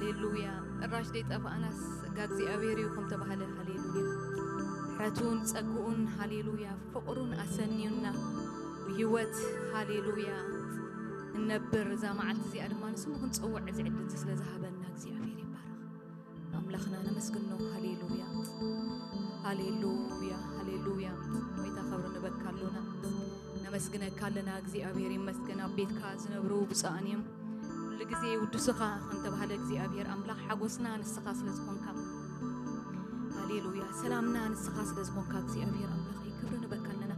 ሃሌሉያ። እራሽ ደይጠፋእናስ ጸጋ እግዚኣብሔር እዩ ከም ተባህለ፣ ሃሌሉያ። ምሕረቱን ጸግኡን፣ ሃሌሉያ፣ ፍቕሩን ኣሰንዩና ብህይወት፣ ሃሌሉያ፣ እንነብር። እዛ መዓልቲ እዚኣ ድማ ንስሙ ክንጽውዕ እዚ ዕድል እዚ ስለ ዝሃበና እግዚኣብሔር ይባረኽ። ኣምላኽና ነመስግኖ። ሃሌሉያ፣ ሃሌሉያ፣ ሃሌሉያ። ጎይታ ክብሪ ንበካ ኣሎና። ነመስግነካ ኣለና። እግዚኣብሔር ይመስገን። ኣብ ቤትካ ዝነብሩ ብፁዓን እዮም። ኩሉ ግዜ ውዱስኻ ከም ተባህለ እግዚኣብሔር ኣምላኽ ሓጎስና ንስኻ ስለ ዝኾንካ፣ ሃሌሉያ፣ ሰላምና ንስኻ ስለ ዝኾንካ እግዚኣብሔር ኣምላኽ ክብሪ ንበካ ኣለና።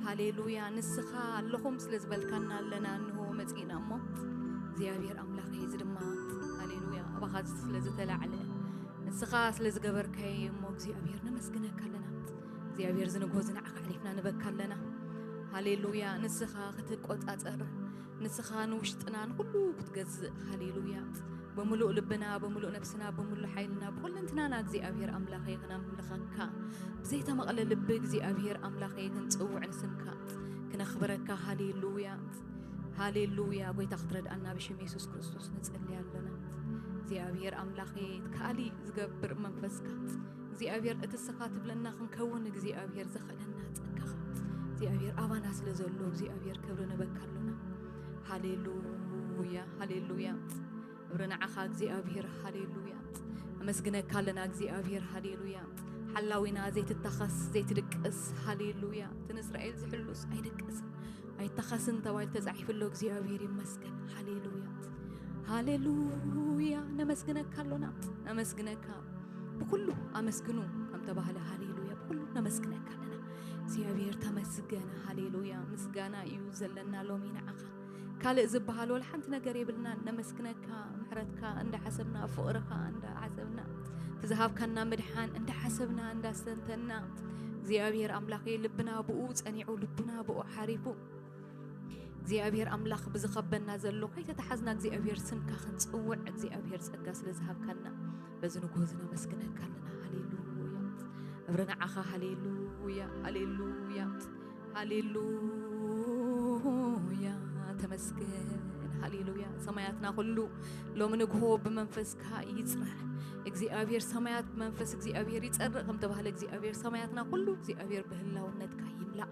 ሃሌሉያ፣ ንስኻ ኣለኹም ስለ ዝበልካና ኣለና እንሆ መጺእና እሞ እግዚኣብሔር ኣምላኽ እዚ ድማ ሃሌሉያ ኣባኻ ስለ ዝተላዕለ ንስኻ ስለ ዝገበርካዮ እሞ እግዚኣብሔር ነመስግነካ ኣለና። እግዚኣብሔር ዝንግሆ ዝንዓኻ ኣሕሊፍና ንበካ ኣለና። ሃሌሉያ፣ ንስኻ ክትቆጻጸር ንስኻ ንውሽጥና ንኹሉ ክትገዝእ፣ ሃሌሉያ፣ ብምሉእ ልብና፣ ብምሉእ ነፍስና፣ ብምሉእ ሓይልና፣ ብኩለንትናና እግዚኣብሔር ኣምላኸይ ክነምልኸካ፣ ብዘይተመቕለ ልቢ እግዚኣብሔር ኣምላኸይ ክንጽውዕ ንስምካ ክነኽብረካ፣ ሃሌሉያ፣ ሃሌሉያ። ጎይታ ክትረድኣና ብሽም የሱስ ክርስቶስ ንጽሊ ኣለና። እግዚኣብሔር ኣምላኸይ፣ እቲ ከኣሊ ዝገብር መንፈስካ እግዚኣብሔር፣ እቲ ስኻ ትብለና ክንከውን እግዚኣብሔር ዘኽእለና ጸጋኻ እግዚኣብሔር ኣባና ስለ ዘሎ እግዚኣብሔር ክብሪ ንበካ ኣሎና። ሃሌሉያ፣ ሃሌሉያ። ክብሪ ንዓኻ እግዚኣብሔር፣ ሃሌሉያ። ኣመስግነካ ኣለና እግዚኣብሔር፣ ሃሌሉያ። ሓላዊና ዘይትታኸስ ዘይትድቅስ፣ ሃሌሉያ። እቲ ንእስራኤል ዝሕሉስ ኣይድቅስን ኣይታኸስን ተባሂሉ ተጻሒፉ ኣሎ። እግዚኣብሔር ይመስገን፣ ሃሌሉያ፣ ሃሌሉያ። ነመስግነካ ኣሎና፣ ነመስግነካ። ብኩሉ ኣመስግኑ ከም ተባህለ፣ ሃሌሉያ፣ ብኩሉ ነመስግነካ ኣለና። እግዚኣብሔር ተመስገን፣ ሃሌሉያ። ምስጋና እዩ ዘለና ሎሚ ንዓኻ። ካልእ ዝበሃል ወላ ሓንቲ ነገር የብልናን። ነመስግነካ፣ ምሕረትካ እንዳሓሰብና፣ ፍቕርኻ እንዳሓሰብና፣ እቲ ዝሃብካና ምድሓን እንዳሓሰብና፣ እንዳስተንተና፣ እግዚኣብሔር ኣምላኸይ፣ ልብና ብኡ ጸኒዑ፣ ልብና ብኡ ሓሪፉ፣ እግዚኣብሔር ኣምላኽ ብዝኸበና ዘሎ ከይተተሓዝና እግዚኣብሔር ስምካ ክንጽውዕ እግዚኣብሔር ጸጋ ስለ ዝሃብካና በዚ ንግሆ እዚ ነመስግነካ ኣለና። ሃሌሉያ። ክብሪ ንዓኻ። ሃሌሉያ፣ ሃሌሉያ፣ ሃሌሉያ። ተመስገን። ሃሌሉያ። ሰማያትና ኩሉ ሎሚ ንግሆ ብመንፈስካ ይጽራሕ። እግዚኣብሔር ሰማያት ብመንፈስ እግዚኣብሔር ይጸርቕ ከም ተባህለ እግዚኣብሔር ሰማያትና ኩሉ እግዚኣብሔር ብህላውነትካ ይምላእ።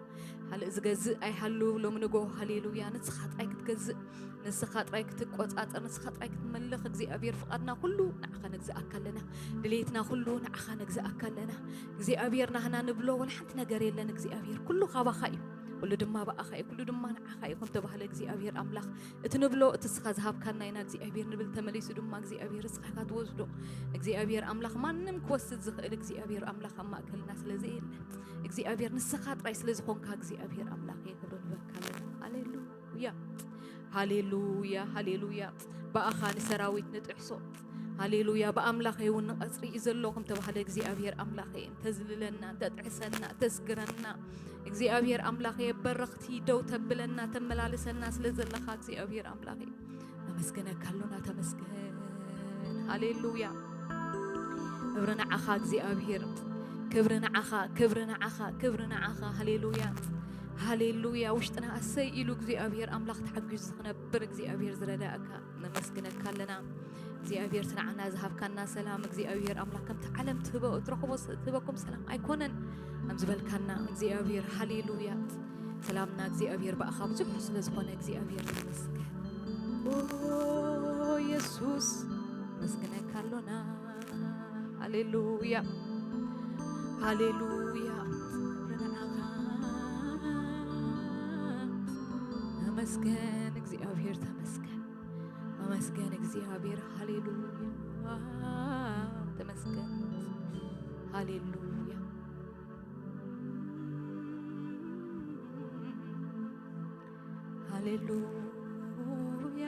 ካልእ ዝገዝእ ኣይሃሉ ሎሚ ንጎ። ሃሌሉያ። ንስኻ ጥራይ ክትገዝእ፣ ንስኻ ጥራይ ክትቆጻጸር፣ ንስኻ ጥራይ ክትመልኽ እግዚኣብሔር ፍቓድና ኩሉ ንዓኻ ነግዝኣካ ኣለና። ድሌትና ኩሉ ንዓኻ ነግዝኣካ ኣለና። እግዚኣብሔር ናህና ንብሎ ወላ ሓንቲ ነገር የለን። እግዚኣብሔር ኩሉ ካባኻ እዩ፣ ኩሉ ድማ ብኣኻ እዩ፣ ኩሉ ድማ ንዓኻ እዩ ከም ተባህለ እግዚኣብሔር ኣምላኽ እቲ ንብሎ እቲ ስኻ ዝሃብካና ኢና እግዚኣብሔር ንብል። ተመሊሱ ድማ እግዚኣብሔር ስኻ ኢኻ ትወስዶ። እግዚኣብሔር ኣምላኽ ማንም ክወስድ ዝኽእል እግዚኣብሔር ኣምላኽ ኣብ ማእከልና ስለ ዘየለ እግዚኣብሔር ንስኻ ጥራይ ስለ ዝኾንካ እግዚኣብሔር ኣምላኽ ክብሪ ንበካ ኣለና። ሃሌሉያ፣ ሃሌሉያ፣ ሃሌሉያ። ብኣኻ ንሰራዊት ንጥሕሶ። ሃሌሉያ። ብኣምላኸይ እውን ንቐጽሪ እዩ ዘሎ ከም ተባህለ እግዚኣብሔር ኣምላኸይ እንተዝልለና፣ እንተጥሕሰና፣ ተስግረና እግዚኣብሔር ኣምላኸይ በረኽቲ ደው ተብለና፣ ተመላልሰና ስለ ዘለኻ እግዚኣብሔር ኣምላኸይ ነመስግነካ ኣሎና። ተመስገን። ሃሌሉያ። ክብሪ ንዓኻ እግዚኣብሔር፣ ክብሪ ንዓኻ፣ ክብሪ ንዓኻ፣ ክብሪ ንዓኻ። ሃሌሉያ፣ ሃሌሉያ። ውሽጥና ኣሰይ ኢሉ እግዚኣብሔር ኣምላኽ ተሓጒሱ ክነብር እግዚኣብሔር ዝረዳእካ ነመስግነካ ኣለና። እግዚኣብሔር እቲ ንዓና ዝሃብካና ሰላም እግዚኣብሔር ኣምላኽ ከምቲ ዓለም ትህቦ፣ ትረኽቦ ስ-፣ ትህበኩም ሰላም ኣይኮነን ከም ዝበልካና እግዚኣብሔር፣ ሃሌሉያ። ሰላምና እግዚኣብሔር ብኣኻ ብዙሕ ስለ ዝኾነ እግዚኣብሔር ተመስገን። ኦ የሱስ ነመስግነካ ኣሎና። ሃሌሉያ፣ ሃሌሉያ። ክብሪ ንዓኻ። ተመስገን እግዚኣብሔር፣ ተመስገን፣ ተመስገን እግዚኣብሔር። ሃሌሉያ፣ ተመስገን። ሃሌሉያ፣ ሃሌሉያ፣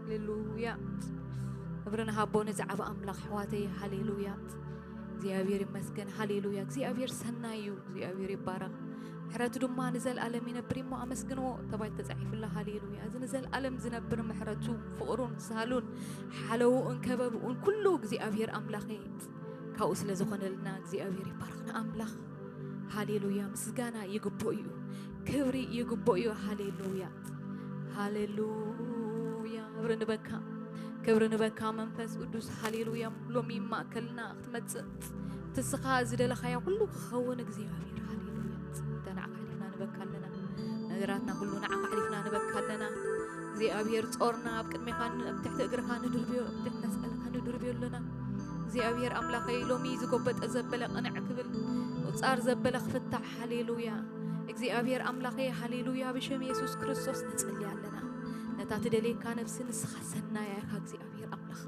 ሃሌሉያ። ክብሪ ንሃቦ ነዚ ዓቢ ኣምላኽ ኣሕዋተይ። ሃሌሉያ፣ እግዚኣብሔር ይመስገን። ሃሌሉያ፣ እግዚኣብሔር ሰናይ እዩ። እግዚኣብሔር ይባረኽ። ምሕረቱ ድማ ንዘለኣለም ይነብር እሞ ኣመስግንዎ ተባሂሉ ተጻሒፉላ። ሃሌሉያ፣ እዚ ንዘለኣለም ዝነብር ምሕረቱ፣ ፍቕሩን ሳህሉን ሓለውኡን ከበብኡን ኩሉ እግዚኣብሔር ኣምላኸይ ካብኡ ስለ ዝኾነልና እግዚኣብሔር ይባረኽ። ንኣምላኽ ሃሌሉያ ምስጋና ይግብኦ እዩ፣ ክብሪ ይግብኦ እዩ። ሃሌሉያ፣ ሃሌሉያ። ክብሪ ንበካ፣ ክብሪ ንበካ መንፈስ ቅዱስ። ሃሌሉያ። ሎሚ ማእከልና ክትመጽእ፣ እቲ ንስኻ ዝደለኻዮ ኩሉ ክኸውን እግዚኣብሔር። ሃሌሉያ። ንዓኻ ኣሕሊፍና ንበካ ኣለና። ነገራትና ኩሉ ንዓኻ ኣሕሊፍና ንበካ ኣለና። እግዚኣብሔር ጾርና ኣብ ቅድሜኻ ን-፣ ኣብ ትሕቲ እግርኻ ንድርብዮ፣ ኣብ ትሕቲ መስቀልካ ንድርብዮ ኣለና። እግዚኣብሔር ኣምላኸይ ሎሚ ዝጎበጠ ዘበለ ቅንዕ ክብል፣ ቁጻር ዘበለ ክፍታሕ። ሃሌሉያ። እግዚኣብሔር ኣምላኸይ ሃሌሉያ፣ ብሽም የሱስ ክርስቶስ ንጽሊ ኣለና። ነታ ትደልየካ ነፍሲ ንስኻ ሰናያ ኢኻ እግዚኣብሔር ኣምላኽ።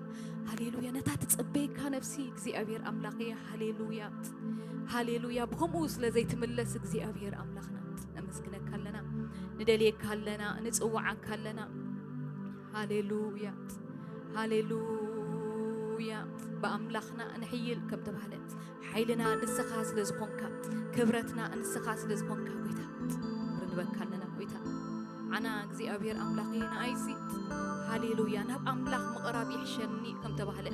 ሃሌሉያ። ነታ ትጽበየካ ነፍሲ እግዚኣብሔር ኣምላኸይ ሃሌሉያ። ሃሌሉያ። ብኸምኡ ስለ ዘይትምለስ እግዚኣብሔር ኣምላኽና ነመስግነካ ኣለና። ንደልየካ ኣለና፣ ንጽውዓካ ኣለና። ሃሌሉያ። ሃሌሉያ። ብኣምላኽና ንሕይል ከም ተባህለ፣ ሓይልና ንስኻ ስለ ዝኾንካ፣ ክብረትና ንስኻ ስለ ዝኾንካ፣ ጎይታ፣ ክብሪ ንበካ ኣለና፣ ጎይታ። ኣና እግዚኣብሔር ኣምላኽ ንኣይሲ፣ ሃሌሉያ፣ ናብ ኣምላኽ ምቕራብ ይሕሸኒ ከም ተባህለ፣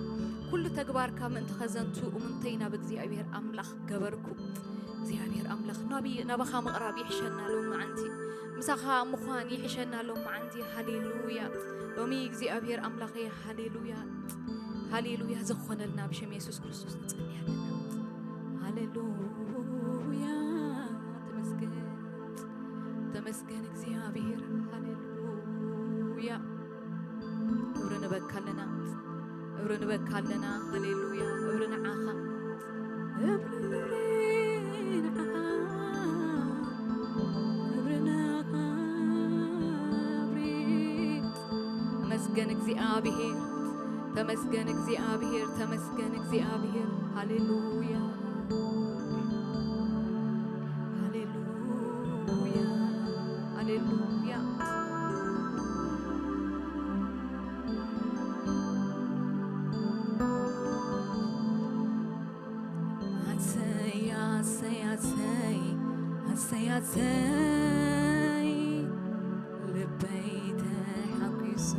ኩሉ ተግባርካ ምእንቲ ኸዘንቱ እሙንተይ ናብ እግዚኣብሔር ኣምላኽ ገበርኩ። እግዚኣብሔር ኣምላኽ ናቢ-፣ ናባኻ ምቕራብ ይሕሸና ሎም መዓንቲ፣ ምሳኻ ምዃን ይሕሸና ሎም መዓንቲ። ሃሌሉያ። ሎሚ እግዚኣብሔር ኣምላኸይ ሃሌሉያ፣ ሃሌሉያ ዝኾነልና ብሽም የሱስ ክርስቶስ ንጽሊ ኣለና። ሃሌሉያ። ተመስገን፣ ተመስገን እግዚኣብሔር። ሃሌሉያ። ክብሪ ንበካ ኣለና፣ ክብሪ ንበካ ኣለና። ሃሌሉያ። ክብሪ ንዓኻ፣ ክብሪ፣ ክብሪ ንዓኻ፣ ክብሪ ንዓኻ፣ ክብሪ። ተመስገን እግዚኣብሔር፣ ተመስገን እግዚኣብሔር፣ ተመስገን እግዚኣብሔር። ሃሌሉያ፣ ሃሌሉያ፣ ሃሌሉያ። ኣሰይ፣ ኣሰይ፣ ኣሰይ፣ ኣሰይ፣ ኣሰይ፣ ልበይ ተሓጒሱ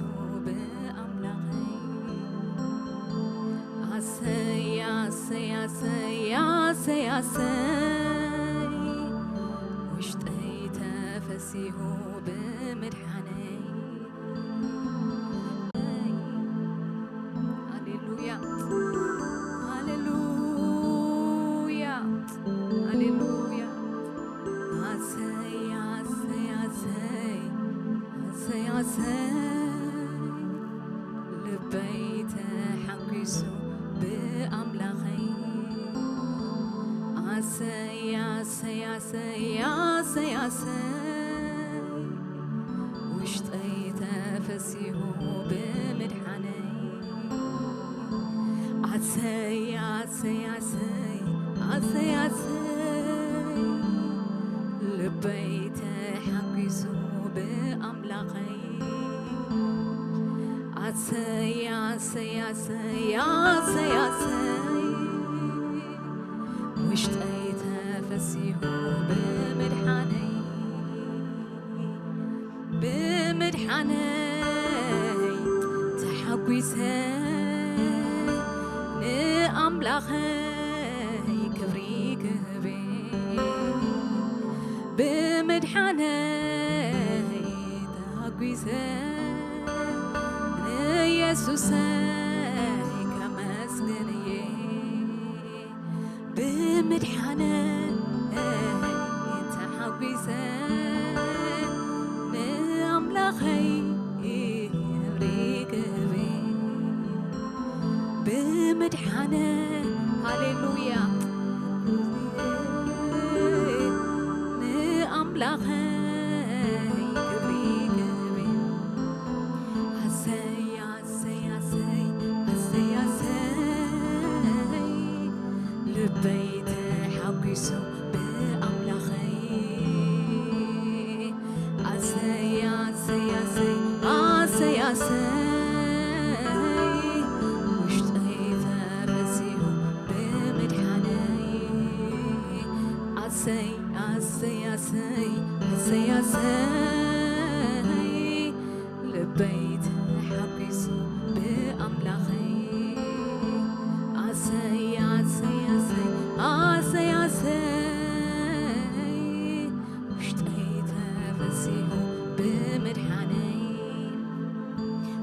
ብኣምላኸይ። ኣሰይ፣ ኣሰይ፣ ኣሰይ፣ ኣሰይ፣ ኣሰይ፣ ውሽጠይ ተፈሲሁ ብምድሓነይ። ሃሌሉያ፣ ሃሌሉያ፣ ሃሌሉያ። ኣሰይ፣ ኣሰይ፣ ኣሰይ፣ ኣሰይ፣ ኣሰይ፣ ልበይ ተሓጒሱ ብኣምላኸይ። ኣሰይ፣ ኣሰይ፣ ኣሰይ፣ ኣሰይ፣ ኣሰይ፣ ውሽጠይ ተፈሲሁ ብምድሓነይ። ኣሰይ፣ ኣሰይ፣ ኣሰይ፣ ኣሰይ፣ ኣሰይ፣ ልበይ ተሓጒሱ ብኣምላኸይ። ኣሰይ፣ ኣሰይ፣ ኣሰይ፣ ኣሰይ፣ ኣሰይ፣ ውሽጠይ ተፈሲሑ ብምድሓነይ፣ ብምድሓነይ ተሓጒሰ ንኣምላኸይ ክብሪ ክህብ። ብምድሓነይ ተሓጒሰ ንየሱሰይ ከመስግን እየ። ብምድሓነይ ተሓጒሰ ንኣምላኸይ ክብሪ ክህብ። ብምድሓነይ፣ ሃሌሉያ፣ ንኣምላኸይ ክብሪ ክህብ። ኣሰይ፣ ኣሰይ፣ ኣሰይ፣ ኣሰይ፣ ኣሰይ፣ ልበይ ተሓጒሱ ብኣምላኸይ። ኣሰይ፣ ኣሰይ፣ ኣሰይ፣ ኣሰይ፣ ኣሰይ፣ ውሽጠይ ተፈሲሑ ብምድሓነይ። ኣሰይ፣ ኣሰይ፣ ኣሰይ፣ ኣሰይ፣ ኣሰይ፣ ልበይ ተሓጒሱ ብኣምላኸይ። ኣሰይ፣ ኣሰይ፣ ኣሰይ፣ ኣሰይ፣ ኣሰይ፣ ውሽጠይ ተፈሲሑ ብምድሓነይ።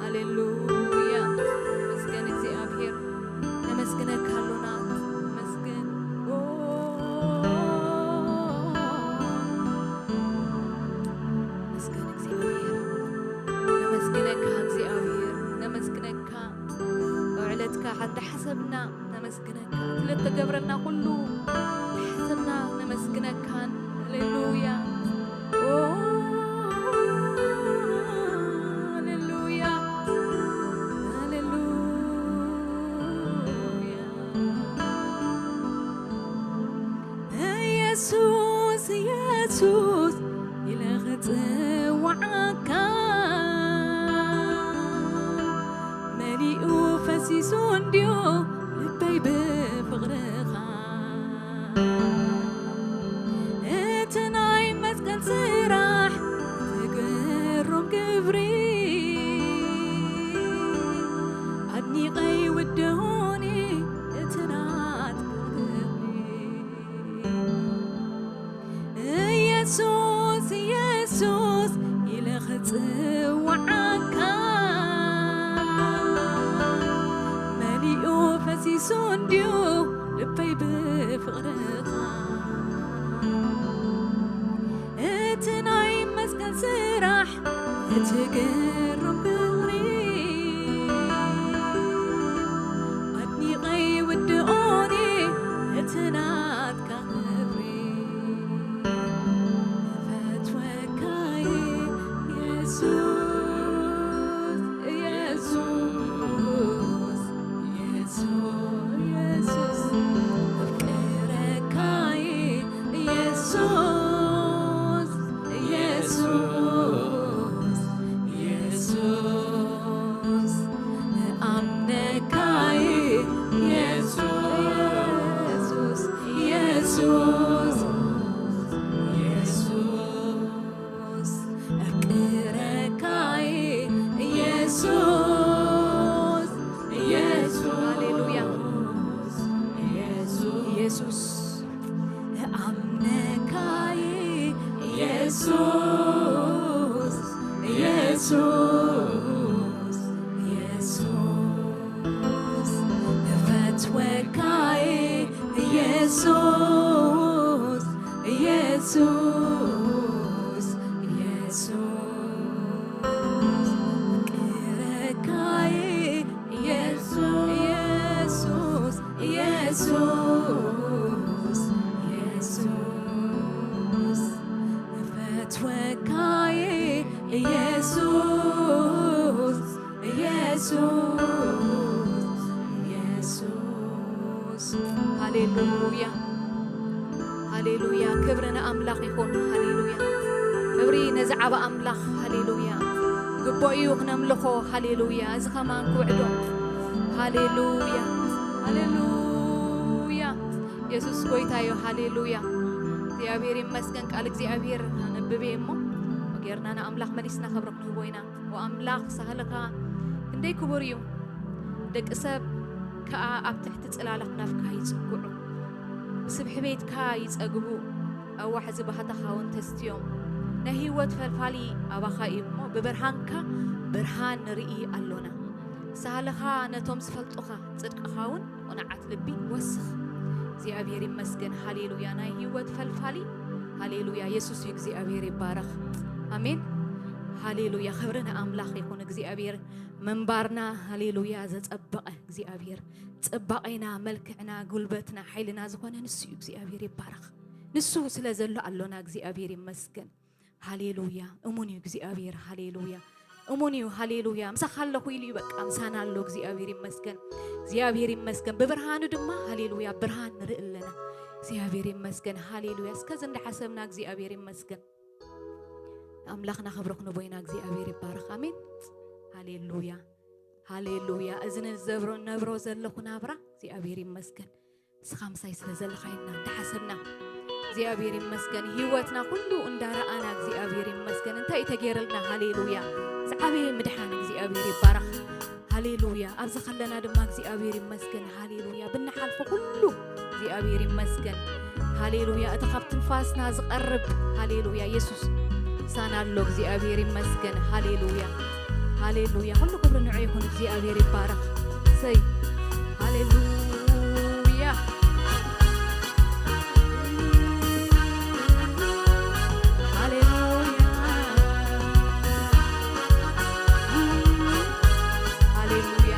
ሃሌሉያ። መስገን እግዚኣብሔር። ነመስግነካ ኣሎና። መስገን። ኦ፣ መስገን እግዚኣብሔር። ነመስግነካ እግዚኣብሔር። ነመስግነካ። ዕለትካ እንዳሓሰብና ነመስግነካ። ስለተገብረልና ኩሉ እንዳሓሰብና ነመስግነካን። ሃሌሉያ። ኦ፣ ሃሌሉያ። ሃሌሉያ። ኢየሱስ፣ ኢየሱስ ኢለ ክጽውዓካ፣ መሊኡ ፈሲሱ እንድዩ ልበይ ብፍቕርኻ። እቲ ናይ መስቀል ስራሕ፣ እቲ ግሩም ግብሪ፣ ኣድኒቐ ይውድኦኒ እቲ ናትካ ክብሪ። ኢየሱስ፣ ኢየሱስ ኢለ ክጽውዓካ፣ መሊኡ ፈሲሱ እንድዩ ልበይ ብፍቕርኻ። እቲ ናይ መስቀል ስራሕ፣ እቲ ግሩም ግብሪ፣ ኣድኒቐ ይውድኦኒ እቲ ናትካ ክብሪ። እፈትወካ እየ ኢየሱስ፣ ኢየሱስ፣ ኢየሱስ፣ ኢየሱስ። ኣፍቅረካ እየ ኢየሱስ፣ ኢየሱስ፣ ኢየሱስ። ኣምነካ እየ ኢየሱስ፣ ኢየሱስ፣ ኢየሱስ። ኣፍቅረካ እየ ኢየሱስ፣ ኢየሱስ። ሃሌሉያ። ኢየሱስ። እኣምነካ እየ ኢየሱስ፣ ኢየሱስ፣ ኢየሱስ። እፈትወካ እየ ኢየሱስ፣ ኢየሱስ፣ ኢየሱስ። ኣፍቅረካ እየ ኢየሱስ፣ ኢየሱስ፣ ኢየሱስ። እፈትወካ እየ ኢየሱስ፣ ኢየሱስ፣ ኢየሱስ። ሃሌሉያ፣ ሃሌሉያ። ክብሪ ንኣምላኽ ይኹን። ሃሌሉያ። ክብሪ ነዚ ዓቢ ኣምላኽ። ሃሌሉያ። ግቡእ እዩ ክነምልኾ። ሃሌሉያ። እዚ ከማን ክውዕሎ። ሃሌሉያ፣ ሃሌሉያ። የሱስ ጎይታ እዩ። ሃሌሉያ። እግዚኣብሔር ይመስገን። ቃል እግዚኣብሔር ኣነብብ እየ እሞ ጌርና ንኣምላኽ መሊስና ክብሪ ክንህቦ ኢና። ወኣምላኽ ሳህልኻ ክንደይ ክቡር እዩ። ደቂ ሰብ ከኣ ኣብ ትሕቲ ጽላለ ክናፍካ ይጽግዑ። ብስብሒ ቤትካ ይጸግቡ። ኣዋሕዚ ባህታኻ እውን ተስትዮም። ናይ ህይወት ፈልፋሊ ኣባኻ እዩ እሞ ብብርሃንካ ብርሃን ንርኢ ኣሎና። ሳህልኻ ነቶም ዝፈልጡኻ፣ ጽድቅኻ እውን ቁኑዓት ልቢ ወስኽ። እግዚኣብሔር ይመስገን። ሃሌሉያ። ናይ ህይወት ፈልፋሊ። ሃሌሉያ። የሱስ እዩ። እግዚኣብሔር ይባረኽ። ኣሜን። ሃሌሉያ። ክብሪ ንኣምላኽ ይኹን። እግዚኣብሔር ምንባርና፣ ሃሌሉያ፣ ዘጸበቐ እግዚኣብሔር ጽባቐና፣ መልክዕና፣ ጉልበትና፣ ሓይልና ዝኾነ ንሱ እዩ። እግዚኣብሔር ይባረኽ። ንሱ ስለ ዘሎ ኣሎና። እግዚኣብሔር ይመስገን። ሃሌሉያ። እሙን እዩ እግዚኣብሔር። ሃሌሉያ። እሙን እዩ። ሃሌሉያ። ምሳኻ ኣለኹ ኢሉ እዩ። በቃ ምሳና ኣሎ። እግዚኣብሔር ይመስገን። እግዚኣብሔር ይመስገን። ብብርሃኑ ድማ፣ ሃሌሉያ፣ ብርሃን ንርኢ ኣለና። እግዚኣብሔር ይመስገን። ሃሌሉያ። እስከዚ እንዳሓሰብና እግዚኣብሔር ይመስገን። ኣምላኽና ክብሪ ክንቦይና። እግዚኣብሔር ይባረኽ። ኣሜን። ሃሌሉያ፣ ሃሌሉያ። እዚ ንዘብሮ-፣ ነብሮ ዘለኹ ናብራ እግዚኣብሔር ይመስገን። ንስኻ ምሳይ ስለ ዘለኻ ኢልና እንዳሓሰብና እግዚኣብሔር ይመስገን። ህይወትና ኩሉ እንዳረኣና እግዚኣብሔር ይመስገን። እንታይ እዩ ተገይረልና? ሃሌሉያ። ዝዓበየ ምድሓን እግዚኣብሔር ይባረኽ። ሃሌሉያ። ኣብዚ ከለና ድማ እግዚኣብሔር ይመስገን። ሃሌሉያ። ብንሓልፎ ኩሉ እግዚኣብሔር ይመስገን። ሃሌሉያ። እቲ ካብ ትንፋስና ዝቐርብ፣ ሃሌሉያ፣ የሱስ ምሳና ኣሎ። እግዚኣብሔር ይመስገን። ሃሌሉያ፣ ሃሌሉያ። ኩሉ ክብሪ ንዑ ይኹን። እግዚኣብሔር ይባረኽ። ሰይ፣ ሃሌሉያ፣ ሃሌሉያ፣ ሃሌሉያ።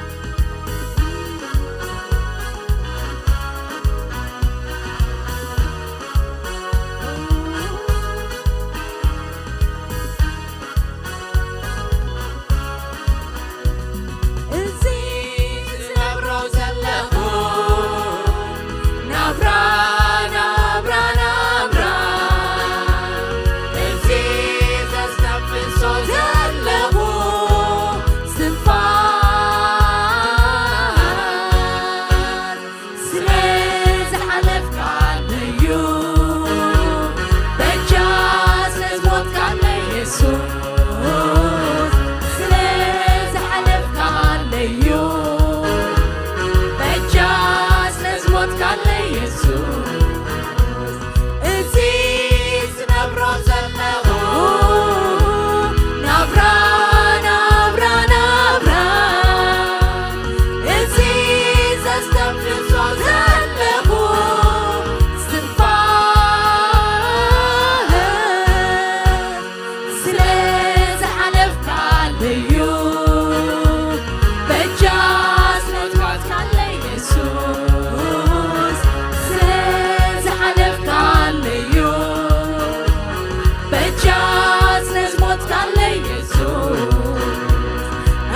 እዚ ዝነብሮ ዘለኹ ናብራ፣ ናብራ፣ ናብራ፣ እዚ ዘስተንፍሶ ዘለኹ እስትንፋስ ስለ ዝሓለፍካለዩ፣ በጃ ስለ ዝሞትካለይ የሱስ፣ ስለ ዝሓለፍካለዩ፣ በጃ ስለ ዝሞትካለይ የሱስ፣ እዚ ዝነብሮ ዘለኹ ናብራ፣ ናብራ፣ ናብራ፣ እዚ ዘስተንፍሶ ዘለኹ እስትንፋስ ስለ ዝሓለፍካለዩ፣ በጃ ስለ ዝሞትካለይ የሱስ፣ ስለ ዝሓለፍካለዩ፣ በጃ ስለ ዝሞትካለይ የሱስ፣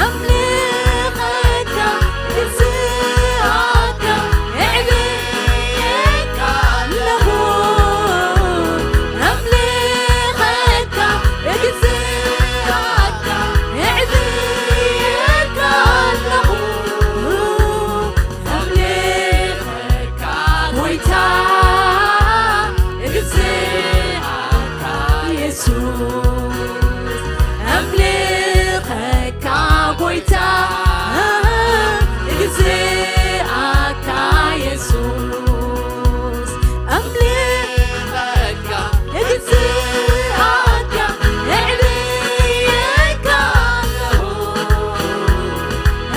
ኣምልኸካ፣ እግዝኣካ፣ እዕብየካ ኣለኹ። ኣምልኸካ፣ እግዝኣካ፣ እዕብየካ ኣለኹ። ኣምልኸካ ጎይታ፣ እግዝኣካ የሱስ፣ ኣምልኸካ ጎይታ፣ እግዝኣካ የሱስ፣ ኣምልኸካ፣ እግዝኣካ፣ እዕብየካ ኣለኹ።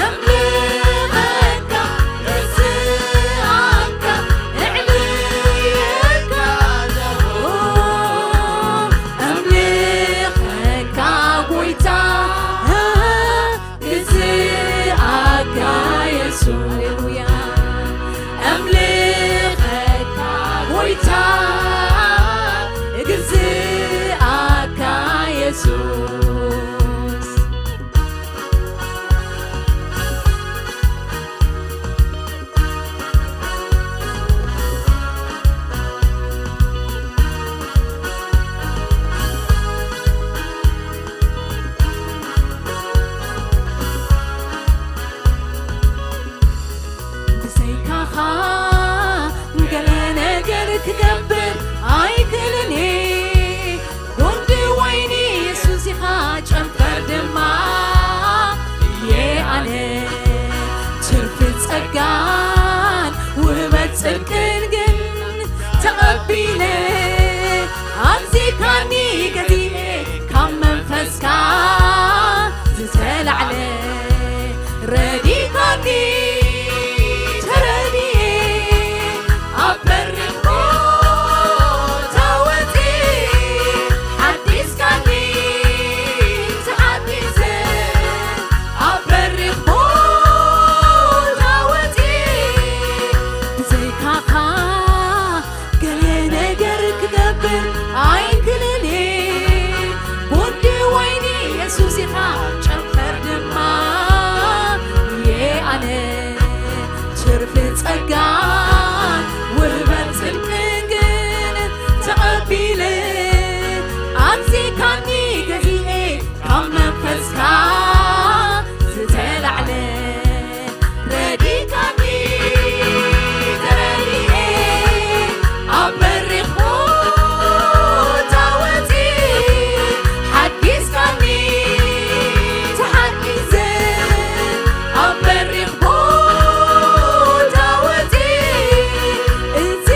ኣምልኸካ፣ እግዝኣካ፣ እዕብየካ ኣለኹ። ኣምልኸካ ጎይታ፣ እግዝኣካ የሱስ። ሃሌሉያ። ኣምልኸካ ጎይታ፣ እግዝኣካ የሱስ። ካኒ ገዚኤ ካብ መንፈስካ ዝተላዕለ ረዲካኒ ተረዲኤ ኣብ በሪኽ ቦታ ወፂ ሓዲስካኒ ተሓዲሰ ኣብ በሪኽ ቦታ ወፂ ብዘይካኻ ገለ ነገር ክገብር ኣይክልን እየ። ጉንዲ ወይኒ የሱስ ኢኻ ጨንፈር ድማ እየ ኣነ ትርፊ ጸጋን ውህበት ጽድቅን ግን ተቐቢለ ኣዚካኒ ገዚኤ ካብ መንፈስካ ዝተላዕለ ረዲካኒ ተረዲኤ ኣብ በሪኽ ቦታ ወፂ ሓዲስካኒ ተሓዲሰ ኣብ በሪኽ ቦታ ወፂ እዚ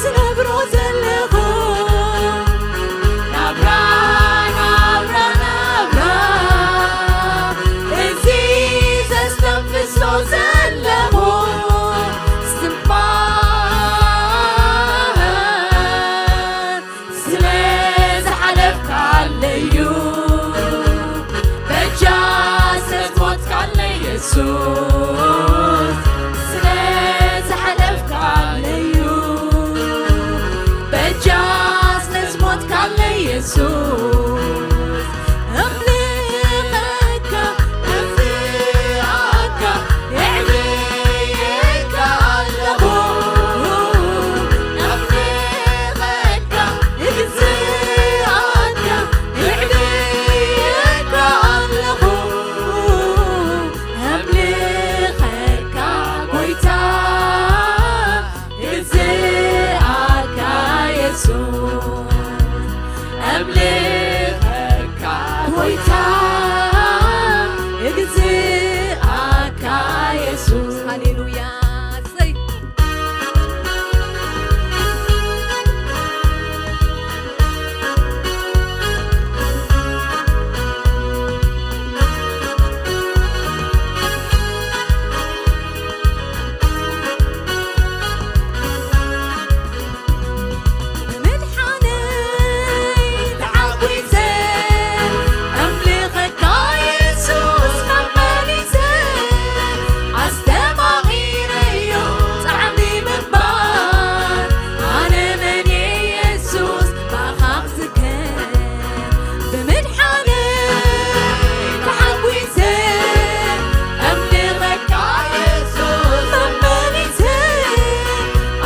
ዝነብሮ ዘለኹ ናብራ ናብራ ናብራ እዚ ዘስተንፍሶ ዘለኹ ስማ ስለ ዝሓለፍካለዩ በጃ ስለ ዝሞትካለይ የሱስ ስለ ዝሓለፍካለዩ በጃ ስለ ዝሞትካለይ የሱስ ኣምልኸካ እዝኣካ የዕብየካ ኣለኹ ኣምልኸካ እዝኣካ የዕብየካ ኣለኹ ኣምልኸካ ጎይታ እዝኣካ የሱስ ኣምልኸካ ጎይታ እግዝኣካ የሱስ ሃሌሉያ እሰይ ብምድሓነይ ተዓዊተ ኣምልኸካ የሱስ መመሊሰ ኣስተማቒረዮ ጣዕሚ ምንባር ኣነ መን እየ የሱስ ብኣኻ ክዝከር ብምድሓነይ ተሓጒሰ ኣምልኸካ የሱስ መመሊሰ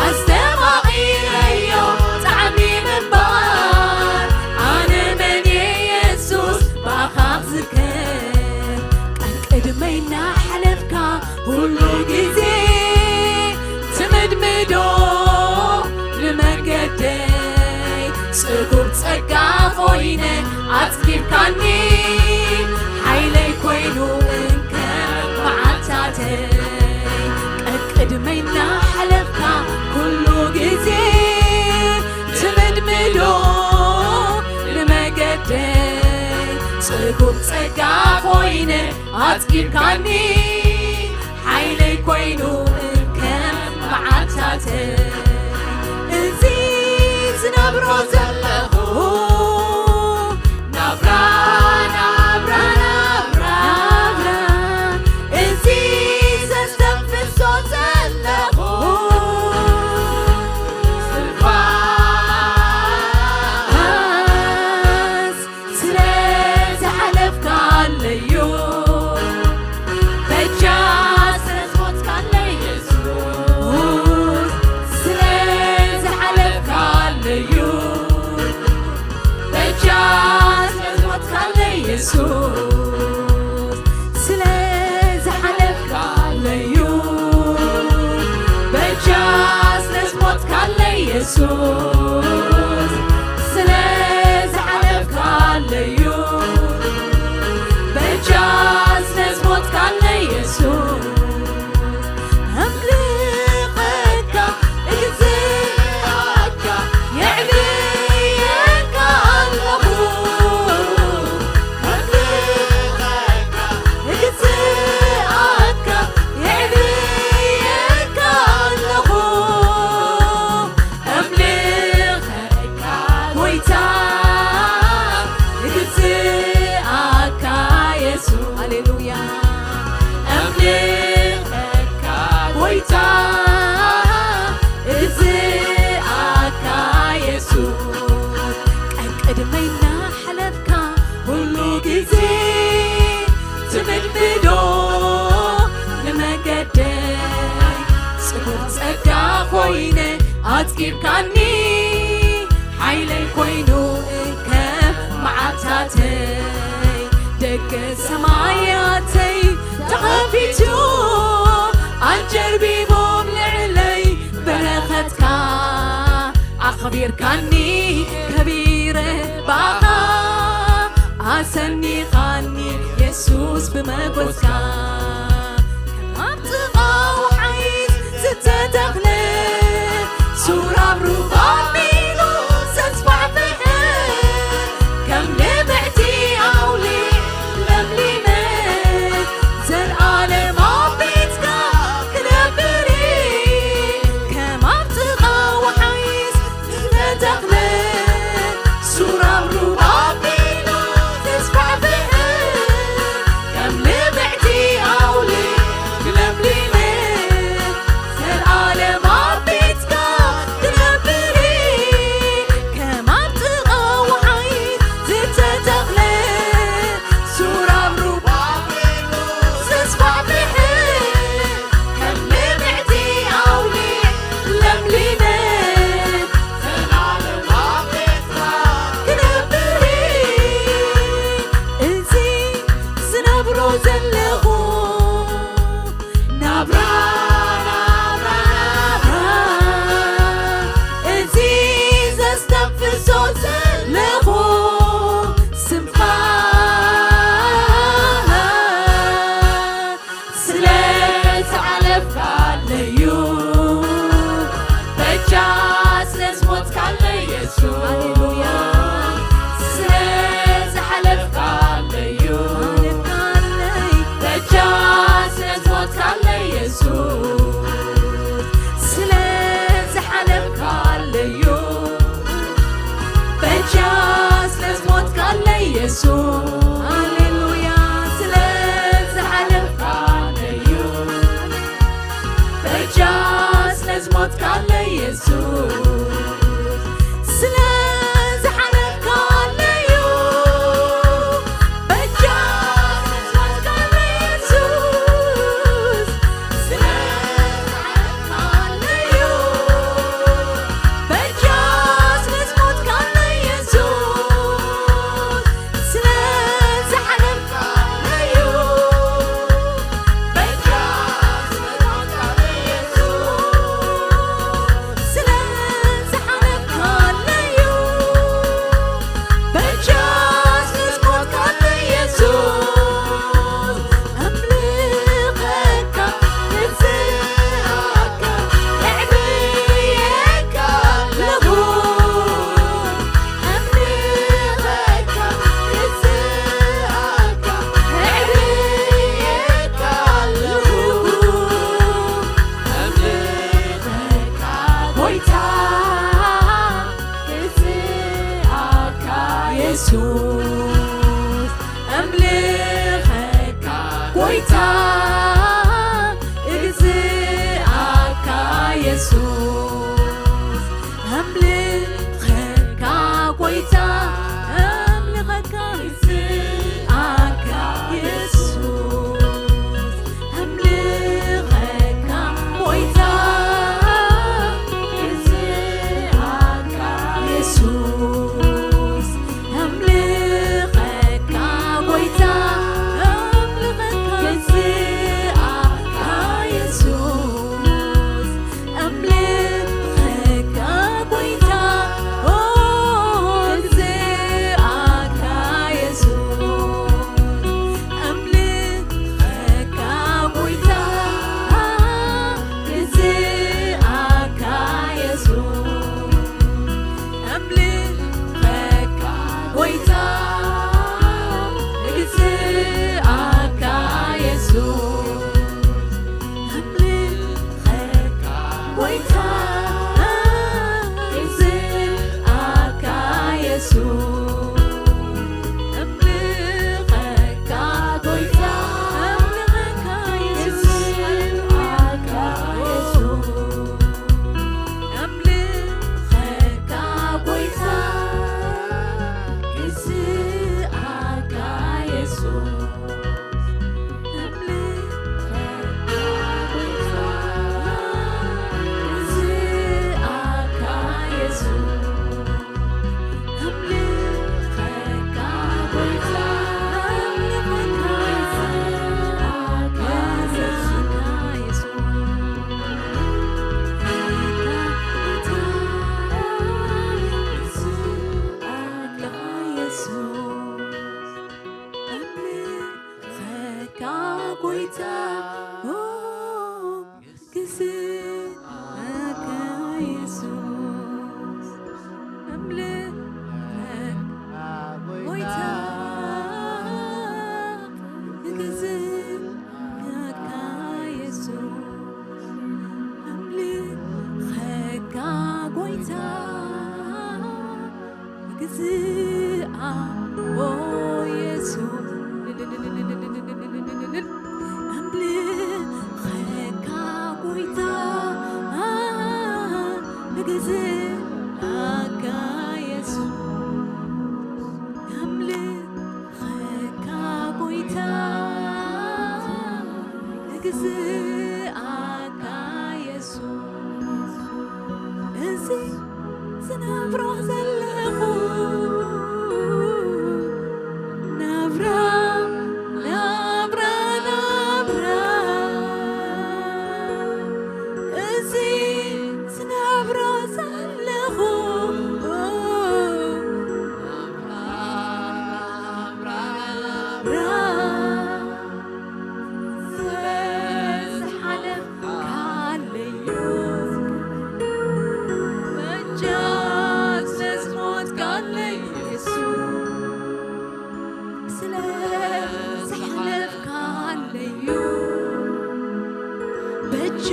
ኣስተማቒረዮ ጣዕሚ ምንባር ኣነ መን እየ የሱስ ብኣኻ ክዝከር ቃል ቅድመይ እናሓለፍካ ኩሉ ግዜ ትምድምዶ ንመገደይ ጽጉብ ጸጋ ኮይነ ኣጽጊብካኒ ሓይለይ ኮይኑ እንከ መዓልታተይ ቀቅድመይ እናሓለፍካ ኩሉ ግዜ ትምድምዶ ንመገደይ ጽጉብ ጸጋ ኮይነ ኣጽጊብካኒ ሓይለይ ኮይኑ እንከ መዓልታተይ እዚ ዝነብሮ ዘለኹ ናብራ ናብራ ናብራ ናብራ እዚ ዘስተንፍሶ ዘለኹ ስፋስ ስለ ዝሓለፍካለዩ በጃ ስለ ዝሞትካለይ የሱስ ስለ ዝሓለፍካለዩ በጃ ስለ ዝሞትካለይ የሱስ ስለ ዝሓለፍካለዩ በጃ ስለ ዝሞትካለይ የሱስ ስለ ዝሓለፍካለዩ በጃ ስለ ዝሞትካለይ የሱስ ኣምልኸካ እግዝኣካ የዕብየካ ኣጽጊብካኒ ሓይለይ ኮይኑ ከም መዓልታተይ ደገ ሰማያተይ ተኸፊቱ ኣጀርቢቦም ልዕለይ በረኸትካ ኣኽቢርካኒ ከቢረ ባኻ ኣሰኒኻኒ የሱስ ብመጎስካ ኣብ ጥቓ ወሓይዝ ዝተተኽለ ሱራብ ሩባ ኣቢሉ ዘስፋሕፍሐ ከም ልምዕቲ ኣውሊዕ ለምሊመ ዘልኣለም ኣብ ቤትካ ክነብር ከም ኣብ ጥቓ ወሓይዝ ዝተተኽለ ሱራብ ሩባ ኣቢሉ ዘስፋሕፍሐ ከም ልምዕቲ ኣውሊዕ ለምሊመ ዘልኣለም ኣብ ቤትካ ክነብር ከም ኣብ ጥቓ ወሓይዝ ዝተተኽለ ሱራብ ሩባ ኣቢሉ ዘስፋሕፍሐ ከም ልምዕቲ ኣውሊዕ ለምሊመ ዘልኣለም ኣብ ቤትካ ክነብር እዚ ዝነብሮ ዘለኹ ናብራ ናብራ ናብራ እዚ ዘስተንፍሶ ዘለኹ ስንፋ ስለ ዝሓለፍካለዩ በጃ ስለ ዝሞትካለይ የሱስ ሃሌሉያ ስለ ዝሓለፍካለዩ በጃ ስለ ዝሞትካለይ የሱስ ስለ ዝሓለፍካለዩ በጃ ስለ ዝሞትካለይ የሱስ ሃሌሉያ ስለ ዝሓለፍካለዩ በጃ ስለ ዝሞትካለይ የሱስ ስለ ዝሓለፍካለዩ በጃ ስለ ዝሞትካለይ የሱስ ስለ ዝሓለፍካለዩ በጃ ስለ ዝሞትካለይ የሱስ ስለ ዝሓለፍካለዩ በጃ ስለ ዝሓለፍካለዩ በጃ ስለ ዝሞትካለይ የሱስ ኣምልኸካ ክስኣካ የዕብየካ ኣለኹ ኣምልኸካ ክስኣካ የዕብየካ ኣለኹ ኣምልኸካ ጎይታ ክስኣካ የሱስ ኣምልኸካ ጎይታ እግዝኣካ የሱስ ኣምልኸካ ጎይታ ኣምልኸካ እግዝኣካ የሱስ ኣምልኸካ ጎይታ እግዝኣካ የሱስ ኣምልኸካ ጎይታ ኣምልኸካ ጎይታ፣ ኦ፣ ግዝኣካ የሱስ፣ ኣምልኸካ ጎይታ፣ ግዝኣካ የሱስ፣ ኣምልኸካ ጎይታ፣ ግዝኣ፣ ኦ የሱስ፣ ኣምልኸካ ጎይታ፣ ግዝኣካ የሱስ፣ ኣምልኸካ ጎይታ፣ ግዝኣካ የሱስ። እዚ ዝነብሮ ዘለኹ ናብራ፣ ናብራ፣ ናብራ፣ እዚ ዝነብሮ ዘለኹ ናብራ፣ ናብራ፣ ናብራ፣ ስለ ዝሓለፍካለዩ፣ በጃ ስለ ዝሞትካለይ የሱስ፣ ስለ ዝሓለፍካለዩ፣ በጃ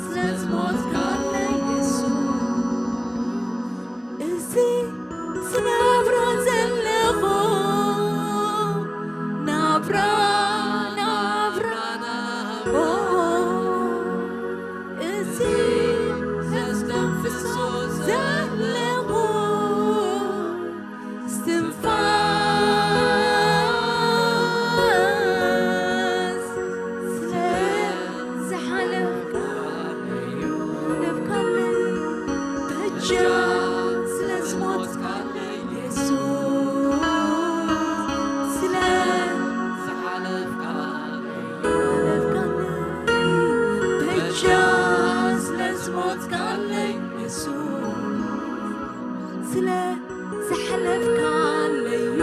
ስለ ዝሞትካለይ የሱስ፣ እዚ ዝነብሮ ዘለኹ ናብራ፣ ናብራ፣ ናብራ፣ እዚ ዘስተንፍሶ ዘለኹ እስትንፋስ፣ ስለ ዝሓለፍካለይ፣ ሓለፍካለይ፣ በጃ ስለ ዝሞትካለይ የሱስ፣ ስለ ዝሓለፍካለይ፣ ሓለፍካለይ፣ በጃ ስለ ዝሞትካለይ የሱስ፣ ስለ ዝሓለፍካለዩ፣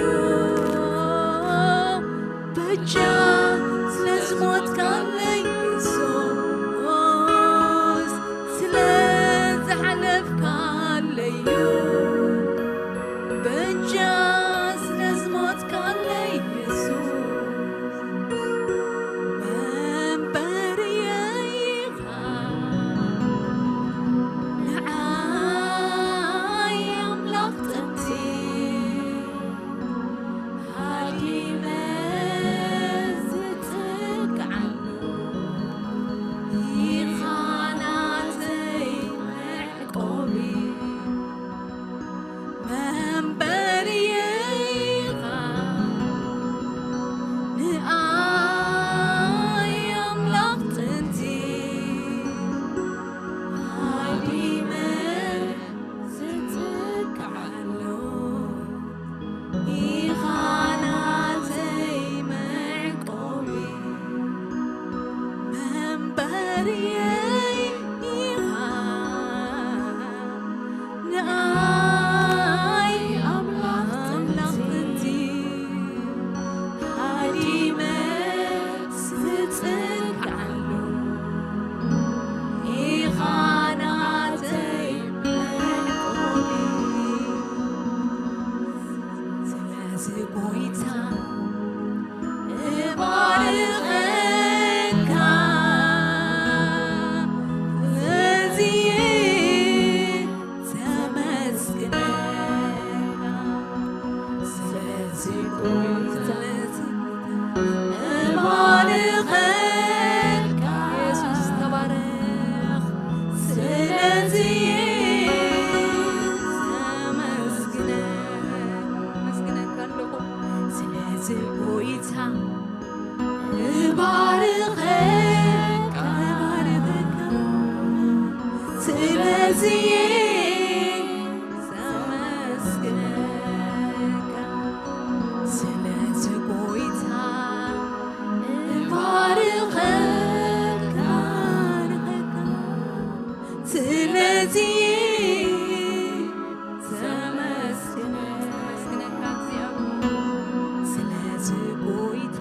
በጃ ስለ ዝሞትካለይ የሱስ፣ ስለ ዝሓለፍካለዩ፣ በጃ ስለ ዝሞትካለይ የሱስ፣ መንበሪየይ ኢኻ ንዓይ ኣምላኽ ጥንቲ፣ ሃዲመ ዝጽግዓሉ ኢኻ ናተይ መዕቆቢ፣ መንበሪየይ ኢኻ ንኣይ ኣምላኽ ጥንቲ፣ ሃዲመ ዝጽግዓሉ ኢኻ ናተይ መዕቆቢ፣ መንበሪየይ ኢኻ ንኣይ ኣምላኽ ጥንቲ፣ ሃዲመ ዝጽግዓሉ ኢኻ ናተይ መዕቆቢ። ስለዚ ጎይታ እባርኸካ፣ ስለዚ ተመስግነካ፣ ስለዚ ጎይታ እባርኸካ። የሱስ ተባረኽ። ስለዚ ተመስግነካ፣ መስግነካ ኣለኹ። ስለዚ ጎይታ እባርኸካ፣ እባርኸካ። ስለዚ ዘመስግነካ፣ ስለዚ ጎይታ እባርኸካ፣ እባርኸካ። ስለዚ ዘመስግነካ፣ ዘመስግነካ እግዚኣብሔር። ስለዚ ጎይታ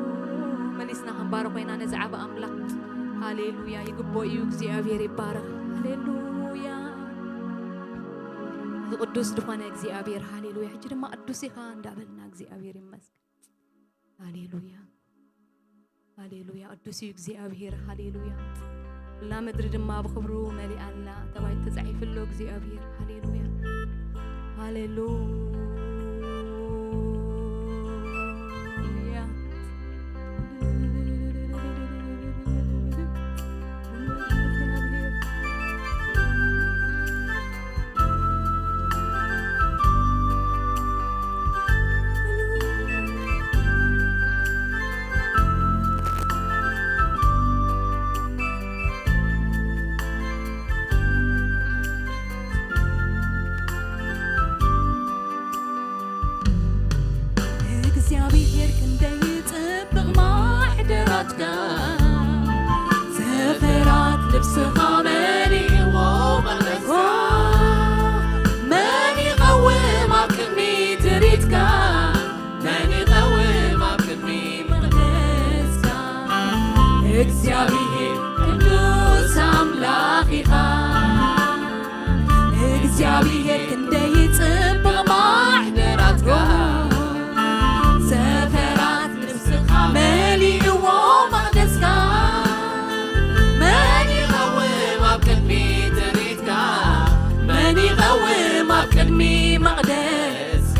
መሊስና ክንባርኾ ኢና ነዚ ዓቢ ኣምላኽ። ሃሌሉያ፣ ይግብኦ እዩ፣ እግዚኣብሔር ይባረኽ። ሃሌሉያ፣ እዚ ቅዱስ ዝኾነ እግዚኣብሔር። ሃሌሉያ፣ ሕጂ ድማ ቅዱስ ኢኻ እንዳበልና እግዚኣብሔር ይመስገን። ሃሌሉያ፣ ሃሌሉያ፣ ቅዱስ እዩ እግዚኣብሔር። ሃሌሉያ፣ ኩላ ምድሪ ድማ ብኽብሩ መሊኣ ኣላ ተባሂሉ ተጻሒፉ ኣሎ እግዚኣብሔር። ሃሌሉያ፣ ሃሌሉያ። እግዚኣብሔር ክንደይ ይጽብቕ ማሕደራትካ፣ ሰፈራት ልብስኻ መሊእዎ መቕደስካ። መን ይቐውም ኣብ ቅድሚ ትርኢትካ? መን ይቐውም ኣብ ቅድሚ መቕደስካ? እግዚኣብሔር ቅዱስ ኣምላኽ ኢኻ። እግዚኣብሔር ክንደይ ይጽብቕ ማሕደራትካ፣ ሰፈራት ልብስኻ መሊእዎ መቕደስካ። መን ይቐውም ኣብ ቅድሚ ትርኢትካ? መን ይቐውም ኣብ ቅድሚ መቕደስካ?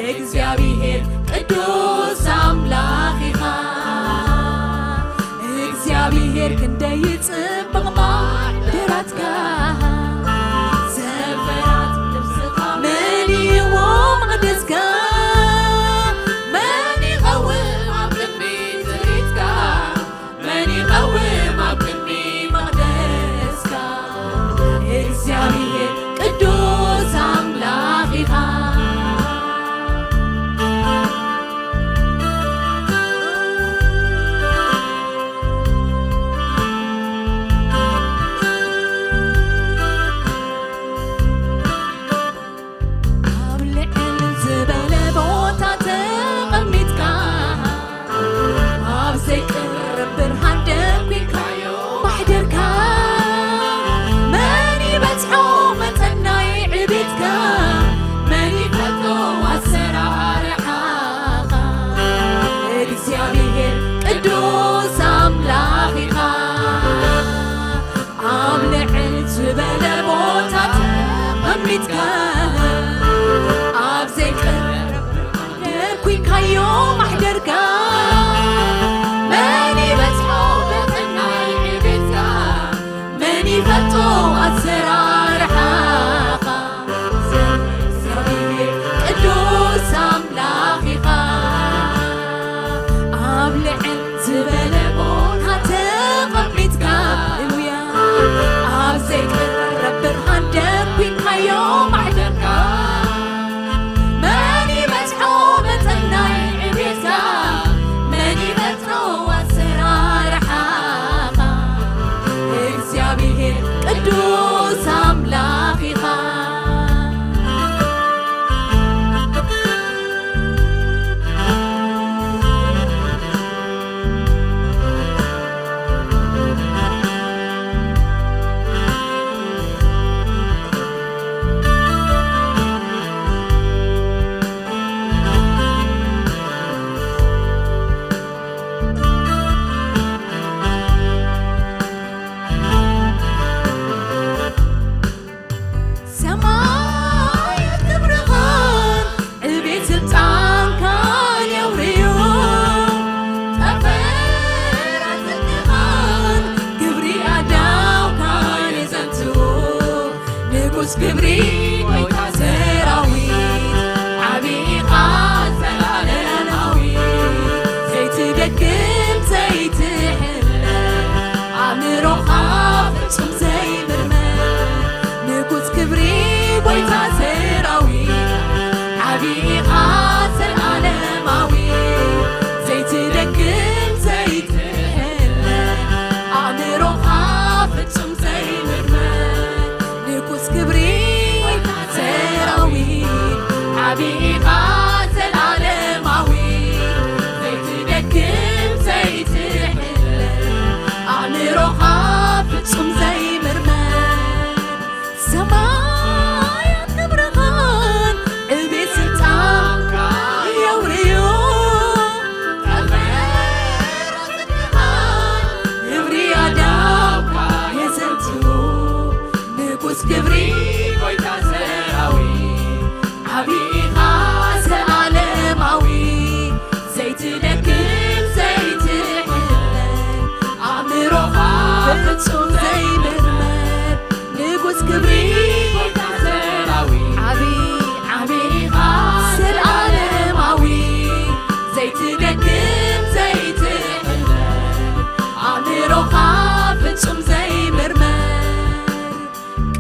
እግዚኣብሔር ቅዱስ ኣምላኽ ኢኻ። እግዚኣብሔር ክንደይ ይጽብቕ ማሕደራትካ፣ ሰፈራት ልብስኻ መሊእዎ መቕደስካ። መን ይቐውም ኣብ ቅድሚ ትርኢትካ? መን ይቐውም ኣብ ቅድሚ መቕደስካ? እግዚኣብሔር ቅዱስ ኣምላኽ ኢኻ። ኣብ ልዕል ዝበለ ቦታ ተቐሚጥካ፣ ኣብ ዘይቅረብ ብርሃን ደሚቕካዮ ማሕደርካ። መን ይበጽሖ መጠን ናይ ዕቤትካ? መን ይፈልጦ ኣሰራርሓኻ? እግዚኣብሔር ቅዱስ ኣምላኽ ኢኻ። ኣብ ልዕል ዝበለ ቦታ ተቐሚጥካ፣ ኣብ ዘይቀርብ ደር ኩንካዮ ማሕደርካ። መን ይበጽሖ መጠን ናይ ዕቤትካ? መን ይፈልጦ ኣሰራርሓኻ? እግዚኣብሔር ቅዱስ ኣምላኽ ኢኻ። ኣብ ልዕል ዝበለ ቦታ ተቐሚጥካ፣ ሃሌሉያ፣ ኣብ ዘይቅረብ ብርሃን ደንጒንካዮ ማሕደርካ። መን ይበጽሖ መጠን ናይ ዕቤትካ? መን ይበጽሖ ኣሰራርሓኻ? እግዚኣብሔር ቅዱስ ኣምላኽ ኢኻ። ሰማይ ክብርኻን ዕቤት ስልጣንካን የውርዩ። ጠፈራት ጽድቅኻን ግብሪ ኣእዳውካን የዘንቱ። ንጉስ ክብሪ ጎይታ ሰራዊት ዓቢ ኢኻ ዘላለማዊ። ዘይትደክም ዘይትሕለ ኣእምሮኻ ፍጹም ዘይምርመር። ንጉስ ክብሪ ጎይታ ሰራዊት ዓቢ ኢኻ ዘላለማዊ። ዘይትደክም ዘይትሕለ ኣእምሮኻ ፍጹም ክብሪ ጎይታ ሰራዊት፣ ዓቢ ኢኻ ዘላለማዊ፣ ዘይትደክም ዘይትሕለል፣ ኣእምሮኻ ፍጹም ዘይምርመር፣ ንጉስ ክብሪ ጎይታ ሰራዊት፣ ዓቢ ዓቢ ኢኻ ዘላለማዊ፣ ዘይትደክም ዘይትሕለል፣ ኣእምሮኻ ፍጹም ዘይምርመር።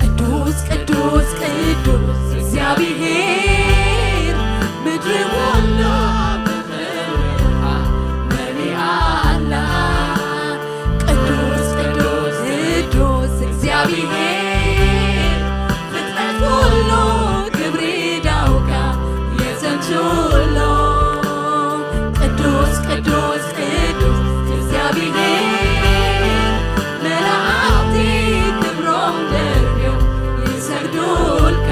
ቅዱስ ቅዱስ ቅዱስ እግዚኣብሔር፣ ምድሪ ኩላ ብኽብርኻ መሊኣ ኣላ። ቅዱስ ቅዱስ ቅዱስ እግዚኣብሔር፣ ፍጥረት ኩሉ ክብሪ ዳውካ የዘንትሎ። ቅዱስ ቅዱስ ቅዱስ እግዚኣብሔር፣ መላእኽቲ ክብሮም ደርብዮም ይሰግዱልካ።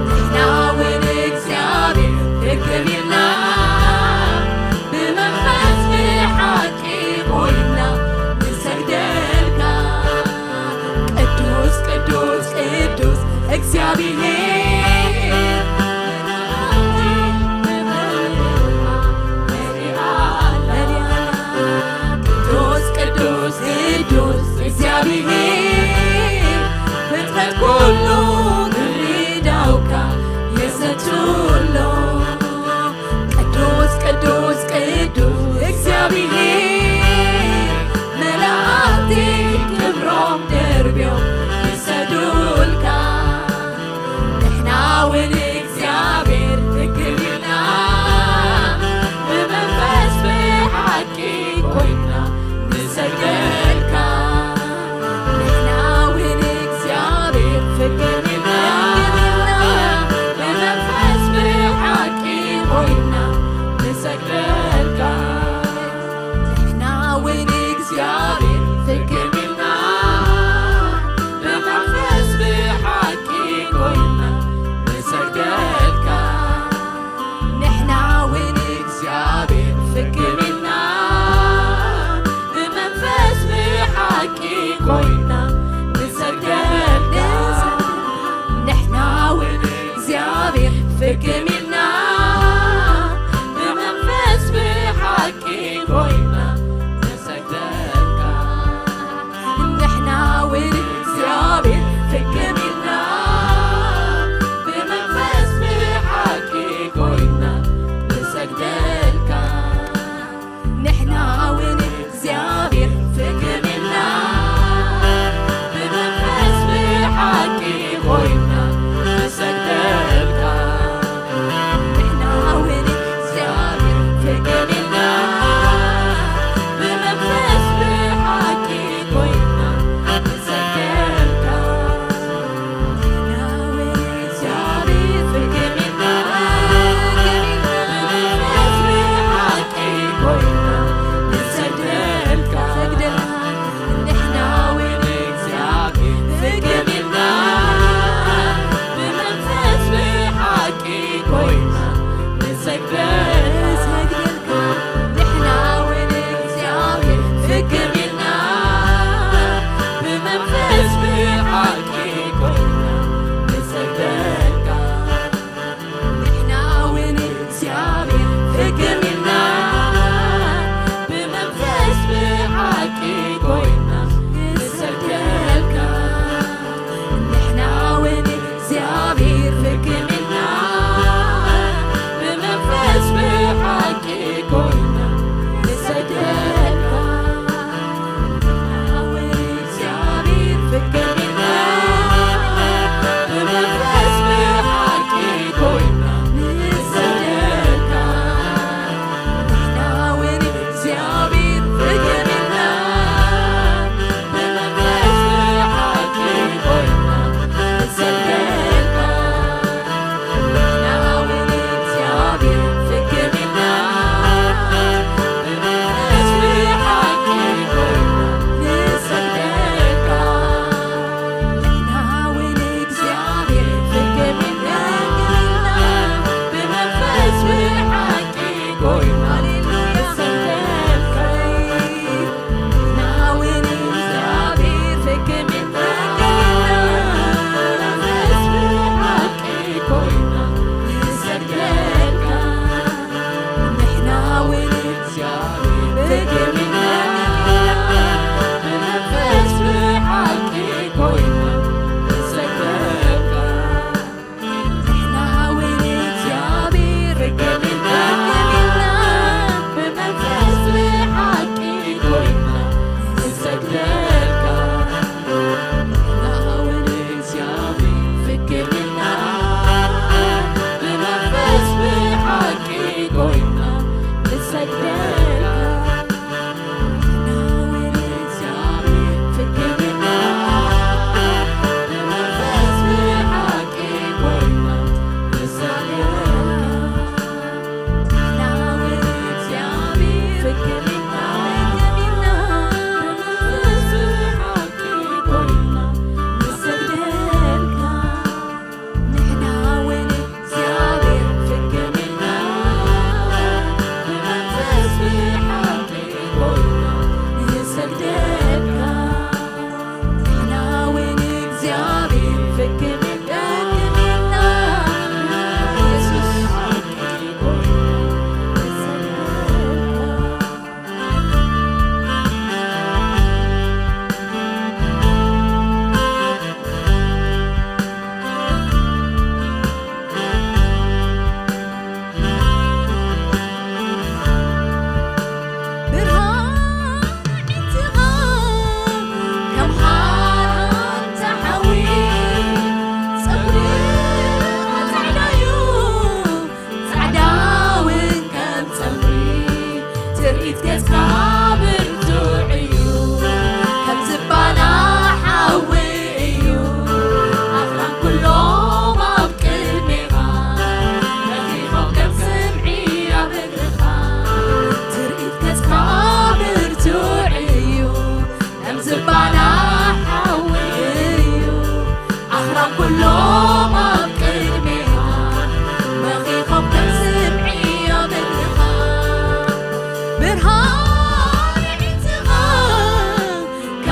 ንሕና እውን እግዚኣብሔር ፍግም ኢልና፣ ብመንፈስ ብሓቂ ኮይና ንሰግደልካ። ቅዱስ ቅዱስ ቅዱስ እግዚኣብሔር፣ ቅዱስ ቅዱስ ቅዱስ እግዚኣብሔር፣ ፍጥረት ኩሉ ክብሪ ዳውካ የሰትሎ። ቅዱስ ቅዱስ ቅዱስ እግዚኣብሔር፣ መላእኽቲ ክብሮም ደርብዮም ይሰግዱልካ። ንሕና እውን እግዚኣብሔር ፍግም ኢልና፣ ብመንፈስ ብሓቂ ኮይና ንሰግደልካ። ንሕና እውን እግዚኣብሔር ፍግም ኢልና፣ ብመንፈስ ብሓቂ ኮይና ንሰግደልካ። ንሕና እውን እግዚኣብሔር ፍግም ኢልና፣ ብመንፈስ ብሓቂ ኮይና ንሰግደልካ። ንሕና እውን እግዚኣብሔር ፍግም ኢልና፣ ብመንፈስ ብሓቂ ኮይና ንሰግደልካ። ንሕና እውን እግዚኣብሔር ፍግም ኢልና፣ ብመንፈስ ብሓቂ ኮይና ንሰግደልካ። ንሕና እውን እግዚኣብሔር ፍግም ኢልና፣ ብመንፈስ ብሓቂ ኮይና ንሰግደልካ። ንሕና እውን እግዚኣብሔር ፍግም ኢልና፣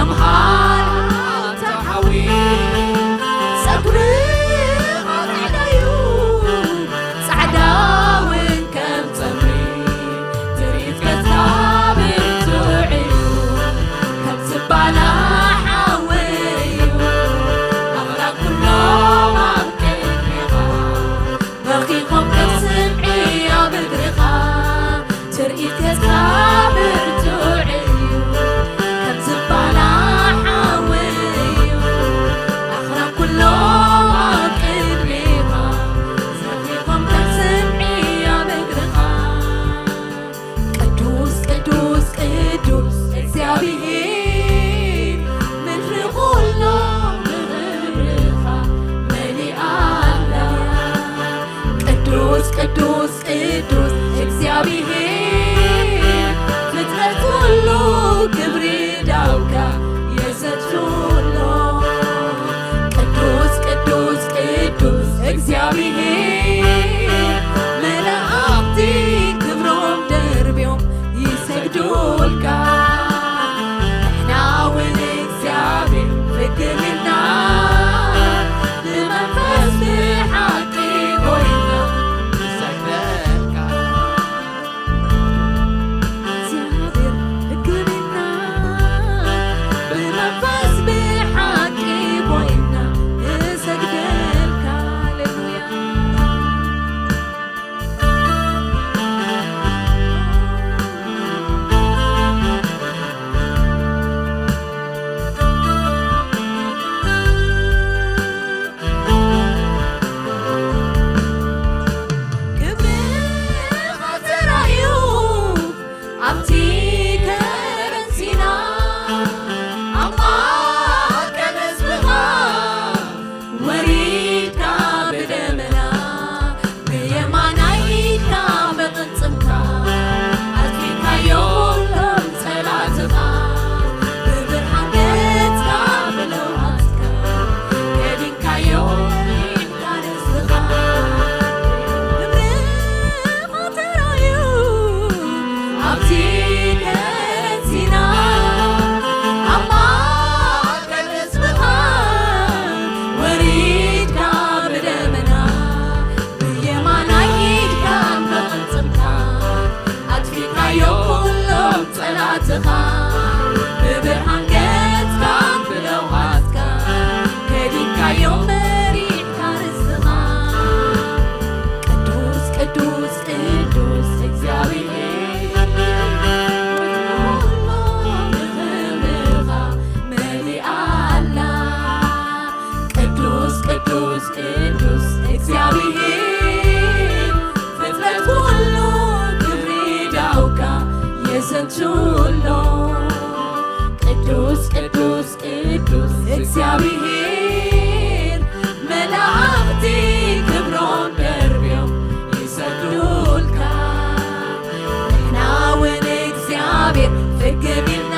ምሃል ኣንታ ሓዊ ጸጉርኻ ጻዕዳ እዩ፣ ጻዕዳ እውን ከም ጸጉሪ ትርኢት ገጽካ ብርቱዕ እዩ፣ ከም ዝባና ሓዊ እዩ ኣኽራን ኩሎም ኣብ ቅድሜኻ በኺኾም ከም ስምዒ ኣብ እግርኻ ትርኢት ገጽካ ብርቱዕ እዩ፣ ከም ዝባና ሓዊ እዩ ኣኽራን ኩሎም ኣብ ቅድሜኻ በኺኾም ከም ስምዒ ኣብ እግርኻ። ቅዱስ ቅዱስ ቅዱስ እግዚኣብሔር ምድሪ ኩሎ ብኽብርኻ መሊኣ ኣላ። ቅዱስ ቅዱስ ቅዱስ እግዚኣብሔር ፍጥረት ኩሉ ክብሪ ዳውካ የዘትሎ። ቅዱስ ቅዱስ ቅዱስ እግዚኣብሔር መላእኽቲ ክብሮም ደርብዮም ይሰግዱልካ። ንሕና እውን እግዚኣብሔር ፍግምና ብመንፈስ ብሓቂ ኮይና ንሰግደልካ። እግዚኣብሔር ፍግምና ብመንፈስ ብሓቂ ኮይና ንሰግደልካ። ሃሌሉያ። ክብርኻ ተራእዩ ኣብቲ ከረን ሲና፣ ኣብ ማእከል ህዝብኻ ወሪድካ ብደመና፣ ብየማናይ ኢድካ ብቕልጽምካ ኣጥፊእካዮም ኩሎም ጸላእትኻ፣ ብብርሃን ገጽካ ብለውሃትካ ከዲንካዮም ንህዝብኻ። ክብርኻ ተራእዩ ኣብቲ ከረን ሲና፣ ኣብ ማእከል ህዝብኻ ወሪድካ ብደመና፣ ብየማናይ ኢድካ ብቕልጽምካ ኣጥፊእካዮም ኩሎም ጸላእትኻ፣ ብብርሃን ገጽካ ብለውሃትካ ከዲንካዮም መሪሕካ ርስኻ። ቅዱስ ቅዱስ ቅዱስ እግዚኣብሔር፣ ምድሪ ኩሉ ብኽብርኻ መሊኣ ኣላ። ቅዱስ ቅዱስ ቅዱስ እግዚኣብሔር፣ ፍጥረት ኩሉ ክብሪ ዳውካ የዘንቱ ኣሎ። ቅዱስ ቅዱስ ቅዱስ እግዚኣብሔር፣ መላእኽቲ ክብሮም ደርብዮም ይሰግዱልካ። ንሕና እውን እግዚኣብሔር ፍግም ኢልና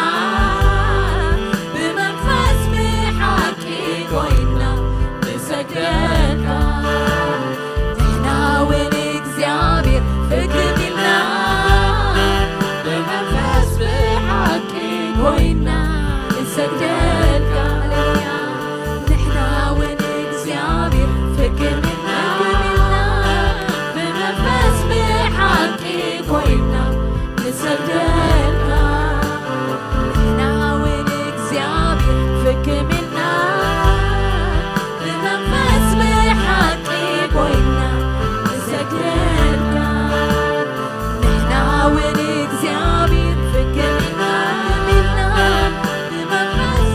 ብመንፈስ ብሓቂ ኮይና ንሰግደልካ። ንሕና እውን እግዚኣብሔር ፍግም ኢልና ብመንፈስ ብሓቂ ኮይና ንሰግደልካ። ሃሌሉያ። ንሕና እውን እግዚኣብሔር ፍግም ኢልና ብመንፈስ ብሓቂ ኮይና ንሰግደልካ። ንሕና እውን እግዚኣብሔር ፍግም ኢልና ብመንፈስ ብሓቂ ኮይና ንሰግደልካ። ንሕና እውን እግዚኣብሔር ፍግም ኢልና ብመንፈስ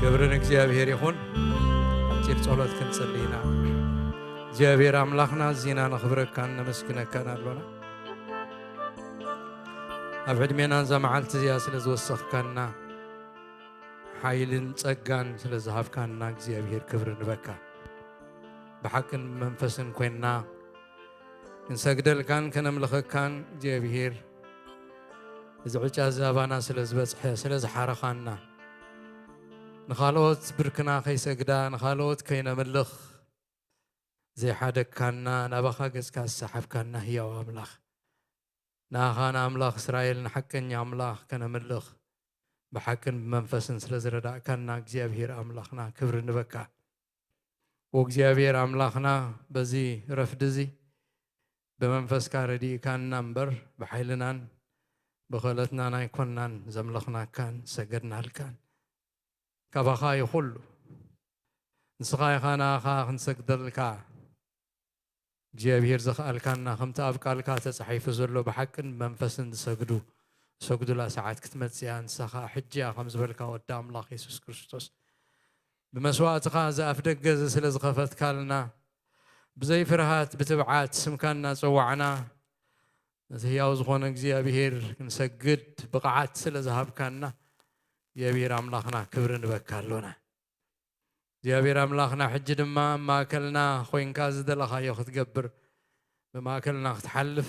ክብሪ ንእግዚኣብሔር ይኹን። ሓጺር ጸሎት ክንጽሊ ኢና። እግዚኣብሔር ኣምላኽና፣ እዚና ነኽብረካን ነመስግነካን ኣሎና። ኣብ ዕድሜና እዛ መዓልቲ እዚኣ ስለ ዝወሰኽካና፣ ሓይልን ጸጋን ስለ ዝሃብካና እግዚኣብሔር ክብሪ ንበካ። ብሓቅን መንፈስን ኮይንና ክንሰግደልካን ከነምልኸካን እግዚኣብሔር፣ እዚ ዕጫ እዚ ኣባና ስለ ዝበጽሐ፣ ስለ ዝሓረኻና፣ ንኻልኦት ብርክና ከይሰግዳ፣ ንኻልኦት ከይነምልኽ ዘይሓደግካና፣ ናባኻ ገጽካ ዝሰሓብካና ህያው ኣምላኽ፣ ንኣኻ ንኣምላኽ እስራኤል፣ ንሓቀኛ ኣምላኽ ከነምልኽ ብሓቅን ብመንፈስን ስለ ዝረዳእካና እግዚኣብሔር ኣምላኽና ክብሪ ንበካ። ወእግዚኣብሔር ኣምላኽና፣ በዚ ረፍዲ እዚ ብመንፈስካ ረዲእካና እምበር፣ ብሓይልናን ብኽእለትናን ኣይኮንናን ዘምለኽናካን ሰገድናልካን። ካባኻ እዩ ኩሉ። ንስኻ ኢኻ ንኣኻ ክንሰግደልካ እግዚኣብሔር ዘኽኣልካና፣ ከምቲ ኣብ ቃልካ ተጻሒፉ ዘሎ፣ ብሓቅን መንፈስን ዝሰግዱ፣ ዝሰግዱላ ሰዓት ክትመጽእ እያ። ንስኻ ሕጂ እያ፣ ከም ዝበልካ ወዲ ኣምላኽ የሱስ ክርስቶስ። ብመስዋእትኻ እዚ ኣፍ ደገ እዚ ስለ ዝኸፈትካልና፣ ብዘይ ፍርሃት ብትብዓት ስምካ እናጸዋዕና፣ ነቲ ህያው ዝኾነ እግዚኣብሔር ክንሰግድ ብቕዓት ስለ ዝሃብካና፣ እግዚኣብሔር ኣምላኽና ክብሪ ንበካ ኣሎና። እግዚኣብሔር ኣምላኽና፣ ሕጂ ድማ ኣብ ማእከልና ኮይንካ ዝደለኻዮ ክትገብር፣ ብማእከልና ክትሓልፍ፣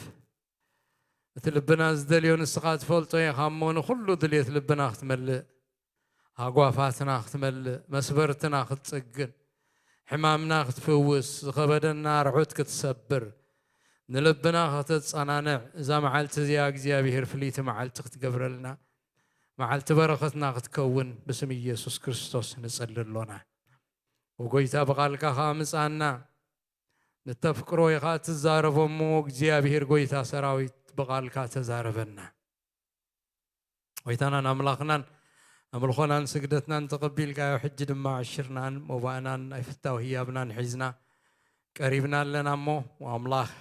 እቲ ልብና ዝደልዮ ንስኻ ትፈልጦ ኢኻ እሞ፣ ንኹሉ ድልየት ልብና ክትመልእ፣ ሃጓፋትና ክትመልእ፣ መስበርትና ክትጽግን፣ ሕማምና ክትፍውስ፣ ዝኸበደና ርሑት ክትሰብር፣ ንልብና ከተጸናንዕ፣ እዛ መዓልቲ እዚኣ እግዚኣብሔር ፍልይቲ መዓልቲ ክትገብረልና፣ መዓልቲ በረኸትና ክትከውን ብስም ኢየሱስ ክርስቶስ ንጸሊ ኣሎና። ወጎይታ፣ ብቓልካ ኸኣ ምጻና። ንተፍቅሮ ኢኻ ትዛረቦ እሞ፣ እግዚኣብሔር ጎይታ ሰራዊት፣ ብቓልካ ተዛረበና። ጎይታናን ኣምላኽናን፣ ኣምልኾናን ስግደትናን ተቐቢልካዮ፣ ሕጂ ድማ ዕሽርናን መባእናን ናይ ፍታው ህያብናን ሒዝና ቀሪብና ኣለና እሞ፣ ኣምላኽ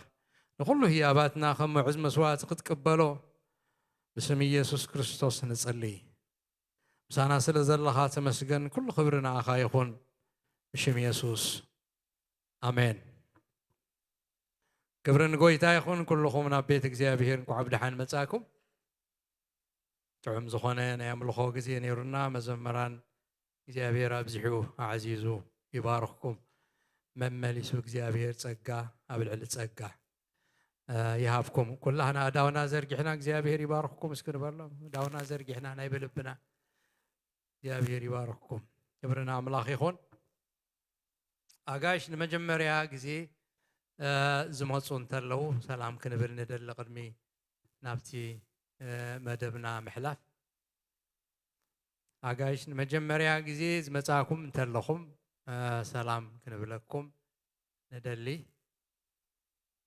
ንኹሉ ህያባትና ከም ምዑዝ መስዋእቲ ክትቅበሎ ብስም ኢየሱስ ክርስቶስ ንጸሊ። ምሳና ስለ ዘለኻ ተመስገን። ኩሉ ክብሪ ንኣኻ ይኹን፣ ብሽም የሱስ፣ ኣሜን። ክብሪ ንጎይታ ይኹን። ኩልኹም ናብ ቤት እግዚኣብሔር እንኳዕ ብደሓን መጻእኩም። ጥዑም ዝኾነ ናይ ኣምልኾ ግዜ ነይሩና። መዘምራን እግዚኣብሔር ኣብዚሑ ኣዕዚዙ ይባርኽኩም። መመሊሱ እግዚኣብሔር ጸጋ ኣብ ልዕሊ ጸጋ፣ እ፣ ይሃብኩም። ኩላህና ኣእዳውና ዘርጊሕና እግዚኣብሔር ይባርኽኩም እስኪ ንበሎም። ኣእዳውና ዘርጊሕና ናይ ብልብና እግዚኣብሔር ይባርኽኩም። ክብሪ ንኣምላኽ ይኹን። ኣጋይሽ ንመጀመርያ ግዜ፣ እ፣ ዝመጹ እንተለዉ ሰላም ክንብል ንደሊ ቅድሚ ናብቲ፣ እ፣ መደብና ምሕላፍ። ኣጋይሽ ንመጀመርያ ግዜ ዝመጻእኩም እንተለኹም፣ እ፣ ሰላም ክንብለኩም ንደሊ።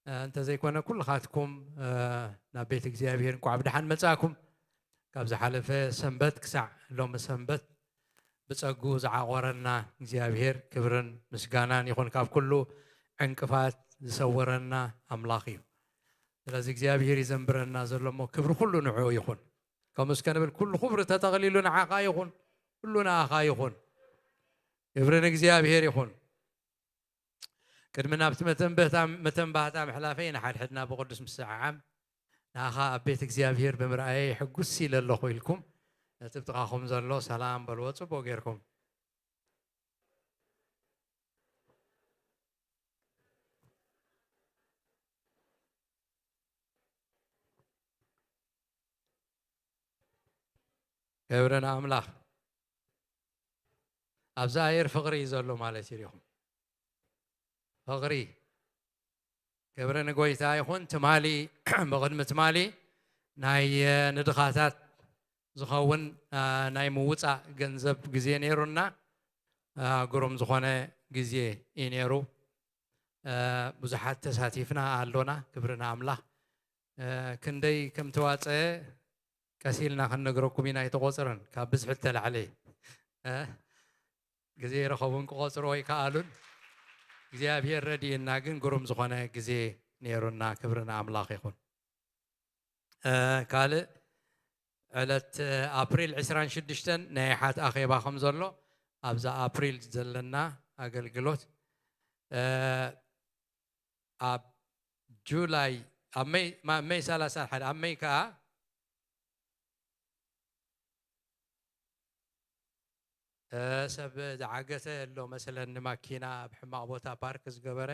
እ፣ እንተዘይኮነ ኩልኻትኩም፣ እ፣ ናብ ቤት እግዚኣብሔር እንኳዕ ብደሓን መጻእኩም። ካብ ዝሓለፈ ሰንበት ክሳዕ ሎሚ ሰንበት ብጸጉ ዝዓቖረና እግዚኣብሔር ክብርን ምስጋናን ይኹን። ካብ ኩሉ ዕንቅፋት ዝሰወረና ኣምላኽ እዩ። ስለዚ እግዚኣብሔር ይዘንብረና ዘሎ እሞ ክብሪ ኩሉ ንዕኡ ይኹን። ከምኡ እስከ ንብል፣ ኩሉ ክብሪ ተጠቕሊሉ ንዓኻ ይኹን፣ ኩሉ ንኣኻ ይኹን። ክብሪ ንእግዚኣብሔር ይኹን። ቅድሚ ናብቲ መተንበህታ-፣ መተንባህታ ምሕላፈይ ንሓድሕድና ብቕዱስ ምስዕዓም ንኣኻ ኣብ ቤት እግዚኣብሔር ብምርኣየይ ሕጉስ ኢለ ኣለኹ ኢልኩም ነቲ ብጥቓኹም ዘሎ ሰላም በልዎ ጽቡቕ ጌርኩም። ክብሪ ንኣምላኽ። ኣብዚ ኣየር ፍቕሪ እዩ ዘሎ ማለት እዩ። ዲኹም ፍቕሪ። ክብሪ ንጎይታ ይኹን። ትማሊ፣ ብቕድሚ ትማሊ ናይ፣ እ፣ ንድኻታት ዝኸውን፣ እ፣ ናይ ምውፃእ ገንዘብ ግዜ ነይሩና። እ፣ ግሩም ዝኾነ ግዜ እዩ ነይሩ። እ፣ ብዙሓት ተሳቲፍና ኣሎና። ክብሪ ንኣምላኽ። እ፣ ክንደይ ከም ተዋፀአ ቀስ ኢልና ክንነግረኩም ኢና። ኣይተቆፅረን፣ ካብ ብዝሒ ተላዕለ። እ፣ ግዜ ይረኸቡን ክቆፅርዎ ይከኣሉን። እግዚኣብሔር ረድእና ግን ግሩም ዝኾነ ግዜ ነይሩና። ክብሪ ንኣምላኽ ይኹን። እ፣ ካልእ ዕለት፣ እ፣ ኣፕሪል ዕስራን ሽዱሽተን ናይ ሓት ኣኼባ ከም ዘሎ ኣብዛ ኣፕሪል ዘለና ኣገልግሎት፣ እ፣ ኣብ ጁላይ፣ ኣብ መይ፣ ማ-፣ መይ ሰላሳ ሓደ፣ ኣብ መይ ከኣ፣ እ፣ ሰብ ዝዓገተ ኣሎ መሰለኒ፣ ማኪና ኣብ ሕማቕ ቦታ ፓርክ ዝገበረ።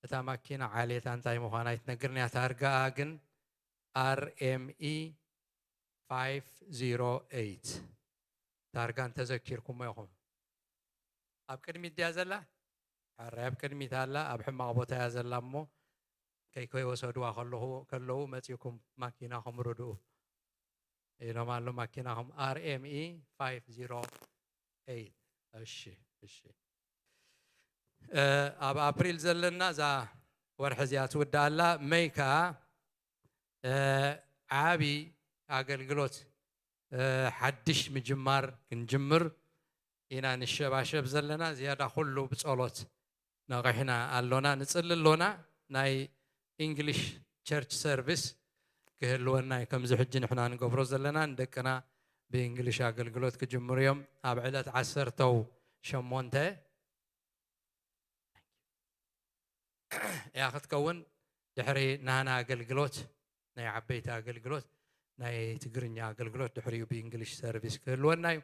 እታ ማኪና ዓሌታ እንታይ ምዃና ኣይትነግርን እያ። ታርጋኣ ግን ኣር ኤም ኢ ፋይቭ ዜሮ ኤይት። ታርጋ እንተዘኪርኩሞ ኢኹም። ኣብ ቅድሚት ድያ ዘላ? ሕራይ ኣብ ቅድሚት ኣላ። ኣብ ሕማቕ ቦታ እያ ዘላ እሞ፣ ከይ-፣ ከይወሰድዋ ከለኹ፣ ከለዉ መጺእኩም ማኪናኹም ርድኡ ኢሎም ኣሎ። ማኪናኹም ኣር ኤም ኢ ፋይቭ ዜሮ ኤይት። እሺ፣ እሺ። እ፣ ኣብ ኣፕሪል ዘለና እዛ ወርሒ እዚኣ ትውዳእ ኣላ። መይ ከኣ፣ እ፣ ዓቢ ኣገልግሎት፣ እ፣ ሓድሽ ምጅማር ክንጅምር ኢና ንሸባሸብ ዘለና። ዝያዳ ኩሉ ብጸሎት ነቒሕና ኣሎና፣ ንጽሊ ኣሎና። ናይ ኢንግሊሽ ቸርች ሰርቪስ ክህልወና እዩ። ከምዚ ሕጂ ንሕና ንገብሮ ዘለና፣ ንደቅና ብእንግሊሽ ኣገልግሎት ክጅምሩ እዮም። ኣብ ዕለት ዓሰርተው ሸሞንተ እያ ክትከውን። ድሕሪ ናና ኣገልግሎት፣ ናይ ዓበይቲ ኣገልግሎት፣ ናይ ትግርኛ ኣገልግሎት፣ ድሕሪኡ ብእንግሊሽ ሰርቪስ ክህልወና እዩ።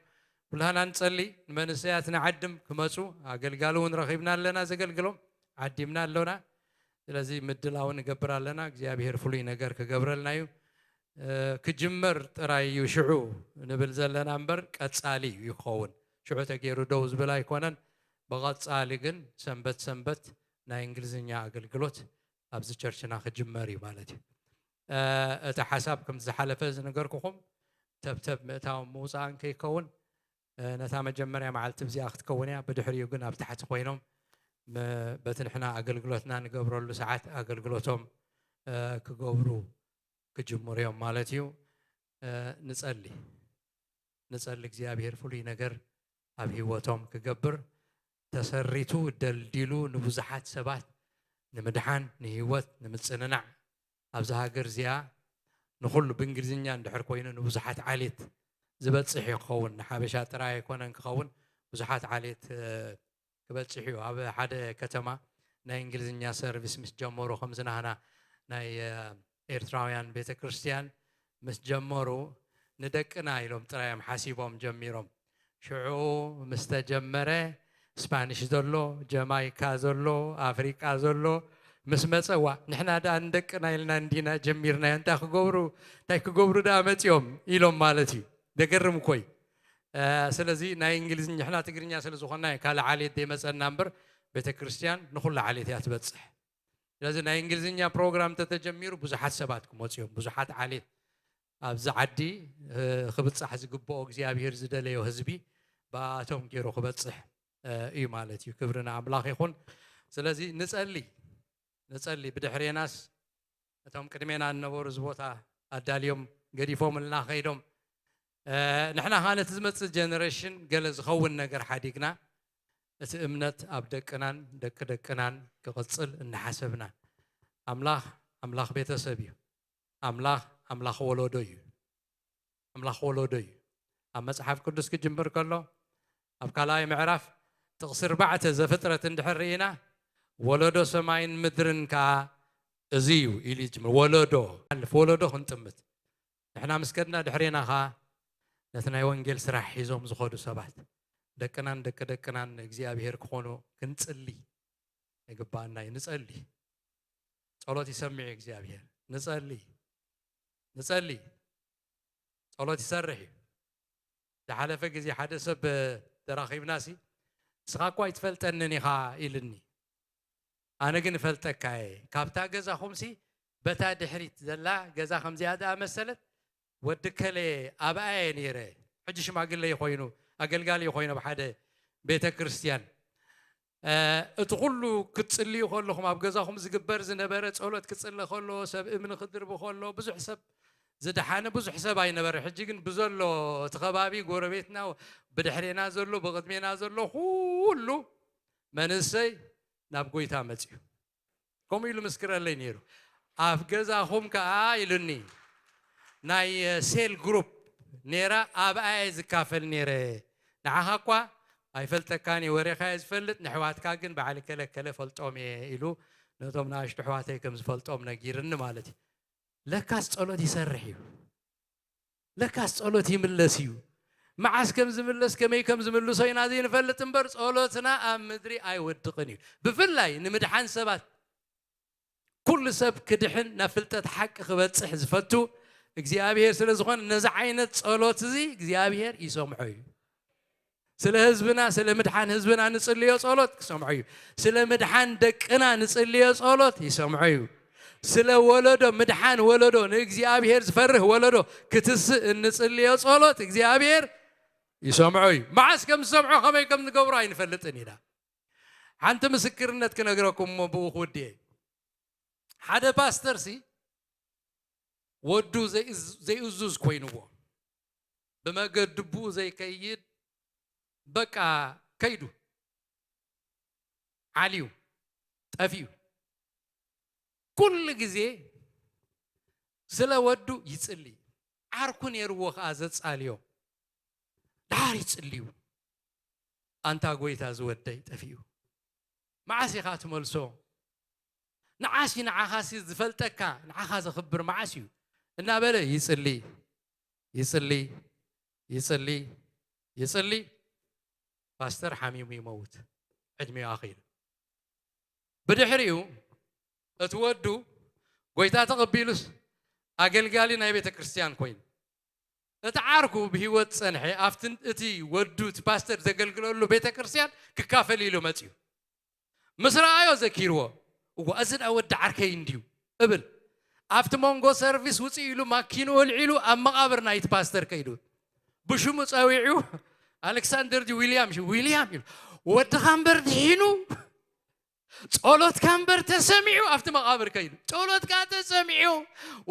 ኩላህና ንጸሊ፣ ንመንእሰያት ንዓድም ክመጹ፣ ኣገልጋሊ እውን ረኺብና ኣለና ዘገልግሎም፣ ዓዲምና ኣሎና። ስለዚ ምድላው ንገብር ኣለና። እግዚኣብሔር ፍሉይ ነገር ክገብረልና እዩ። እ፣ ክጅመር ጥራይ እዩ ሽዑ ንብል ዘለና እምበር፣ ቀጻሊ እዩ ይኸውን። ሽዑ ተገይሩ ደው ዝብል ኣይኮነን። ብቐጻሊ ግን ሰንበት ሰንበት ናይ እንግሊዝኛ ኣገልግሎት ኣብዚ ቸርችና ክጅመር እዩ ማለት እዩ። እ፣ እቲ ሓሳብ ከምቲ ዝሓለፈ ዝነገርኩኹም፣ ተብተብ ምእታውን ምውጻእን ከይከውን፣ እ፣ ነታ መጀመርያ መዓልቲ እዚኣ ክትከውን እያ። ብድሕሪኡ ግን ኣብ ታሕቲ ኮይኖም፣ ም-፣ በቲ ንሕና ኣገልግሎትና ንገብረሉ ሰዓት ኣገልግሎቶም፣ እ፣ ክገብሩ ክጅምሩ እዮም ማለት እዩ። እ፣ ንጸሊ። ንጸሊ እግዚኣብሔር ፍሉይ ነገር ኣብ ህይወቶም ክገብር፣ ተሰሪቱ ደልዲሉ ንብዙሓት ሰባት ንምድሓን፣ ንህይወት ንምጽንናዕ፣ ኣብዛ ሃገር እዚኣ ንኹሉ ብእንግሊዝኛ እንድሕር ኮይኑ ንብዙሓት ዓሌት ዝበጽሕ እዩ ክኸውን። ንሓበሻ ጥራይ ኣይኮነን ክኸውን፣ ብዙሓት ዓሌት፣ እ፣ ክበጽሕ እዩ። ኣብ ሓደ ከተማ ናይ እንግሊዝኛ ሰርቪስ ምስ ጀመሩ፣ ከምዚ ናህና ናይ፣ እ፣ ኤርትራውያን ቤተ ክርስቲያን ምስ ጀመሩ፣ ንደቅና ኢሎም ጥራይ እዮም ሓሲቦም ጀሚሮም። ሽዑ ምስ ተጀመረ፣ ስፓኒሽ ዘሎ፣ ጀማይካ ዘሎ፣ ኣፍሪቃ ዘሎ ምስ መጸ፣ "ዋ፣ ንሕና ደኣ ንደቅና ኢልና እንዲና ጀሚርናዮ፣ እንታይ ክገብሩ፣ እንታይ ክገብሩ ደኣ መጺኦም?" ኢሎም ማለት እዩ። ደገርም እኮ እዩ። እ፣ ስለዚ ናይ እንግሊዝኛ፣ ንሕና ትግርኛ ስለ ዝኾንና እዩ ካልእ ዓሌት ዘይመጸና እምበር፣ ቤተ ክርስቲያን ንኹላ ዓሌት እያ ትበጽሕ። ስለዚ ናይ እንግሊዝኛ ፕሮግራም እንተተጀሚሩ ብዙሓት ሰባት ክመጹ እዮም፣ ብዙሓት ዓሌት ኣብዚ ዓዲ፣ እ፣ ክብጻሕ ዝግብኦ እግዚኣብሔር ዝደለዮ ህዝቢ ብኣቶም ገይሩ ክበጽሕ፣ እ፣ እዩ ማለት እዩ። ክብሪ ንኣምላኽ ይኹን። ስለዚ ንጸሊ፣ ንጸሊ። ብድሕሬናስ እቶም ቅድሜና ዝነበሩ እዚ ቦታ ኣዳልዮም ገዲፎምልና ከይዶም፣ እ፣ ንሕና ኸኣ ነቲ ዝመጽእ ጀነሬሽን ገለ ዝኸውን ነገር ሓዲግና፣ እቲ እምነት ኣብ ደቅናን ደቂ ደቅናን ክቕጽል እናሓሰብና፣ ኣምላኽ፣ ኣምላኽ ቤተሰብ እዩ። ኣምላኽ፣ ኣምላኽ ወለዶ እዩ። ኣምላኽ ወለዶ እዩ። ኣብ መጽሓፍ ቅዱስ ክጅምር ከሎ፣ ኣብ ካልኣይ ምዕራፍ ጥቕሲ ኣርባዕተ ዘፍጥረት እንድሕር ርኢና፣ "ወለዶ ሰማይን ምድርን ከኣ እዚ እዩ" ኢሉ ይጅምር። ወለዶ፣ ሓልፍ ወለዶ ክንጥምት። ንሕና ምስ ከድና ድሕሬና ኸኣ ነቲ ናይ ወንጌል ስራሕ ሒዞም ዝኸዱ ሰባት፣ ደቅናን ደቂ ደቅናን ንእግዚኣብሔር ክኾኑ ክንጽሊ ይግባኣና እዩ። ንጸሊ። ጸሎት ይሰምዕ እዩ እግዚኣብሔር። ንጸሊ። ንጸሊ። ጸሎት ይሰርሕ እዩ። ዝሓለፈ ግዜ ሓደ ሰብ ተራኺብናሲ፣ "ንስኻ እኳ ኣይትፈልጠንን ኢኻ" ኢልኒ። "ኣነ ግን እፈልጠካ እየ። ካብታ ገዛኹምሲ በታ ድሕሪት ዘላ ገዛ ከምዚኣ ዝኣመሰለት፣ ወዲ ከለ ኣብኣ እየ ነይረ። ሕጂ ሽማግለ እዩ ኮይኑ፣ ኣገልጋሊ እዩ ኮይኑ ኣብ ሓደ ቤተ ክርስቲያን። እ፣ እቲ ኩሉ ክትጽልዩ ከለኹም፣ ኣብ ገዛኹም ዝግበር ዝነበረ ጸሎት ክጽለ ከሎ፣ ሰብ እምኒ ክድርቢ ከሎ፣ ብዙሕ ሰብ ዝደሓነ ብዙሕ ሰብ ኣይነበረ። ሕጂ ግን ብዘሎ እቲ ከባቢ፣ ጎረቤትና፣ ብድሕሬና ዘሎ፣ ብቕድሜና ዘሎ፣ ኩሉ መንእሰይ ናብ ጎይታ መጺኡ። ከምኡ ኢሉ ምስክረለይ ነይሩ። "ኣብ ገዛኹም ከኣ" ኢሉኒ፣ "ናይ ሴል ግሩፕ ነይራ፣ ኣብኣ እየ ዝካፈል ነይረ። ንዓኻ እኳ ኣይፈልጠካን እየ፣ ወሬኻ እየ ዝፈልጥ፣ ንሕዋትካ ግን በዓል ከለ ከለ ፈልጦም እየ ኢሉ ነቶም ንኣሽቱ ኣሕዋተይ ከም ዝፈልጦም ነጊርኒ ማለት እዩ። ለካስ ጸሎት ይሰርሕ እዩ። ለካስ ጸሎት ይምለስ እዩ። መዓስ ከም ዝምለስ፣ ከመይ ከም ዝምልሶ ኢና ዘይንፈልጥ እምበር፣ ጸሎትና ኣብ ምድሪ ኣይወድቕን እዩ። ብፍላይ ንምድሓን ሰባት፣ ኩሉ ሰብ ክድሕን ናብ ፍልጠት ሓቂ ክበጽሕ ዝፈቱ እግዚኣብሔር ስለ ዝኾነ፣ ነዚ ዓይነት ጸሎት እዚ እግዚኣብሔር ይሰምዖ እዩ። ስለ ህዝብና፣ ስለ ምድሓን ህዝብና ንጽልዮ ጸሎት ክሰምዖ እዩ። ስለ ምድሓን ደቅና ንጽልዮ ጸሎት ይሰምዖ እዩ። ስለ ወለዶ፣ ምድሓን ወለዶ፣ ንእግዚኣብሔር ዝፈርህ ወለዶ ክትስእ እንጽልዮ ጸሎት እግዚኣብሔር ይሰምዖ እዩ። መዓስ ከም ዝሰምዖ፣ ከመይ ከም ንገብሮ ኣይንፈልጥን ኢና። ሓንቲ ምስክርነት ክነግረኩም እሞ ብኡ ክውድእ። ሓደ ፓስተር ሲ ወዱ ዘይእዝ-፣ ዘይእዙዝ ኮይንዎ፣ ብመገዲ ብኡ ዘይከይድ፣ በቃ ከይዱ፣ ዓልዩ፣ ጠፊኡ። ኩሉ ግዜ ስለ ወዱ ይጽሊ። ዓርኩ ነይርዎ ኸኣ ዘጻልዮ። ደሓር ይጽልዩ። ኣንታ ጎይታ፣ ዝወደይ ጠፊኡ። መዓስ ኢኻ ትመልሶ? ንዓሲ ንዓኻሲ ዝፈልጠካ፣ ንዓኻ ዘኽብር መዓስ እዩ? እናበለ ይጽሊ፣ ይጽሊ፣ ይጽሊ፣ ይጽሊ። ፓስተር ሓሚሙ ይመውት። ዕድሜኡ ኣኺሉ። ብድሕሪኡ እቲ ወዱ ጎይታ ተቐቢሉስ ኣገልጋሊ ናይ ቤተ ክርስቲያን ኮይኑ። እቲ ዓርኩ ብህይወት ጸንሐ፣ ኣብቲ እቲ ወዱ እቲ ፓስተር ዘገልግለሉ ቤተ ክርስቲያን ክካፈል ኢሉ መጽዩ። ምስ ረኣዮ ዘኪርዎ፣ "እዋ፣ እዚ ደኣ ወዲ ዓርከይ እንድዩ" እብል። ኣብቲ መንጎ ሰርቪስ ውጽእ ኢሉ ማኪንኡ ኣልዒሉ ኣብ መቓብር ናይቲ ፓስተር ከይዱ። ብሽሙ ጸዊዑ፣ ኣሌክሳንደር ድዩ ዊልያም ሽሙ፣ "ዊልያም" ኢሉ፣ "ወድኻ እምበር ድሒኑ፣ ጸሎትካ እምበር ተሰሚዑ" ኣብቲ መቓብር ከይዱ። "ጸሎትካ ተሰሚዑ፣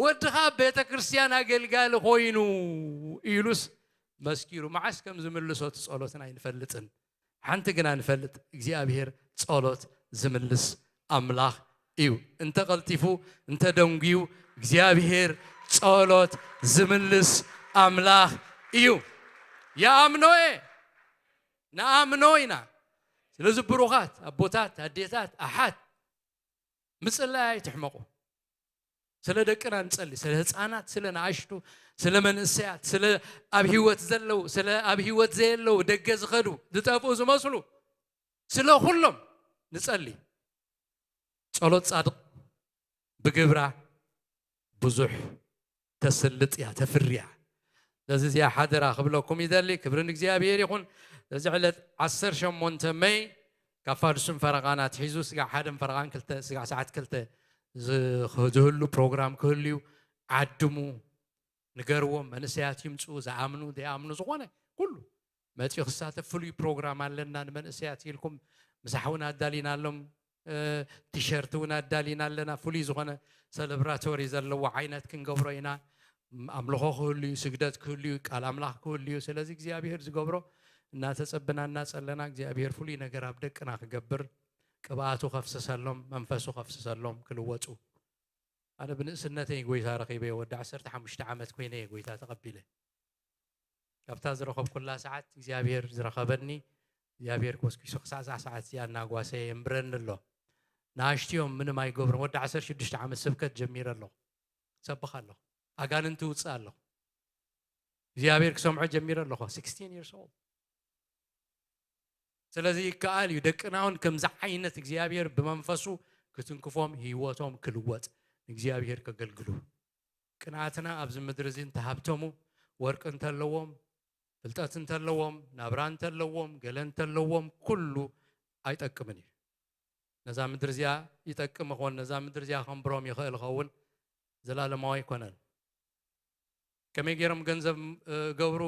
ወድኻ ኣብ ቤተ ክርስቲያን ኣገልጋሊ ኮይኑ" ኢሉስ መስኪሩ። መዓስ ከም ዝምልሶ እቲ ጸሎትና ኣይንፈልጥን። ሓንቲ ግና ንፈልጥ፣ እግዚኣብሔር ጸሎት ዝምልስ ኣምላኽ እዩ። እንተ ቀልጢፉ፣ እንተ ደንጉዩ፣ እግዚኣብሔር ጸሎት ዝምልስ ኣምላኽ እዩ። ይኣምኖ እየ፣ ንኣምኖ ኢና። ስለዚ ብሩኻት ኣቦታት፣ ኣዴታት፣ ኣሓት፣ ምጽላይ ኣይትሕመቑ። ስለ ደቅና ንጸሊ፣ ስለ ህፃናት፣ ስለ ንኣሽቱ፣ ስለ መንእሰያት፣ ስለ ኣብ ህይወት ዘለዉ፣ ስለ ኣብ ህይወት ዘየለዉ፣ ደገ ዝኸዱ፣ ዝጠፍኡ ዝመስሉ፣ ስለ ኩሎም ንጸሊ። ጸሎት ጻድቕ ብግብራ ብዙሕ ተስልጥ እያ፣ ተፍሪ እያ። ስለዚ እዚኣ ሓደራ ክብለኩም ይደሊ። ክብሪ ንእግዚኣብሔር ይኹን። ስለዚ ዕለት ዓሰርተ ሸሞንተ መይ ካብ ፋዱስን ፈረቓን ኣትሒዙ ስጋዕ ሓደን ፈረቓን ክልተ፣ ስጋዕ ሰዓት ክልተ ዝህ-፣ ዝህሉ ፕሮግራም ክህሉ እዩ። ዓድሙ፣ ንገርዎም፣ መንእሰያት ይምፅኡ፣ ዝኣምኑ ዘይኣምኑ፣ ዝኾነ ኩሉ መፂኡ ክሳተፍ። ፍሉይ ፕሮግራም ኣለና ንመንእሰያት ኢልኩም ምሳሕ እውን ኣዳሊናሎም፣ እ፣ ቲሸርት እውን ኣዳሊና ኣለና። ፍሉይ ዝኾነ ሰለብራቶሪ ዘለዎ ዓይነት ክንገብሮ ኢና። ም-፣ ኣምልኾ ክህሉ እዩ፣ ስግደት ክህሉ እዩ፣ ቃል ኣምላኽ ክህሉ እዩ። ስለዚ እግዚኣብሔር ዝገብሮ እናተጸበና እናጸለና እግዚኣብሔር ፍሉይ ነገር ኣብ ደቅና ክገብር ቅብኣቱ ከፍስሰሎም፣ መንፈሱ ከፍስሰሎም ክልወጡ። ኣነ ብንእስነተይ ጎይታ ረኺበ፣ ወዲ ዓሰርተ ሓሙሽተ ዓመት ኮይነ እየ ጎይታ ተቐቢለ። ካብታ ዝረኸብኩላ ሰዓት እግዚኣብሔር ዝረኸበኒ፣ እግዚኣብሔር ኮስኪሱ ክሳዕ እዛ ሰዓት እዚኣ እናጓሰየ የንብረኒ ኣሎ። ንኣሽትዮም ምንም ኣይገብርን። ወዲ ዓሰርተ ሽዱሽተ ዓመት ስብከት ጀሚረ ኣለኹ። ሰብኽ ኣለኹ። ኣጋንንቲ ውፅእ ኣለኹ። እግዚኣብሔር ክሰምዖ ጀሚረ ኣለኹ። ስክስቲን years old። ስለዚ ይከኣል እዩ። ደቅና እውን ከምዚ ዓይነት እግዚኣብሔር ብመንፈሱ ክትንክፎም፣ ህይወቶም ክልወጥ፣ ንእግዚኣብሔር ከገልግሉ። ቅንኣትና ኣብዚ ምድሪ እዚ እንተሃብተሙ፣ ወርቂ እንተለዎም፣ ፍልጠት እንተለዎም፣ ናብራ እንተለዎም፣ ገለ እንተለዎም፣ ኩሉ ኣይጠቅምን እዩ። ነዛ ምድሪ እዚኣ ይጠቅም ይኸውን፣ ነዛ ምድሪ እዚኣ ከንብሮም ይኽእል ይኸውን፣ ዘላለማዊ ኣይኮነን። ከመይ ገይሮም ገንዘብ፣ እ፣ ገብሩ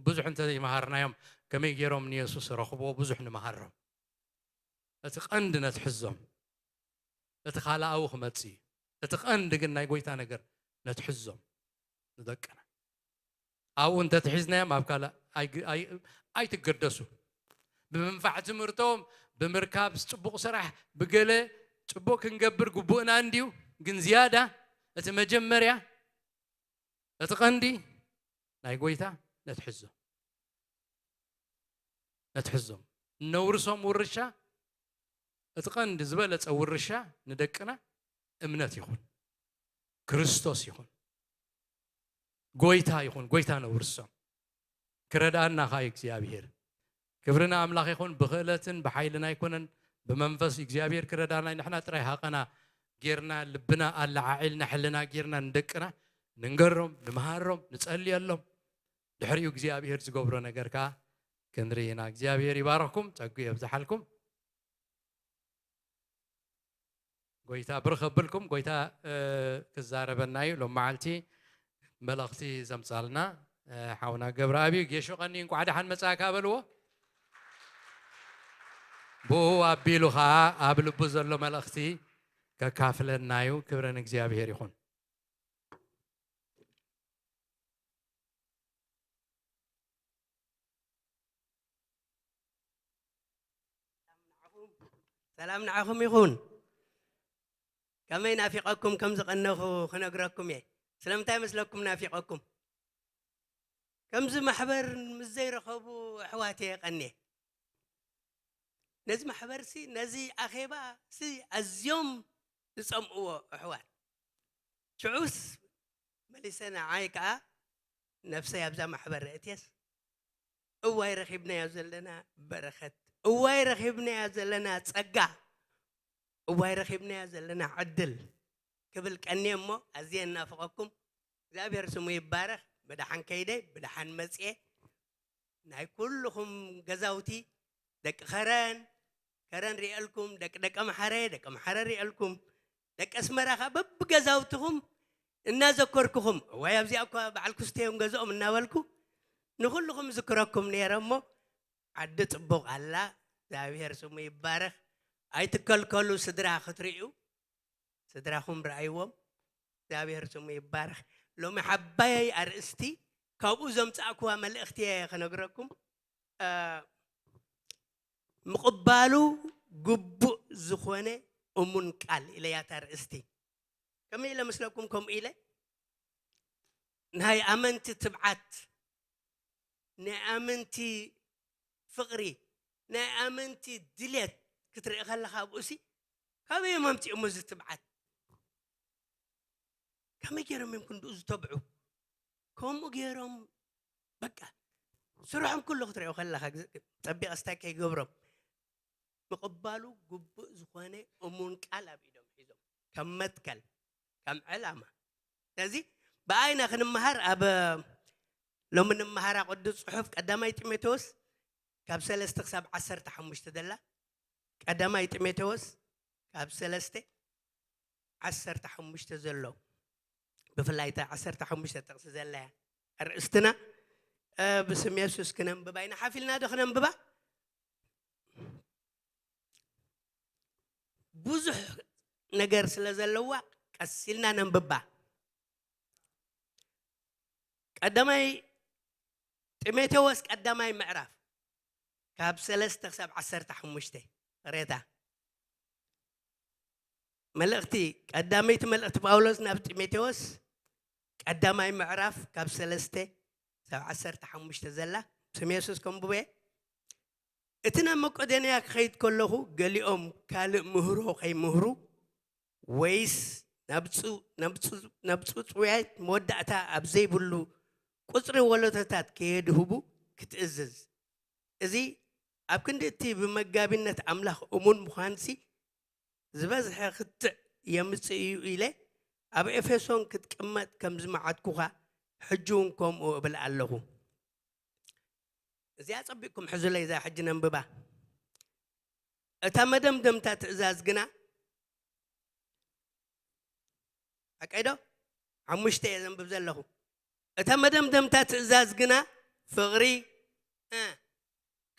ብዙሕ እንተ ዘይመሃርናዮም፣ ከመይ ገይሮም ንየሱስ ረኽብዎ ብዙሕ ንመሃሮም። እቲ ቀንዲ ነትሕዞም። እቲ ካልኣዊ ክመጽእ እዩ። እቲ ቀንዲ ግን ናይ ጎይታ ነገር ነትሕዞም ንደቅና። ኣብኡ እንተትሒዝናዮም ኣብ ካልእ ኣይግ-፣ ኣይ-፣ ኣይትገደሱ። ብምንፋዕ ትምህርቶም፣ ብምርካብ ጽቡቕ ስራሕ፣ ብገለ ጽቡቕ ክንገብር ግቡእና እንድዩ፣ ግን ዝያዳ እቲ መጀመርያ፣ እቲ ቀንዲ ናይ ጎይታ ነትሕዞም። ነትሕዞም። እነውርሶም ውርሻ፣ እቲ ቀንዲ ዝበለጸ ውርሻ ንደቅና እምነት ይኹን፣ ክርስቶስ ይኹን፣ ጎይታ ይኹን፣ ጎይታ ነውርሶም። ክረድኣና ኸኣ እዩ እግዚኣብሄር። ክብሪ ንኣምላኽ ይኹን። ብኽእለትን ብሓይልን ኣይኮነን፣ ብመንፈስ እግዚኣብሄር ክረድኣና እዩ። ንሕና ጥራይ ሃቐና ጌርና፣ ልብና ኣለዓዒልና፣ ሕልና ጌርና ንደቅና ንንገሮም፣ ንምሃሮም፣ ንጸልየሎም። ድሕሪኡ እግዚኣብሄር ዝገብሮ ነገር ከኣ ክንርኢ ኢና። እግዚኣብሄር ይባረኽኩም፣ ጸጉ የብዝሓልኩም። ጎይታ ብርኽ ኣብልኩም። ጎይታ፣ እ፣ ክዛረበና እዩ ሎም መዓልቲ። መልእኽቲ ዘምጻልና፣ እ፣ ሓውና ገብረኣብ እዩ። ጌሾ ቀኒ እንቋዕ ደሓን መጻእካ በልዎ። ብኡ ኣቢሉ ኸኣ ኣብ ልቡ ዘሎ መልእኽቲ ከካፍለና እዩ። ክብሪ ንእግዚኣብሄር ይኹን። ሰላም ንዓኹም ይኹን። ከመይ ናፊቐኩም ከም ዝቐነኹ ክነግረኩም እየ። ስለምንታይ መስለኩም ናፊቐኩም? ከምዚ ማሕበር ምስ ዘይረኸቡ ኣሕዋት እየ ቀንየ። ነዚ ማሕበርሲ፣ ነዚ ኣኼባሲ ኣዝዮም ዝጸምእዎ ኣሕዋት። ሽዑስ መሊሰ ንዓይ ከኣ ነፍሰይ ኣብዛ ማሕበር እእትየስ፣ እዋይ ረኺብናዮ ዘለና በረኸት፣ እዋይ ረኺብናዮ ዘለና ጸጋ፣ እዋይ ረኺብናዮ ዘለና ዕድል ክብል ቀንየ እሞ፣ ኣዝየ እናፍቐኩም። እግዚኣብሔር ስሙ ይባረኽ። ብደሓን ከይደ፣ ብደሓን መጽየ። ናይ ኩልኹም ገዛውቲ፣ ደቂ ከረን፣ ከረን ሪኤልኩም፣ ደቂ ደቀምሓረ፣ ደቀምሓረ ሪኤልኩም፣ ደቂ ኣስመራ ኸኣ በብገዛውትኹም እናዘከርኩኹም፣ እዋይ ኣብዚኣ እኳ በዓል ኩስተ እዮም ገዝኦም እናበልኩ ንኹልኹም ዝክረኩም ነይረ እሞ፣ ዓዲ ጽቡቕ ኣላ። እግዚኣብሔር ስሙ ይባረኽ። ኣይትከልከሉ ስድራ ክትርእዩ፣ ስድራኹም ረኣይዎም። እግዚኣብሔር ስሙ ይባረኽ። ሎሚ ዓባይ ኣርእስቲ ካብኡ ዘምጻእኩዋ መልእኽቲ እየ ክነግረኩም። እ፣ ምቕባሉ ግቡእ ዝኾነ እሙን ቃል ኢለያ እታ ኣርእስቲ። ከመይ ኢለ መስለኩም ከምኡ ኢለ? ናይ ኣመንቲ ትብዓት፣ ናይ ኣመንቲ ፍቕሪ፣ ናይ ኣመንቲ ድሌት ክትርኢ ከለኻ ኣብኡሲ ካበይ እዮም ኣምጺኦሞ እዚ ትብዓት? ከመይ ገይሮም እዮም ክንድኡ ዝተብዑ? ከምኡ ገይሮም በቃ ስርሖም ኩሉ ክትሪኦ ከለኻ ግዜ ጸቢቐ ስታይ ከይገብሮም ምቕባሉ ግቡእ ዝኾነ እሙን ቃል ኣብ ኢዶም ሒዞም ከም መትከል ከም ዕላማ። ስለዚ ብኣይና ክንመሃር ኣብ ሎሚ ንመሃራ ቅዱስ ጽሑፍ ቀዳማይ ጢሞቴዎስ ካብ ሰለስተ ክሳብ ዓሰርተ ሓሙሽተ ዘላ፣ ቀዳማይ ጢሞቴዎስ ካብ ሰለስተ ዓሰርተ ሓሙሽተ ዘሎ፣ ብፍላይ እታ ዓሰርተ ሓሙሽተ ጥቕሲ ዘላያ ኣርእስትና፣ እ፣ ብስም የሱስ ክነንብባ ኢና። ሓፊልና ዶ ክነንብባ? ብዙሕ ነገር ስለ ዘለዋ ቀስ ኢልና ነንብባ። ቀዳማይ ጢሞቴዎስ ቀዳማይ ምዕራፍ ካብ ሰለስተ ክሳብ ዓሰርተ ሓሙሽተ ሬታ። መልእኽቲ፣ ቀዳመይቲ መልእኽቲ ጳውሎስ ናብ ጢሞቴዎስ ቀዳማይ ምዕራፍ ካብ ሰለስተ ክሳብ ዓሰርተ ሓሙሽተ ዘላ፣ ስም የሱስ ከንብቦ እየ። እቲ ናብ መቄዶንያ ክኸይድ ከለኹ ገሊኦም ካልእ ምህሮ ከይምህሩ ወይስ ናብ ጽ-፣ ናብ ጽ-፣ ናብ ጽውጽዋያት መወዳእታ ኣብ ዘይብሉ ቁጽሪ ወለዶታት ከየድህቡ ክትእዝዝ። እዚ ኣብ ክንዲ እቲ ብመጋቢነት ኣምላኽ እሙን ምዃንሲ ዝበዝሐ ክትዕ የምጽእ እዩ ኢለ ኣብ ኤፌሶን ክትቅመጥ ከም ዝመዓድኩኻ ሕጂ እውን ከምኡ እብል ኣለኹ። እዚኣ ጸቢቕኩም ሕዙለይ፣ እዛ ሕጂ ነንብባ። እታ መደምደምታ ትእዛዝ ግና፣ ሓቀይ ዶ? ሓሙሽተ እየ ዘንብብ ዘለኹ። እታ መደምደምታ ትእዛዝ ግና ፍቕሪ፣ እ፣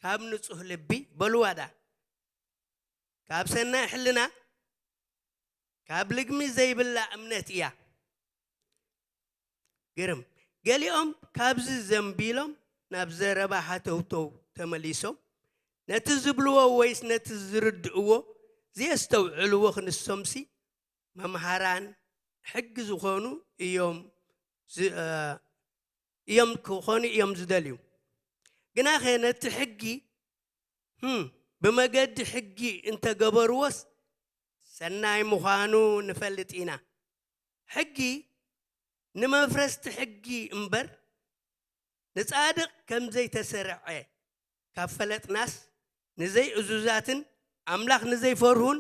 ካብ ንጹህ ልቢ፣ በልዋ ዳ፣ ካብ ሰናይ ሕልና፣ ካብ ልግሚ ዘይብላ እምነት እያ። ግርም። ገሊኦም ካብዚ ዘንቢሎም ናብ ዘረባ ሃተውተው ተመሊሶም፣ ነቲ ዝብልዎ ወይስ ነቲ ዝርድእዎ ዘየስተውዕልዎ ክንሶምሲ መምሃራን ሕጊ ዝኾኑ እዮም ዝ-፣ እ፣ እዮም ክኾኑ እዮም ዝደልዩ። ግናኸ ነቲ ሕጊ ህም፣ ብመገዲ ሕጊ እንተገበርዎስ ሰናይ ምዃኑ ንፈልጥ ኢና። ሕጊ ንመፍረስቲ ሕጊ እምበር ንጻድቕ ከም ዘይተሰርዐ ካብ ፈለጥናስ፣ ንዘይእዙዛትን ኣምላኽ ንዘይፈርሁን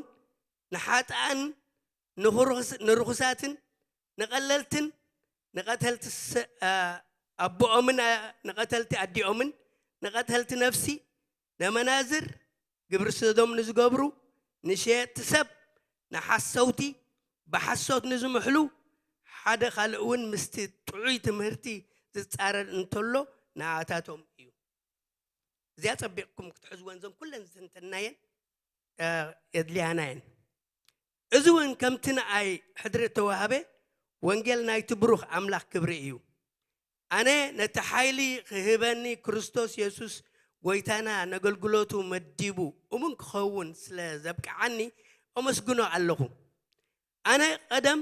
ንሓጥኣን ንኽርኹስ-፣ ንርኹሳትን ንቐለልትን ንቐተልቲ ሰ-፣ ኣ-፣ ኣቦኦምን ኣ-፣ ንቐተልቲ ኣዲኦምን ንቐተልቲ ነፍሲ ነመናዝር ግብሪ ሰዶም ንዝገብሩ ንሸየጥቲ ሰብ ንሓሰውቲ ብሓሶት ንዝምሕሉ ሓደ ካልእ እውን ምስቲ ጥዑይ ትምህርቲ ዝጻረር እንተሎ ንኣታቶም እዩ። እዚኣ ጸቢቕኩም ክትሕዝወን እዞም ኩለን ዝተንተናየን የድልያና እየን። እዚ እውን ከምቲ ንኣይ ሕድሪ እተዋህበ ወንጌል ናይቲ ብሩኽ ኣምላኽ ክብሪ እዩ። ኣነ ነቲ ሓይሊ ክህበኒ ክርስቶስ የሱስ ጐይታና ነገልግሎቱ መዲቡ እሙን ክኸውን ስለ ዘብቅዓኒ ኣመስግኖ ኣለኹ። ኣነ ቀደም፣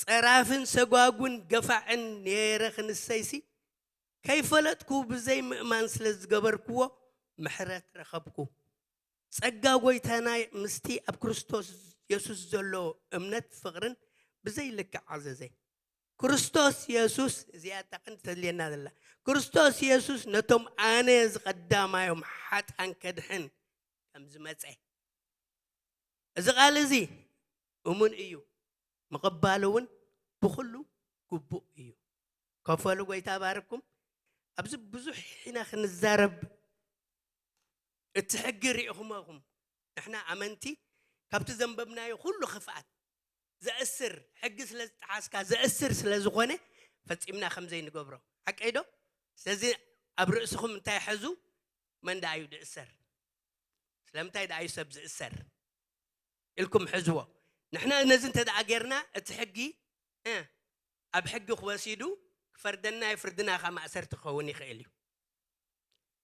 ጸራፍን ሰጓጉን ገፋዕን ነይረ ክንሰይሲ ከይፈለጥኩ ብዘይ ምእማን ስለ ዝገበርክዎ ምሕረት ረኸብኩ። ጸጋ ጐይታና ምስቲ ኣብ ክርስቶስ የሱስ ዘሎ እምነት ፍቕርን ብዘይ ልክዕ ዓዘዘ። ክርስቶስ የሱስ፣ እዚኣ እታ ቀንዲ ተድልየና ዘላ፣ ክርስቶስ የሱስ ነቶም ኣነ ዝቐዳማዮም ሓጣን ከድሕን ከም ዝመጸ። እዚ ቃል እዚ እሙን እዩ፣ ምቕባሉ እውን ብኹሉ ግቡእ እዩ። ከፈሉ ጐይታ ባርኩም። ኣብዚ ብዙሕ ኢና ክንዛረብ። እቲ ሕጊ ርኢኹሞ ኢኹም። ንሕና ኣመንቲ ካብቲ ዘንበብናዮ ኩሉ ክፍኣት ዘእስር፣ ሕጊ ስለ ዝጠሓስካ ዘእስር ስለ ዝኾነ ፈጺምና ከም ዘይንገብሮ። ሓቀይ ዶ? ስለዚ ኣብ ርእስኹም እንታይ ሕዙ? መን ደኣ እዩ ዝእሰር? ስለምንታይ ደኣ እዩ ሰብ ዝእሰር? ኢልኩም ሕዝዎ። ንሕና ነዚ እንተ ደኣ ጌርና እቲ ሕጊ፣ እ፣ ኣብ ሕጊ ክወሲዱ ክፈርደና እዩ፣ ፍርድና ከኣ ማእሰርቲ ክኸውን ይኽእል እዩ።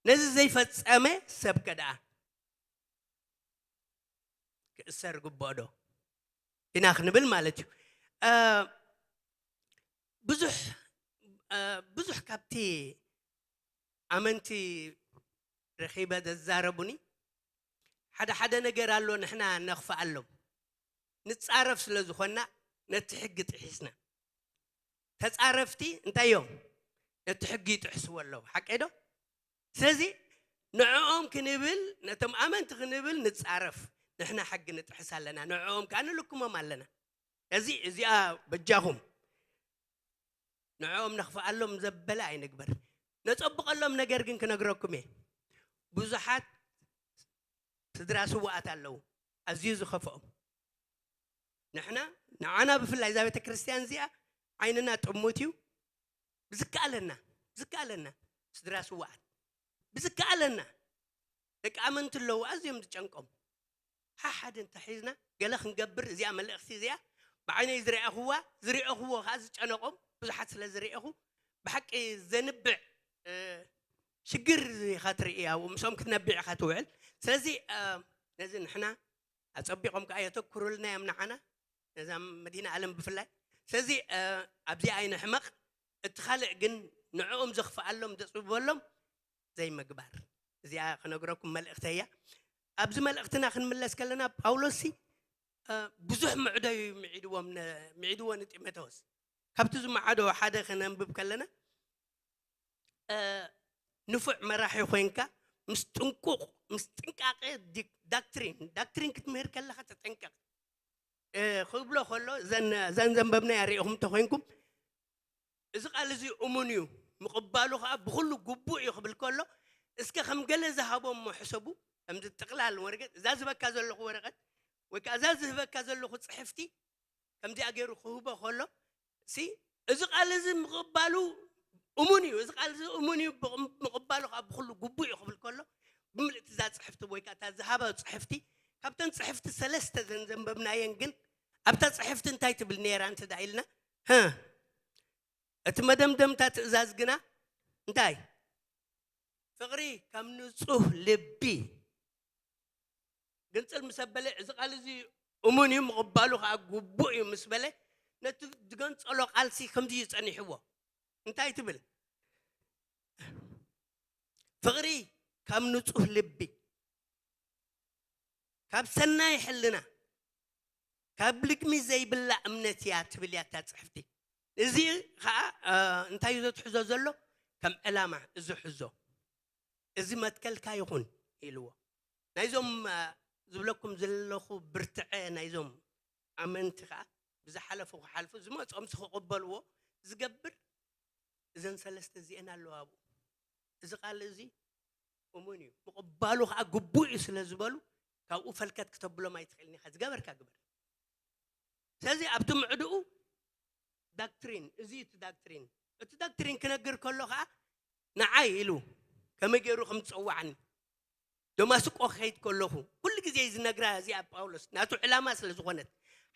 ነዚ ዘይፈጸመ ሰብ ከ ደኣ ክእሰር ግብኦ ዶ ኢና ክንብል ማለት እዩ። እ፣ ብዙሕ፣ እ፣ ብዙሕ ካብቲ ኣመንቲ ረኺበ ዘዛረቡኒ፣ ሓደ ሓደ ነገር ኣሎ ንሕና ነኽፍኣሎም። ንጻረፍ ስለ ዝኾንና ነቲ ሕጊ ጥሒስና። ተጻረፍቲ እንታይ እዮም? ነቲ ሕጊ ይጥሕስዎ ኣለዉ። ሓቀይ ዶ? ስለዚ ንዕኦም ክንብል፣ ነቶም ኣመንቲ ክንብል ንጻረፍ። ንሕና ሕጊ ንጥሕስ ኣለና፣ ንዕኦም ከኣ ንልክሞም ኣለና። እዚ፣ እዚኣ በጃኹም ንዕኦም ነኽፍኣሎም ዘበለ ኣይንግበር። ነጸብቐሎም ነገር ግን ክነግረኩም እየ። ብዙሓት ስድራ ስውኣት ኣለዉ፣ ኣዝዩ ዝኸፍኦም። ንሕና፣ ንዓና ብፍላይ እዛ ቤተ ክርስቲያን እዚኣ ዓይንና ጥሙት እዩ። ብዝከኣለና፣ ብዝከኣለና ስድራ ስውኣት፣ ብዝከኣለና ደቂ ኣመንቲ ኣለዉ ኣዝዮም ዝጨንቆም። ሓሓደ እንተሒዝና ገለ ክንገብር፣ እዚኣ መልእኽቲ እዚኣ ብዓይነይ ዝረኣኹዋ፣ ዝረኣኹዎ ከኣ ዝጨነቆም ብዙሓት ስለ ዝረኣኹ፣ ብሓቂ ዘንብዕ፣ እ፣ ሽግር ኢኻ ትርኢ፣ ኣብኡ ምስኦም ክትነብዕ ኢኻ ትውዕል። ስለዚ፣ እ፣ ነዚ ንሕና ኣጸቢቖም ከኣ የተኩሩልና እዮም ንዓና፣ ነዛ መዲና ዓለም ብፍላይ። ስለዚ፣ እ፣ ኣብዚኣ ኣይንሕመቕ። እቲ ካልእ ግን ንዕኦም ዘኽፍኣሎም፣ ዘጽብበሎም ዘይምግባር። እዚኣ ክነግረኩም መልእኽተይ እያ። ኣብዚ መልእኽትና ክንምለስ ከለና ጳውሎስሲ፣ እ፣ ብዙሕ ምዕዶ እዩ ምዒድዎም ነ-፣ ምዒድዎ ንጢሞቴዎስ። ካብቲ ዝመዓዶ ሓደ ክነንብብ ከለና፣ እ፣ ንፉዕ መራሒ ኮይንካ ምስ ጥንቁቕ፣ ምስ ጥንቃቄ ዲ-፣ ዳክትሪን፣ ዳክትሪን ክትምህር ከለኻ ተጠንቀቕ፣ እ፣ ክብሎ ከሎ እዘን፣ እዘን ዘንበብናያ ርኢኹም እንተኾይንኩም፣ እዚ ቃል እዚ እሙን እዩ፣ ምቕባሉ ኸኣ ብኹሉ ግቡእ እዩ ክብል ከሎ፣ እስከ ከም ገለ ዝሃቦ እሞ ሕሰቡ። ከምዚ ጥቕላል ወረቀት፣ እዛ ዝህበካ ዘለኹ ወረቀት፣ ወይ ከኣ እዛ ዝህበካ ዘለኹ ጽሕፍቲ፣ ከምዚኣ ገይሩ ክህቦ ከሎ፣ ሲ፣ እዚ ቃል እዚ ምቕባሉ እሙን እዩ፣ እዚ ቃል እዚ እሙን እዩ፣ ብቕ-፣ ምቕባሉ ኸኣ ብኹሉ ግቡእ እዩ ክብል ከሎ፣ ብምልእቲ እዛ ጽሕፍቲ ወይ ከኣ እታ ዝሃባ ጽሕፍቲ፣ ካብተን ጽሕፍቲ ሰለስተ ዘን ዘንበብናየን ግን፣ ኣብታ ጽሕፍቲ እንታይ ትብል ነይራ እንተ ደኣ ኢልና፣ ሀ፣ እቲ መደምደምታ ትእዛዝ ግና እንታይ? ፍቕሪ ከም ንጹህ ልቢ ግንጽል ምስ ኣበለ፣ እዚ ቃል እዚ እሙን እዩ፣ ምቕባሉ ከኣ ግቡእ እዩ ምስ በለ፣ ነቲ ዝገንጸሎ ቃልሲ ከምዚ እዩ ጸኒሕዎ። እንታይ ትብል? ፍቕሪ ካብ ንጹህ ልቢ፣ ካብ ሰናይ ሕልና፣ ካብ ልግሚ ዘይብላ እምነት እያ ትብል እያ እታ ጽሕፍቲ። እዚ ኸኣ እንታይ እዩ ዘትሕዞ ዘሎ? ከም ዕላማ እዚ ሕዞ፣ እዚ መትከልካ ይኹን ኢልዎ። ናይዞም ዝብለኩም ዘለኹ ብርትዐ ናይዞም ኣመንቲ ኸኣ ብዝሓለፉ ክሓልፉ፣ ዝመጾም ክቕበልዎ ዝገብር፣ እዘን ሰለስተ እዚአን ኣለዋ ኣብኡ። እዚ ቃል እዚ እሙን እዩ፣ ምቕባሉ ኸዓ ግቡእ እዩ ስለ ዝበሉ ካብኡ ፈልከት ክተብሎም ኣይትኽእልን ኢኻ። ዝገበርካ ግበር። ስለዚ ኣብቲ ምዕድኡ ዳክትሪን፣ እዚ እዩ እቲ ዳክትሪን። እቲ ዳክትሪን ክነግር ከሎ ኸዓ ንዓይ ኢሉ ከመይ ገይሩ ከም ዝጸዋዓኒ፣ ደማስቆ ክኸይድ ከለኹ ኩሉ ግዜ እዩ ዝነግራ እዚኣ ጳውሎስ፣ ናቱ ዕላማ ስለ ዝኾነት።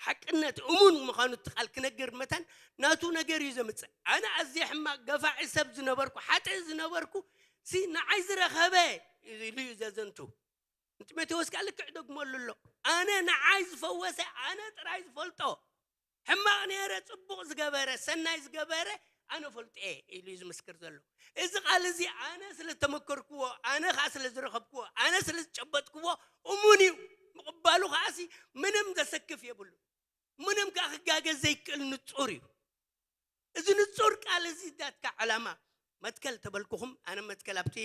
ሓቅነት እሙን ምዃኑ እቲ ቃል ክነግር መታን ናቱ ነገር እዩ ዘምጽእ። ኣነ ኣዝየ ሕማቕ ገፋዒ ሰብ ዝነበርኩ፣ ሓጥእ ዝነበርኩ፣ ሲ ንዓይ ዝረኸበ ኢሉ እዩ ዘዘንቱ። ንጢሞቴዎስ ከኣ ልክዕ ደግመሉ ኣሎ። ኣነ ንዓይ ዝፈወሰ ኣነ ጥራይ ዝፈልጦ። ሕማቕ ነይረ ጽቡቕ ዝገበረ፣ ሰናይ ዝገበረ ኣነ ፈልጦ እየ ኢሉ እዩ ዝምስክር ዘሎ። እዚ ቃል እዚ ኣነ ስለ ዝተመከርክዎ፣ ኣነ ከኣ ስለ ዝረኸብክዎ፣ ኣነ ስለ ዝጨበጥክዎ እሙን እዩ። ምቕባሉ ከኣሲ ምንም ዘሰክፍ የብሉ። ምንም ከኣ ክጋገ ዘይክእል ንጹር እዩ። እዚ ንጹር ቃል እዚ ናትካ ዕላማ መትከል ተበልኩኹም፣ ኣነ መትከል ኣብቲ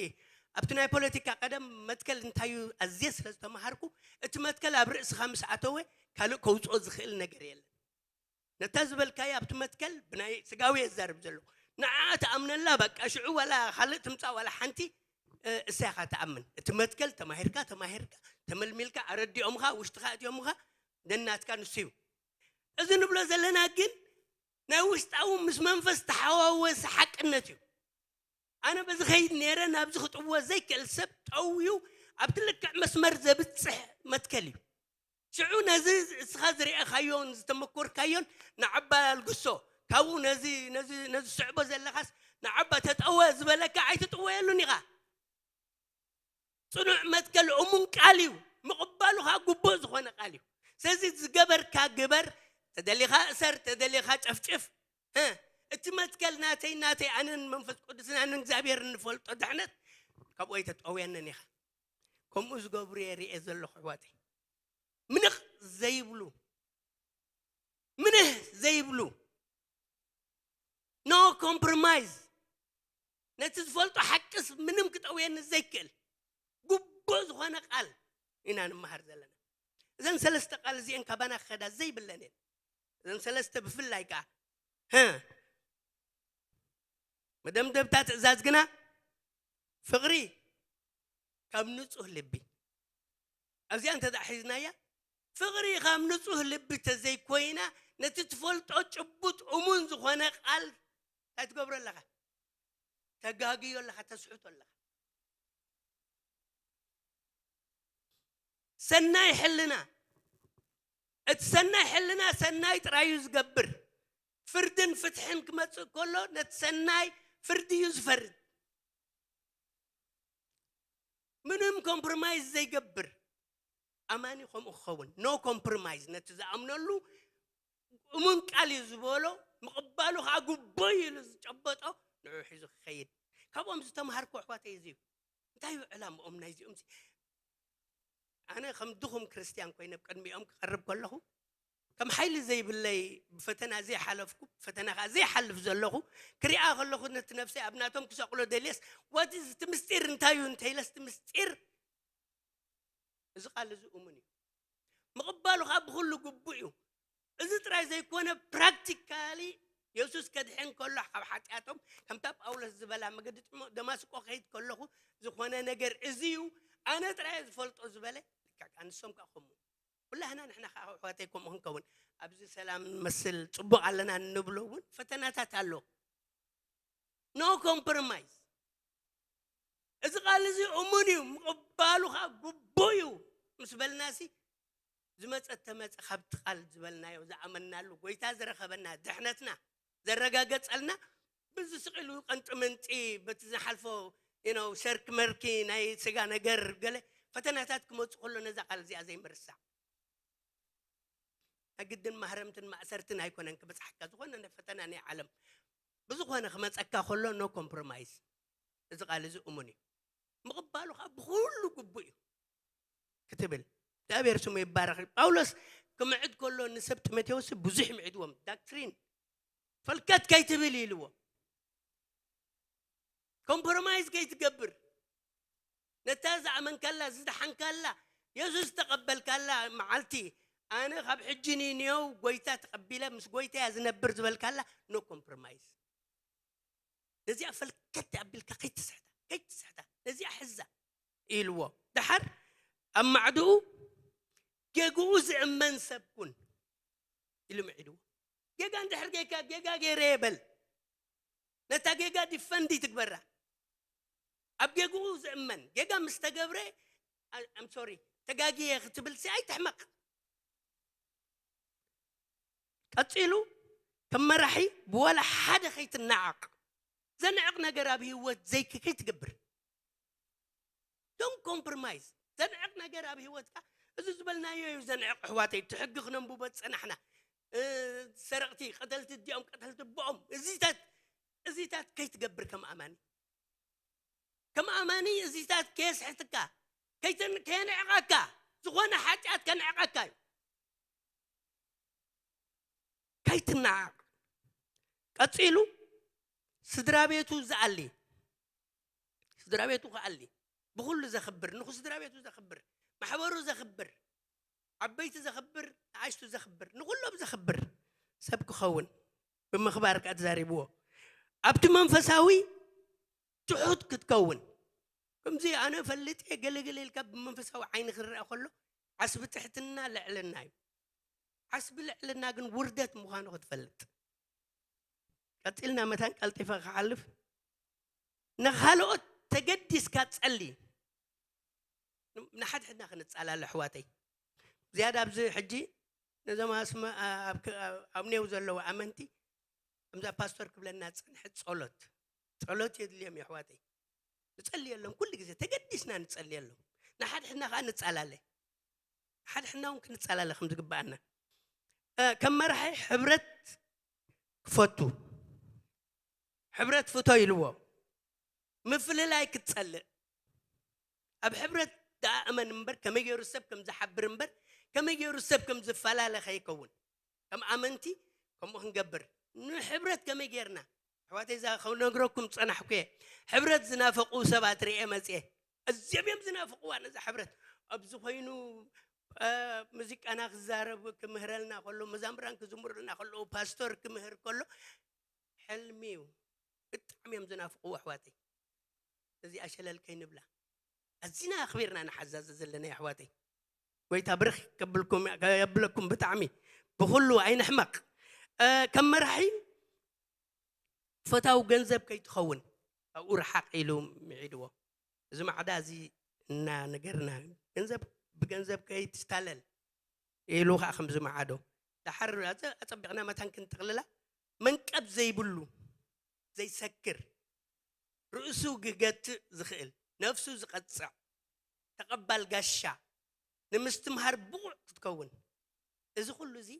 ኣብቲ ናይ ፖለቲካ ቀደም መትከል እንታይ እዩ ኣዝየ ስለ ዝተምሃርኩ፣ እቲ መትከል ኣብ ርእስኻ ምስ ኣተወ ካልእ ከውጽኦ ዝኽእል ነገር የለን። ነታ ዝበልካዮ ኣብቲ መትከል ብናይ ስጋዊ እዛረብ ዘለኹ። ንዓኣ ትኣምነላ በቃ ሽዑ ዋላ ካልእ ትምጻእ ዋላ ሓንቲ እ፣ እሳ ኢኻ ትኣምን። እቲ መትከል ተማሂርካ ተማሂርካ ተመልሚልካ ኣረዲኦምኻ ውሽጥኻ እትዮምኻ ደናትካ ንሱ እዩ። እዚ ንብሎ ዘለና ግን ናይ ውሽጣዊ ምስ መንፈስ ተሓዋወሰ ሓቅነት እዩ። ኣነ በዚ ኸይድ ነይረ ናብዚ ክጥዎ ዘይክእል ሰብ ጠውዩ ኣብቲ ልክዕ መስመር ዘብጽሕ መትከል እዩ። ሽዑ ነዚ እስኻ ዝረኣኻዮን ዝተመኮርካዮን ንዓባ ኣልግሶ፣ ካብኡ ነዚ ነዚ ነዚ ዝስዕቦ ዘለኻስ ንዓባ ተጠወ ዝበለካ ኣይትጥወየሉን ኢኻ። ጽኑዕ መትከል እሙን ቃል እዩ። ምቕባሉ ኸኣ ግቡእ ዝኾነ ቃል እዩ። ስለዚ ዝገበርካ ግበር፣ ተደሊኻ እሰር፣ ተደሊኻ ጨፍጭፍ። እ፣ እቲ መትከል ናተይ ናተይ ኣነን መንፈስ ቅዱስን ኣነን እግዚኣብሔር እንፈልጦ ድሕነት ካብኡ ኣይተጠውየንን ኢኻ። ከምኡ ዝገብሩ እየ ርእየ ዘለኹ ኣሕዋተይ። ምንኽ ዘይብሉ ምንህ ዘይብሉ no compromise፣ ነቲ ዝፈልጦ ሓቅስ ምንም ክጠውየኒ ዘይክእል ግቡእ ዝኾነ ቃል ኢና ንመሃር ዘለና። እዘን ሰለስተ ቃል እዚአን ካባና ክኸዳ ዘይብለን እየን። እዘን ሰለስተ ብፍላይ ከዓ ህ መደምደምታ ትእዛዝ ግና ፍቕሪ ካብ ንጹህ ልቢ። ኣብዚኣ እንተ ደኣ ሒዝናያ፣ ፍቕሪ ካብ ንጹህ ልቢ ተዘይኮይና፣ ነቲ ትፈልጦ ጭቡጥ እሙን ዝኾነ ቃል እንታይ ትገብሮ ኣለኻ? ተጋግዮ ኣለኻ፣ ተስሕቶ ኣለኻ። ሰናይ ሕልና፣ እቲ ሰናይ ሕልና ሰናይ ጥራይ እዩ ዝገብር። ፍርድን ፍትሕን ክመጽእ ከሎ፣ ነቲ ሰናይ ፍርዲ እዩ ዝፈርድ። ምንም ኮምፕሮማይዝ ዘይገብር ኣማኒ ከምኡ ክኸውን፣ no compromise። ነቲ ዝኣምነሉ እሙን ቃል እዩ ዝበሎ፣ ምቕባሉ ከዓ ግቡእ እዩ ኢሉ ዝጨበጦ ንዕኡ ሒዙ ክኸይድ። ካብኦም ዝተምሃርኩ ኣሕዋተይ እዚ እዩ። እንታይ እዩ ዕላምኦም ናይዚኦም? ኣነ ከም ድኹም ክርስትያን ኮይነ ኣብ ቅድሚኦም ክቐርብ ከለኹ፣ ከም ሓይሊ ዘይብለይ፣ ብፈተና ዘይሓለፍኩ፣ ፈተና ከዓ ዘይሓልፍ ዘለኹ ክሪኣ ከለኹ፣ ነቲ ነፍሰይ ኣብ ናቶም ክሰቕሎ ደልየስ፣ what is፣ እቲ ምስጢር እንታይ እዩ እንተኢለስ፣ እቲ ምስጢር እዚ ቃል እዚ እሙን እዩ። ምቕባሉ ከዓ ብኹሉ ግቡእ እዩ። እዚ ጥራይ ዘይኮነ፣ ፕራክቲካሊ የሱስ ከድሕን ከሎ ካብ ሓጢኣቶም፣ ከምታ ጳውሎስ ዝበላ፣ መገዲ ጥሞ-፣ ደማስቆ ከይድ ከለኹ ዝኾነ ነገር እዚ እዩ፣ ኣነ ጥራይ ዝፈልጦ ዝበለ፣ ልክዕ ከኣ ንሶም ከኣ ከምኡ። ኩላህና ንሕና ከኣ ኣሕዋተይ ከምኡ ክንከውን፣ ኣብዚ ሰላም ንመስል፣ ጽቡቕ ኣለና እንብሎ እውን ፈተናታት ኣሎ። No compromise። እዚ ቃል እዚ እሙን እዩ፣ ምቕባሉ ኸኣ ግቡእ እዩ ምስ በልናሲ፣ ዝመጸ ተመጸ፣ ካብቲ ቃል ዝበልናዮ፣ ዝኣመንናሉ፣ ጎይታ ዝረኸበና፣ ድሕነትና ዘረጋገጸልና፣ ብዚ ስቕ ኢሉ ቀንጢ መንጢ፣ በቲ ዝሓልፎ፣ you know፣ ሸርክ መርኪ ናይ ስጋ ነገር፣ ገለ ፈተናታት ክመጹ ከሎ፣ ነዛ ቃል እዚኣ ዘይምርሳዕ። ኣግድን ማህረምትን ማእሰርትን ኣይኮነን ክበጽሓካ፣ ዝኾነ ናይ ፈተና ናይ ዓለም ብዝኾነ ክመጸካ ከሎ፣ no compromise። እዚ ቃል እዚ እሙን እዩ። ምቕባሉ ከዓ ብኹሉ ግቡእ እዩ ክትብል እግዚኣብሔር ስሙ ይባረኽ። ጳውሎስ ክምዕድ ከሎ ንሰብ ጢሞቴዎስ ብዙሕ ይምዕድዎም። ዳክትሪን ፈልከት ከይትብል ኢልዎ። ኮምፕሮማይዝ ከይትገብር፣ ነታ ዝኣመንካላ ዝደሓንካላ የሱስ ዝተቐበልካላ መዓልቲ፣ ኣነ ካብ ሕጂ ንኔው ጎይታ ተቐቢለ ምስ ጎይታ እያ ዝነብር ዝበልካላ፣ ኖ ኮምፕሮማይዝ። ነዚኣ ፈልከት ኣቢልካ ከይትስሕታ፣ ከይትስሕታ፣ ነዚኣ ሕዛ ኢልዎ። ደሓር ኣብ ማዕድኡ ጌግኡ ዝእመን ሰብ ኩን ኢሉ ምዒድዎ። ጌጋ እንድሕር ጌጋ ጌጋ ገይረ የበል። ነታ ጌጋ ዲፈንድ ትግበራ። ኣብ ጌግኡ ዝእመን ጌጋ ምስ ተገብረ፣ ኣም ሶሪ፣ ተጋግየ ክትብል ሲ ኣይትሕመቕ። ቀጺሉ ከም መራሒ ብዋላ ሓደ ከይትናዓቕ፣ ዘንዕቕ ነገር ኣብ ህይወት ዘይክ ከይትገብር። ዶን ኮምፕሮማይዝ። ዘንዕቕ ነገር ኣብ ህይወትካ፣ እዚ ዝበልናዮ እዩ ዘንዕቕ። ኣሕዋተይ፣ እቲ ሕጊ ክነንብቦ ዝጸናሕና፣ እ፣ ሰረቕቲ፣ ቀተልቲ እዲኦም፣ ቀተልቲ ቦኦም፣ እዚታት፣ እዚታት ከይትገብር ከም ኣማኒ። ከም ኣማኒ እዚታት ከየስሕትካ፣ ከይትን-፣ ከየንዕቐካ፣ ዝኾነ ሓጢኣት ከንዕቐካ እዩ። ከይትናዓቕ። ቀጺሉ ስድራ ቤቱ ዝኣሊ፣ ስድራ ቤቱ ክኣሊ፣ ብኹሉ ዘኽብር፣ ንኹ ስድራ ቤቱ ዘኽብር፣ ማሕበሩ ዘኽብር፣ ዓበይቲ ዘኽብር፣ ንኣሽቱ ዘኽብር፣ ንኹሎም ዘኽብር ሰብ ክኸውን ብምኽባር ከኣ ተዛሪብዎ። ኣብቲ መንፈሳዊ ትሑት ክትከውን። ከምዚ ኣነ ፈልጥ እየ ገለገለ ኢልካ ብመንፈሳዊ ዓይኒ ክረኣ ከሎ ዓስቢ ትሕትና ልዕልና እዩ። ዓስቢ ልዕልና ግን ውርደት ምዃኑ ክትፈልጥ። ቀጺልና መታን ቀልጢፈ ክሓልፍ፣ ንኻልኦት ተገዲስካ ጸሊ። ንሓድሕድና ክንጻላለ ኣሕዋተይ። ዝያዳ ኣብዚ ሕጂ ነዞም ኣስመ-፣ ኣብ ክ-፣ ኣብ ኔው ዘለዉ ኣመንቲ ከምዛ ፓስቶር ክብለና ዝጸንሐ ጸሎት፣ ጸሎት የድልዮም እዩ ኣሕዋተይ። ንጸልየሎም፣ ኩሉ ግዜ ተገዲስና ንጸልየሎም። ንሓድሕድና ከኣ ንጻላለ። ንሓድሕድና እውን ክንጻላለ ከም ዝግብኣና። እ፣ ከም መራሒ ሕብረት ክፈቱ። ሕብረት ፍቶ ኢልዎ። ምፍልላይ ክትጸልእ። ኣብ ሕብረት ደኣ እመን እምበር፣ ከመይ ገይሩ ሰብ ከም ዝሓብር እምበር፣ ከመይ ገይሩ ሰብ ከም ዝፈላለ ከይከውን። ከም ኣመንቲ ከምኡ ክንገብር። ንሕብረት ከመይ ጌርና? ኣሕዋተይ፣ እዛ ክነግረኩም ጸናሕኩ እየ። ሕብረት ዝናፈቑ ሰባት ርእየ መጽየ። ኣዝዮም እዮም ዝናፍቕዋ ነዛ ሕብረት። ኣብዚ ኮይኑ፣ እ፣ ሙዚቃና ክዛረብ ክምህረልና ከሎ፣ መዛምራን ክዝምሩልና ከለዉ፣ ፓስቶር ክምህር ከሎ፣ ሕልሚ እዩ። ብጣዕሚ እዮም ዝናፍቕዎ ኣሕዋተይ። እዚኣ ሸለል ከይንብላ። ኣዚና ኣኽቢርና ንሓዛዘ ዘለና ኣሕዋተይ። ጎይታ ብርኽ ከብልኩም፣ የብለኩም ብጣዕሚ። ብኹሉ ኣይንሕመቕ። እ፣ ከም መራሒ ፈታዊ ገንዘብ ከይትኸውን ኣብኡ ረሓቕ ኢሉ ምዒድዎ። እዚ ማዕዳ እዚ እናነገርና ገንዘብ ብገንዘብ ከይትታለል ኢሉ ከዓ ከም ዝመዓዶ። ደሓር ኣጸ-፣ ኣጸቢቕና መታን ክንጥቕልላ መንቀብ ዘይብሉ፣ ዘይሰክር፣ ርእሱ ክገትእ ዝኽእል፣ ነፍሱ ዝቐጽዕ፣ ተቐባል ጋሻ፣ ንምስትምሃር ብቑዕ ክትከውን። እዚ ኩሉ እዚ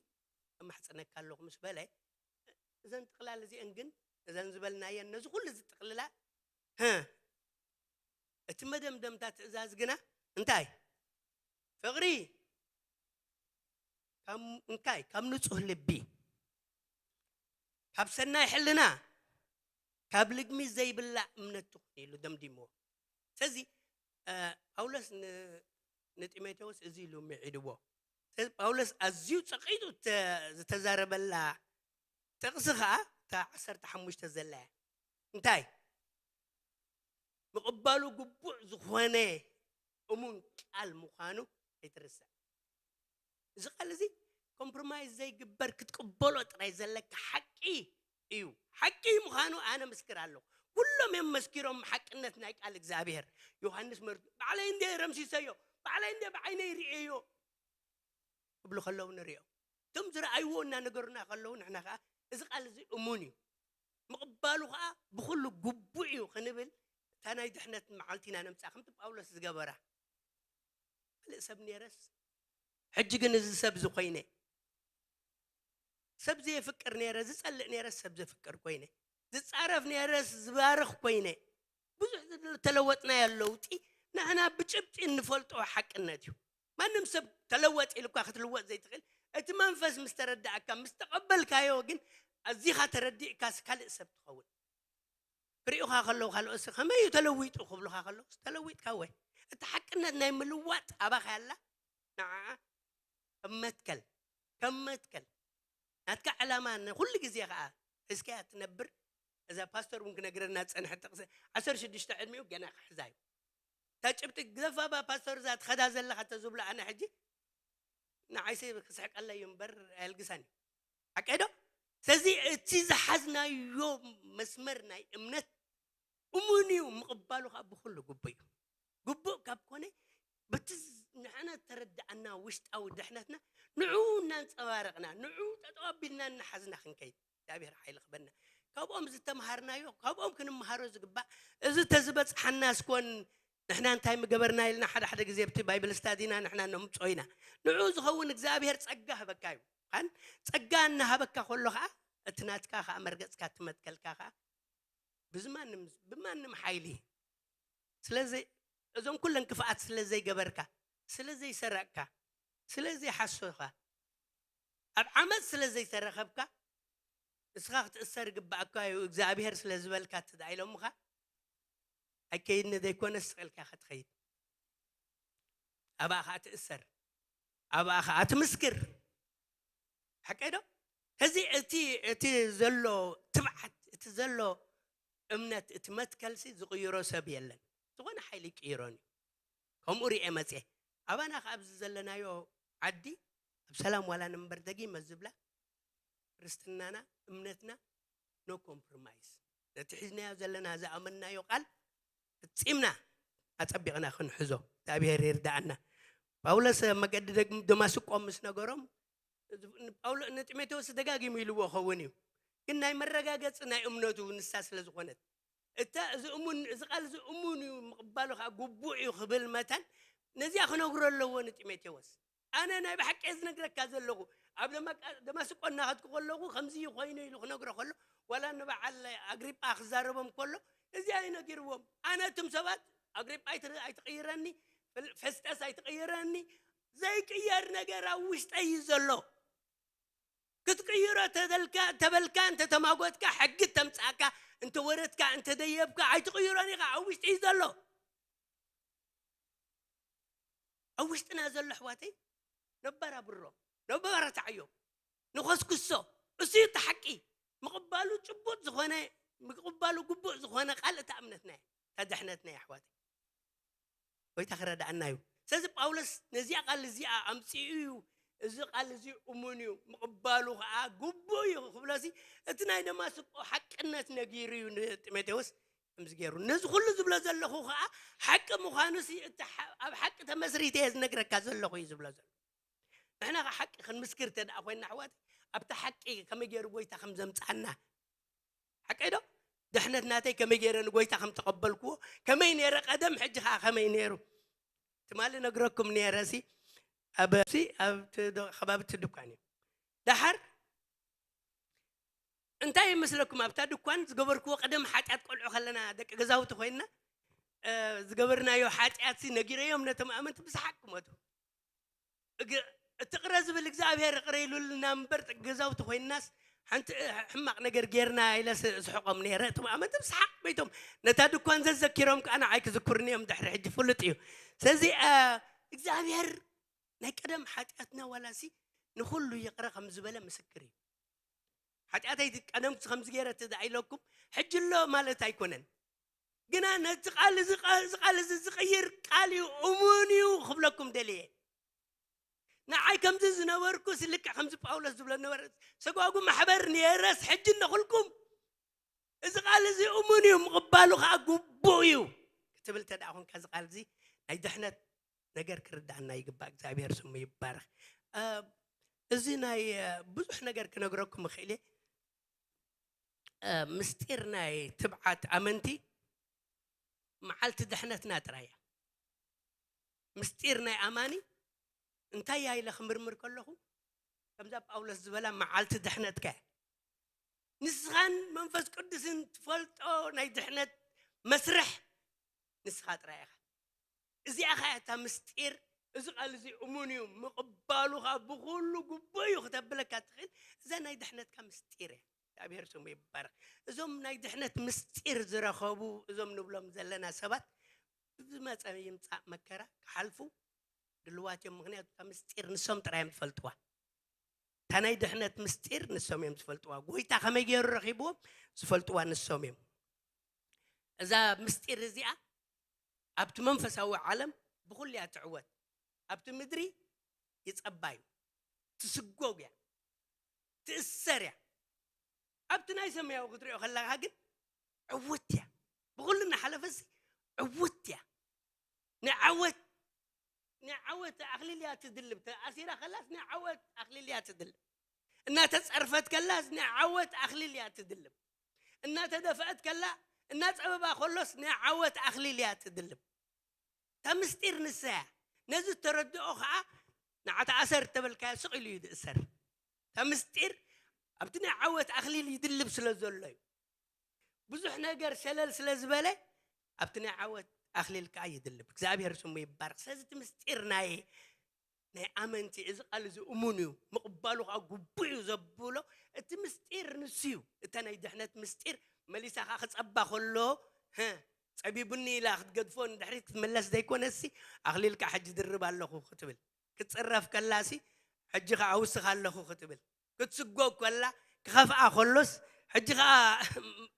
እማሕጸነካ ኣለኹ ምስ በለ፣ እዘን ጥቕላል እዚአን ግን፣ እዘን ዝበልናየን፣ ነዚ ኩሉ ዝጥቕልላ፣ ህ፣ እቲ መደምደምታ ትእዛዝ ግና እንታይ? ፍቕሪ። ካብ እንታይ? ካብ ንጹህ ልቢ፣ ካብ ሰናይ ሕልና፣ ካብ ልግሚ ዘይብላዕ እምነት ትኹን ኢሉ ደምዲምዎ። ስለዚ፣ እ፣ ጳውሎስ ን-፣ ንጢሞቴዎስ እዚ ኢሉ ምዒድዎ። ስለዚ ጳውሎስ ኣዝዩ ጸቒጡ እተ-፣ ዝተዛረበላ ጥቕሲ ኸኣ እታ ዓሰርተ ሓሙሽተ ዘላ እያ። እንታይ? ምቕባሉ ግቡእ ዝኾነ እሙን ቃል ምዃኑ ኣይትርስዕ። እዚ ቃል እዚ ኮምፕሮማይዝ ዘይግበር ክትቅበሎ ጥራይ ዘለካ ሓቂ እዩ። ሓቂ ምዃኑ ኣነ ምስክር ኣለኹ። ኩሎም እዮም መስኪሮም ሓቅነት ናይ ቃል እግዚኣብሔር። ዮሃንስ መርቱ ባዕለይ እንደ ረምሲሰዮ፣ ባዕለይ እንደ ብዓይነይ ርእየዮ ክብሉ ከለዉ ንርእዮ። እቶም ዝረኣይዎ እናነገሩና ከለዉ ንሕና ከኣ እዚ ቃል እዚ እሙን እዩ። ምቕባሉ ከኣ ብኹሉ ግቡእ እዩ ክንብል እታ ናይ ድሕነት መዓልቲ ኢና ነምጽኣ ከምቲ ጳውሎስ ዝገበራ። ካልእ ሰብ ነይረስ፣ ሕጂ ግን እዚ ሰብ እዚ ኮይነ። ሰብ ዘየፍቅር ነይረ፣ ዝጸልእ ነይረስ ሰብ ዘፍቅር ኮይነ። ዝጻረፍ ነይረስ ዝባርኽ ኮይነ። ብዙሕ ዝተለወጥናዮ ለውጢ ንሕና ብጭብጢ እንፈልጦ ሓቅነት እዩ። ማንም ሰብ ተለወጥ ኢልኳ ክትልወጥ ዘይትኽእል፣ እቲ መንፈስ ምስ ተረዳእካ ምስ ተቐበልካዮ ግን ኣዚኻ ተረዲእካስ ካልእ ሰብ ትኸውን። ክሪኡኻ ከለዉ ካልኦት ከመይ እዩ ተለዊጡ ክብሉኻ ከለዉ ተለዊጥካ ወይ እቲ ሓቅነት ናይ ምልዋጥ ኣባኻ ያላ ንዓ ከም መትከል ከም መትከል ናትካ ዕላማ ንኩሉ ግዜ ከዓ ሒዝካያ ትነብር። እዛ ፓስተር እውን ክነግረና ዝፀንሐ ጥቕሲ ዓሰርተ ሽዱሽተ ዕድሚኡ ገና ክሕዛ እዩ። እታ ጭብጢ ግዘፋባ ፓስተር እዛ ትኸዳ ዘለኻ ተዝብሎ ኣነ ሕጂ ንዓይሲ ክስሕቀለይ እዩ እምበር ኣየልግሳን እዩ። ሓቀይ ዶ? ስለዚ እቲ ዝሓዝናዮ መስመር ናይ እምነት እሙን እዩ፣ ምቕባሉ ከዓ ብኩሉ ግቡእ እዩ። ግቡእ ካብ ኮነ በቲ ንሕና ተረዳእና ውሽጣዊ ድሕነትና ንዑ እናንፀባረቕና ንዑ ጠጠው ኣቢልና እናሓዝና ክንከይድ እግዚኣብሔር ሓይሊ ክበና። ካብኦም ዝተምሃርናዮ ካብኦም ክንምሃሮ ዝግባእ እዚ ተዝበፅሓና ስኮን ንሕና እንታይ ምገበርና ኢልና ሓደ ሓደ ግዜ ብቲ ባይብል ስታዲና ንሕና ነምፅኦ ኢና። ንዑ ዝኸውን እግዚኣብሔር ፀጋ ህበካ እዩ። ካን ፀጋ እናሃበካ ከሎ ከዓ እቲ ናትካ ከዓ መርገፅካ ትመትከልካ ከዓ ብዝማንም ብማንም ሓይሊ ስለዚ እዞም ኩለን ክፍኣት ስለ ዘይገበርካ ስለ ዘይሰረቅካ ስለ ዘይሓሶኻ ኣብ ዓመፅ ስለ ዘይተረኸብካ ንስኻ ክትእሰር ይግባኣካ እዩ እግዚኣብሔር ስለ ዝበልካ ትዳ ኢሎምኻ ኣይከይድኒ ዘይኮነ ስቕ ኢልካ ክትኸይድ ኣብኣ ከዓ ትእሰር ኣብኣ ከዓ ትምስክር ሓቀይ ዶ ከዚ እቲ እቲ ዘሎ ትብዓት እቲ ዘሎ እምነት እቲ መትከልሲ ዝቕይሮ ሰብ የለን ዝኾነ ሓይሊ ይቅይሮን እዩ ከምኡ ርኤ መፅኤ ኣባና ከ ኣብዚ ዘለናዮ ዓዲ ኣብ ሰላም ዋላ ንንበር ደጊመ ዝብላ ክርስትናና እምነትና no compromise ነቲ ሒዝናዮ ዘለና ዝኣመንናዮ ቃል ፍፂምና ኣፀቢቕና ክንሕዞ እግዚኣብሔር ይርዳኣና ጳውሎስ መገዲ ደማስቆ ምስ ነገሮም ንጢሞቴዎስ ደጋጊሙ ኢልዎ ኸውን እዩ ግን ናይ መረጋገፂ ናይ እምነቱ ንሳ ስለ ዝኾነት እታ እዚ እሙን እዚ ቃል እዚ እሙን እዩ ምቕባሉ ከዓ ግቡእ እዩ ክብል መታን ነዚኣ ክነግሮ ኣለዎ ንጢሞቴዎስ ኣነ ናይ ብሓቂ ዝነግረካ ዘለኹ ኣብ ደማስቆ እናኸድኩ ከለኹ ከምዚ ኮይኑ ኢሉ ክነግሮ ከሎ ዋላ ንበዓል ኣግሪጳ ክዛረቦም ከሎ እዚኣ ይነጊርዎም ኣነ እትም ሰባት ኣግሪጳ ኣይትቕይረኒ ፈስጠስ ኣይትቕይረኒ ዘይቅየር ነገር ኣብ ውሽጠይ እዩ ዘሎ ክትቅይሮ ተበልካ እንተተማጎትካ ሕጊ ተምፃእካ እንተወረድካ እንተደየብካ ኣይትቅይሮን ኢኻ ኣብ ውሽጢ እዩ ዘሎ ኣብ ውሽጥና ዘሎ ኣሕዋተይ ነባራብሮ ነባራታዓዮ ንኸስኩሶ እሱ እዩ እቲ ሓቂ ምቕባሉ ጭቡጥ ዝኾነ ምቕባሉ ግቡእ ዝኾነ ቃል እታ እምነትና እያ እታ ድሕነትና እያ ኣሕዋተይ ጎይታ ክረዳኣና እዩ ስለዚ ጳውሎስ ነዚኣ ቃል እዚኣ ኣምፅኡ እዩ እዚ ቃል እዚ እሙን እዩ ምቕባሉ ከዓ ግቡእ እዩ ክብሎ ሲ እቲ ናይ ደማስቆ ሓቅነት ነጊሩ እዩ ንጢሞቴዎስ ከምዚ ገይሩ ነዚ ኩሉ ዝብሎ ዘለኹ ከዓ ሓቂ ምዃኑ ሲ እቲ ኣብ ሓቂ ተመስሪተ እየ ዝነግረካ ዘለኹ እዩ ዝብሎ ዘሎ ንሕና ከዓ ሓቂ ክንምስክር እንተ ደኣ ኮይና ኣሕዋት ኣብቲ ሓቂ ከመይ ገይሩ ጎይታ ከም ዘምፃና ሓቀይ ዶ ድሕነት ናተይ ከመይ ገይረ ንጎይታ ከም ተቐበልክዎ ከመይ ነይረ ቀደም ሕጂ ከዓ ከመይ ነይሩ ትማሊ ነግረኩም ነይረ ሲ ኣብ ከባቢ እቲ ድኳን እዩ ደሓር እንታይ ይመስለኩም ኣብታ ድኳን ዝገበርክዎ ቀደም ሓጢኣት ቆልዑ ከለና ደቂ ገዛውቲ ኮይንና ዝገበርናዮ ሓጢኣት ነጊረዮም ነቶም ኣመንቲ ብሰሓቅ ክመቱ እቲ ቅረ ዝብል እግዚኣብሔር ቅረ ኢሉልና እምበር ገዛውቲ ኮይንናስ ሓንቲ ሕማቕ ነገር ጌርና ኢለ ስሕቆም ነይረ እቶም ኣመንቲ ብሰሓቅ በይቶም ነታ ድኳን ዘዘኪሮም ከዓ ንዓይ ክዝክሩኒ እዮም ድሕሪ ሕጂ ፍሉጥ እዩ ስለዚ እግዚኣብሔር ናይ ቀደም ሓጢኣትና ዋላሲ ንኩሉ ይቕረ ከም ዝበለ ምስክር እዩ ሓጢኣተይ ቀደም ከምዚ ገይረ ትዳ ኢለኩም ሕጂ ኣሎ ማለት ኣይኮነን ግና ነቲ ቃል እዚ ቃል እዚ ዝቕይር ቃል እዩ እሙን እዩ ክብለኩም ደልየ ንዓይ ከምዚ ዝነበርኩ ልክዕ ከምዚ ጳውሎስ ዝብሎ ነበረ ሰጓጉ ማሕበር ነረስ ሕጂ እነኹልኩም እዚ ቃል እዚ እሙን እዩ ምቕባሉ ከዓ ግቡእ እዩ ክትብል ተደኣ ኮንካ እዚ ቃል እዚ ናይ ድሕነት ነገር ክርዳእና ይግባእ እግዚኣብሔር ስሙ ይባረክ እዚ ናይ ብዙሕ ነገር ክነግረኩም እኽእል ምስጢር ናይ ትብዓት ኣመንቲ መዓልቲ ድሕነትና ጥራያ ምስጢር ናይ ኣማኒ እንታይ ያ ኢለ ክምርምር ከለኹ ከምዛ ጳውሎስ ዝበላ መዓልቲ ድሕነትካ ንስኻን መንፈስ ቅዱስን ትፈልጦ ናይ ድሕነት መስርሕ ምእማንካ ጥራይ ኢኻ። እዚኣ ኸኣ እታ ምስጢር፣ እዚ ቃል እዚ እሙን እዩ፣ ምቕባሉ ኸኣ ብኹሉ ግቡእ እዩ ክተብለካ ትኽእል። እዛ ናይ ድሕነትካ ምስጢር እያ። እግዚኣብሔር ስሙ ይባረኽ። እዞም ናይ ድሕነት ምስጢር ዝረኸቡ፣ እዞም ንብሎም ዘለና ሰባት፣ ብዝመጸ ይምጻእ መከራ ክሓልፉ ድልዋት እዮም። ምኽንያቱ እታ ምስጢር ንሶም ጥራይ እዮም ዝፈልጥዋ። እታ ናይ ድሕነት ምስጢር ንሶም እዮም ዝፈልጥዋ። ጎይታ ከመይ ገይሩ ረኺብዎም ዝፈልጥዋ ንሶም እዮም። እዛ ምስጢር እዚኣ ኣብቲ መንፈሳዊ ዓለም ብኹሉ እያ ትዕወት። ኣብቲ ምድሪ ይጸባ እዩ። ትስጎግ እያ። ትእሰር እያ። ኣብቲ ናይ ሰማያዊ ክትሪኦ ከለኻ ግን ዕውት እያ። ብኹሉ እናሓለፈሲ ዕውት እያ። ንዓወት ንዓወት ኣኽሊል እያ ትድልብ። ተኣሲራ ከላስ ንዓወት ኣኽሊል እያ ትድልብ። እናተጸርፈት ከላስ ንዓወት ኣኽሊል እያ ትድልብ። እናተደፍአት ከላ፣ እናጸበባ ከሎስ ንዓወት ኣኽሊል እያ ትድልብ። እታ ምስጢር ንሳ እያ። ነዚ ተረድኦ ኸኣ ንዓ ተኣሰር እተበልካዮ ስቕ ኢሉ እዩ ዝእሰር። እታ ምስጢር ኣብቲ ናይ ዓወት ኣኽሊል ይድልብ ስለ ዘሎ እዩ። ብዙሕ ነገር ሸለል ስለ ዝበለ ኣብቲ ናይ ዓወት ኣኽሊል ከኣ ይድልብ። እግዚኣብሔር ስሙ ይባረኽ። ስለዚ እቲ ምስጢር ናይ ናይ ኣመንቲ እዚ ቃል እዚ እሙን እዩ፣ ምቕባሉ ከኣ ግቡእ እዩ ዘብሎ እቲ ምስጢር ንሱ እዩ። እታ ናይ ድሕነት ምስጢር መሊሳ ከኣ ክጸባ ከሎ፣ "ሀ፣ ጸቢቡኒ" ኢላ ክትገድፎ ንድሕሪት ክትምለስ ዘይኮነሲ፣ ኣኽሊል ከኣ ሕጂ ድርብ ኣለኹ ክትብል፣ ክትጽረፍ ከላሲ፣ "ሕጂ ከኣ ኣውስኽ ኣለኹ" ክትብል፣ ክትስጎግ ከላ፣ ክኸፍኣ ከሎስ፣ "ሕጂ ከኣ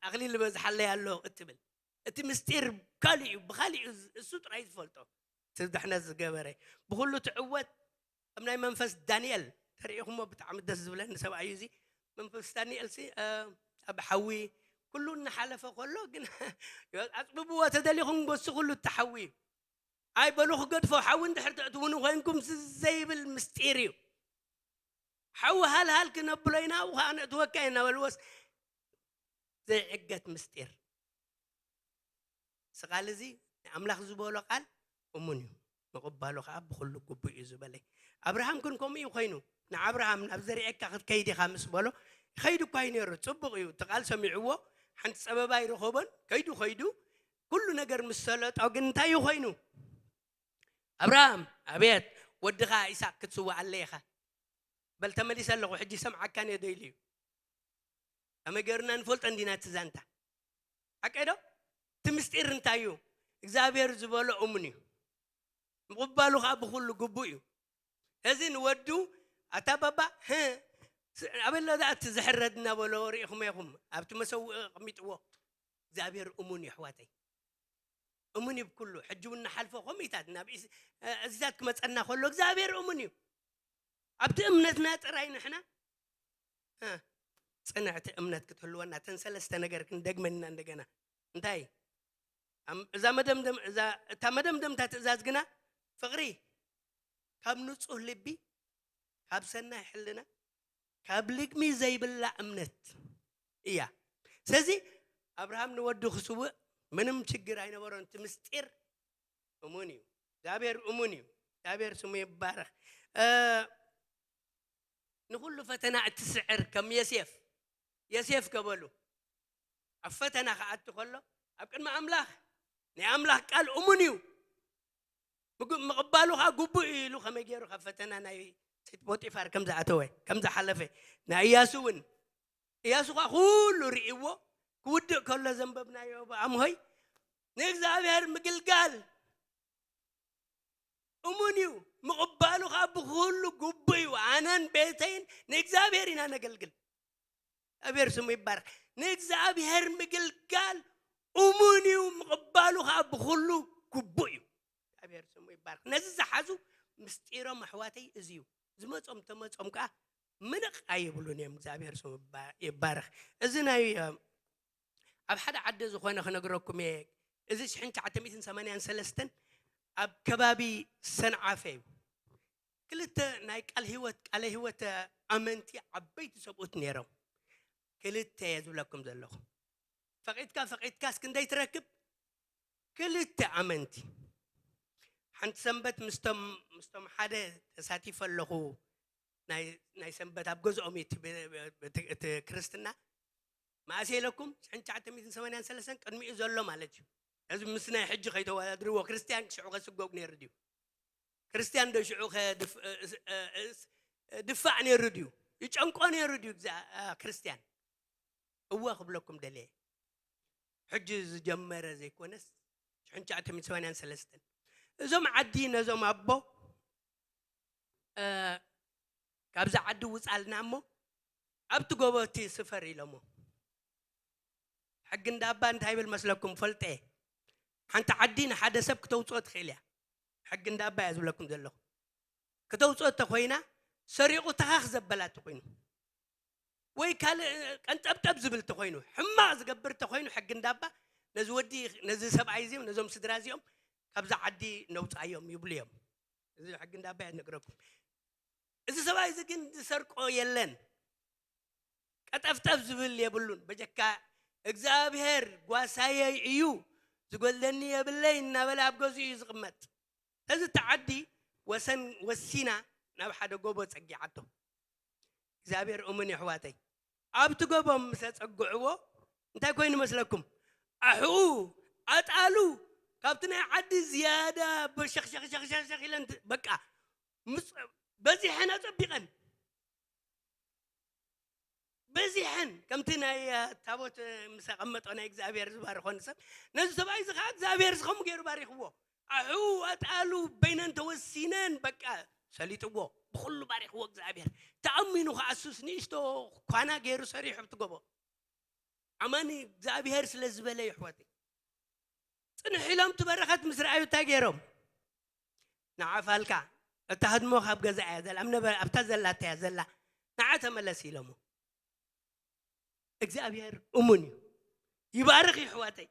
ኣኽሊል በዝሓለይ ኣሎ" እትብል። እቲ ምስጢር ካሊእ እዩ፣ ብኻሊእ እዩ ዝ-፣ እሱ ጥራይ ዝፈልጦ። እቲ ድሕነት ዝገበረ። ብኹሉ ትዕወት፣ ከም ናይ መንፈስ ዳንኤል ተሪኢኹሞ ብጣዕሚ ደስ ዝብለኒ ሰብኣይ እዩ እዚ። መንፈስ ዳንኤል ሲ፣ እ፣ ኣብ ሓዊ ኩሉ እናሓለፈ ከሎ ግን ኣጽብብዎ ተደሊኹም ጎስኹሉ እቲ ሓዊ እዩ። ኣይ በሉ ክገድፎ፣ ሓዊ እንድሕር ተእትውኒ ኮይንኩም ስ-፣ ዘይብል ምስጢር እዩ። ሓዊ ሃልሃል ክነብሎ ኢና፣ ኣብኡ ኸዓ ነእትወካ ኢና እናበልዎስ ዘይዕገት ምስጢር። እዚ ቃል እዚ ንኣምላኽ ዝበሎ ቃል እሙን እዩ፣ ምቕባሉ ኸዓ ብኹሉ ግቡእ እዩ ዝበለ። ኣብርሃም ግን ከምኡ እዩ ኮይኑ። ንኣብርሃም ናብ ዘርኤካ ክትከይድ ኢኻ ምስ በሎ፣ ይኸይድ እኳ እዩ ነይሩ፣ ጽቡቕ እዩ፣ እቲ ቃል ሰሚዕዎ፣ ሓንቲ ጸበባ ኣይረኸቦን፣ ከይዱ ከይዱ፣ ኩሉ ነገር ምስ ሰለጦ ግን እንታይ እዩ ኮይኑ? ኣብርሃም፣ ኣቤት፣ ወድኻ ይስሓቅ ክትስውኣለይ ኢኻ። በል ተመሊሰ ኣለኹ፣ ሕጂ ይሰምዓካን እየ ዶ ኢሉ እዩ። ከመይ ገይርና ንፈልጦ እንዲና እቲ ዛንታ? ሓቀይ ዶ? እቲ ምስጢር እንታይ እዩ? እግዚኣብሔር ዝበሎ እሙን እዩ። ምቕባሉ ኸዓ ብኹሉ ግቡእ እዩ። እዚ ንወዱ፣ ኣታ ባባ፣ ህ፣ ስ-፣ ኣበሎ ደኣ እቲ ዝሕረድ እናበሎ ርኢኹም ኢኹም። ኣብቲ መሰውኢ ኣቐሚጥዎ። እግዚኣብሔር እሙን እዩ፣ ኣሕዋተይ። እሙን እዩ ብኩሉ። ሕጂ እውን ንሓልፎ ከምኡታት ናብ ኢስ-፣ እ፣ እዚታት ክመጸና ከሎ እግዚኣብሔር እሙን እዩ። ኣብቲ እምነትና ጥራይ ንሕና፣ እ፣ ጽንዕቲ እምነት ክትህልወና፣ እተን ሰለስተ ነገር ክንደግመን ኢና እንደገና። እንታይ? ኣም-፣ እዛ መደምደም-፣ እዛ፣ እታ መደምደምታ ትእዛዝ ግና ፍቕሪ፣ ካብ ንጹህ ልቢ፣ ካብ ሰናይ ሕልና፣ ካብ ልግሚ ዘይብላ እምነት እያ። ስለዚ ኣብርሃም ንወዱ ክስውእ ምንም ችግር ኣይነበሮን። እቲ ምስጢር እሙን እዩ። እግዚኣብሔር እሙን እዩ። እግዚኣብሔር ስሙ ይባረኽ። እ፣ ንኹሉ ፈተና እትስዕር ከም የሴፍ፣ የሴፍ ከበሉ ኣብ ፈተና ክኣቱ ከሎ ኣብ ቅድሚ ኣምላኽ ናይ ኣምላኽ ቃል እሙን እዩ። ምግ-፣ ምቕባሉ ኸዓ ግቡእ እዩ ኢሉ ከመይ ገይሩ ካብ ፈተና ናይ ሰይቲ ፖጢፋር ከም ዝኣተወ፣ ከም ዝሓለፈ፣ ናይ እያሱ እውን፣ እያሱ ኸዓ ኩሉ ርእይዎ ክውድእ ከሎ ዘንበብናዮ ብኣምሆይ ንእግዚኣብሔር ምግልጋል እሙን እዩ፣ ምቕባሉ ኸዓ ብኹሉ ግቡእ እዩ። ኣነን ቤተይን ንእግዚኣብሔር ኢና ነገልግል። እግዚኣብሔር ስሙ ይባረኽ። ንእግዚኣብሔር ምግልጋል እሙን እዩ፣ ምቕባሉ ኸዓ ብኹሉ ግቡእ እዩ። እግዚኣብሔር ስሙ ይባረኽ። ነዚ ዝሓዙ ምስጢሮም ኣሕዋተይ እዚ እዩ። ዝመጾም ተመጾም ከኣ ምንቕ ኣይብሉን እዮም። እግዚኣብሔር ስሙ ይባ-፣ ይባረኽ። እዚ ናይ፣ እ፣ ኣብ ሓደ ዓዲ ዝኾነ ክነግረኩም እየ። እዚ ሽሕን ትሽዓተ ሚእትን ሰማንያን ሰለስተን ኣብ ከባቢ ሰንዓፈ እዩ። ክልተ ናይ ቃል ህይወት፣ ቃለ ህይወት ኣመንቲ ዓበይቲ ሰብኡት ነይሮም። ክልተ እየ ዝብለኩም ዘለኹ። ፈቒድካ፣ ፈቒድካስ ክንደይ ትረክብ? ክልተ ኣመንቲ። ሓንቲ ሰንበት ምስቶም፣ ምስቶም ሓደ ተሳቲፈ ኣለኹ። ናይ፣ ናይ ሰንበት ኣብ ገዝኦም እዩ እቲ ብ-፣ ብ-፣ እቲ፣ እቲ ክርስትና። መኣስ ኢለኩም? ሽሕን ትሽዓተ ሚእትን ሰማንያን ሰለስተን ቅድሚኡ ዘሎ ማለት እዩ። እዚ ምስ ናይ ሕጂ ከይተወዳድርዎ፣ ክርስትያን ሽዑ ከስጎግ ነይሩ ድዩ? ክርስትያን ዶ ሽዑ ከ ድፍ-፣ እ-፣ እ-፣ እ-፣ ድፋዕ ነይሩ ድዩ? ይጨንቆ ነይሩ ድዩ? እዛ፣ እ፣ ክርስትያን? እወ ክብለኩም ደልየ። ሕጂ ዝጀመረ ዘይኮነስ፣ ሽሕን ትሽዓተ ሚእትን ሰማንያን ሰለስተን። እዞም ዓዲ ነዞም ኣቦ፣ እ፣ ካብዛ ዓዲ ውጻልና እሞ፣ ኣብቲ ጎቦ እቲ ስፈር ኢሎሞ። ሕጊ እንዳባ እንታይ ይብል መስለኩም? ፈልጠ። ሓንቲ ዓዲ ንሓደ ሰብ ክተውጽኦ ትኽእል እያ። ሕጊ እንዳባ እያ ዝብለኩም ዘለኹ። ክተውጽኦ ተኾይና፣ ሰሪቑ ተኻኽ ዘበላ ተኾይኑ፣ ወይ ካልእ ቀንጠብጠብ ዝብል ተኾይኑ፣ ሕማቕ ዝገብር ተኾይኑ፣ ሕጊ እንዳባ ነዚ ወዲ፣ ነዚ ሰብኣይ እዚ፣ ነዞም ስድራ እዚኦም ካብዛ ዓዲ ነውጻዮም ይብሉ እዮም። እዚ ሕጊ እንዳባ እያ ዝነግረኩም። እዚ ሰብኣይ እዚ ግን ዝሰርቆ የለን። ቀጠፍጠፍ ዝብል የብሉን። በጀካ እግዚኣብሔር ጓሳየይ እዩ፣ ዝጎድለኒ የብለይ እናበለ ኣብ ገዝኡ እዩ ዝቕመጥ። ስለዚ እቲ ዓዲ ወሰን ወሲና ናብ ሓደ ጎቦ ጸጊዓቶ። እግዚኣብሔር እሙን እዩ፣ ኣሕዋተይ። ኣብቲ ጎቦ ምስ ኣጸግዕዎ እንታይ ኮይኑ መስለኩም? ኣሕኡ፣ ኣጣሉ፣ ካብቲ ናይ ዓዲ ዝያዳ በሸኽሸኽሸኽሸኽ ኢለን ት-፣ በቃ ምስ-፣ በዚሐን ኣጸቢቐን። በዚሐን፣ ከምቲ ናይ፣ እ፣ ታቦት፣ እ፣ ምስ ኣቐመጦ ናይ እግዚኣብሔር ዝባርኾ ንሰብ፣ ነዚ ሰብኣይ እዚ ኸዓ እግዚኣብሔር እዚ ከምኡ ገይሩ ባሪኽዎ። ኣሑ ኣጣሉ በይነን ተወሲነን፣ በቃ ሰሊጥዎ። ብኹሉ ባሪኽዎ እግዚኣብሔር። ተኣሚኑ ኸዓ እሱስ ንእሽቶ ኳና ገይሩ ሰሪሑ ኣብቲ ጎቦ። ኣማኒ እግዚኣብሔር ስለ ዝበለ፣ ይሕወተይ። ጽንሕ ኢሎም እቲ በረኸት ምስ ረኣዩ እንታይ ገይሮም? ንዓ ፋልካ፣ እታ ህድሞ ካብ ገዛ እያ ዘላ፣ ኣብ ነበ-፣ ኣብታ ዘላታ እያ ዘላ፣ ንዓ ተመለስ ኢሎሞ። እግዚኣብሔር እሙን እዩ። ይባርኽ እዩ፣ ኣሕዋተይ።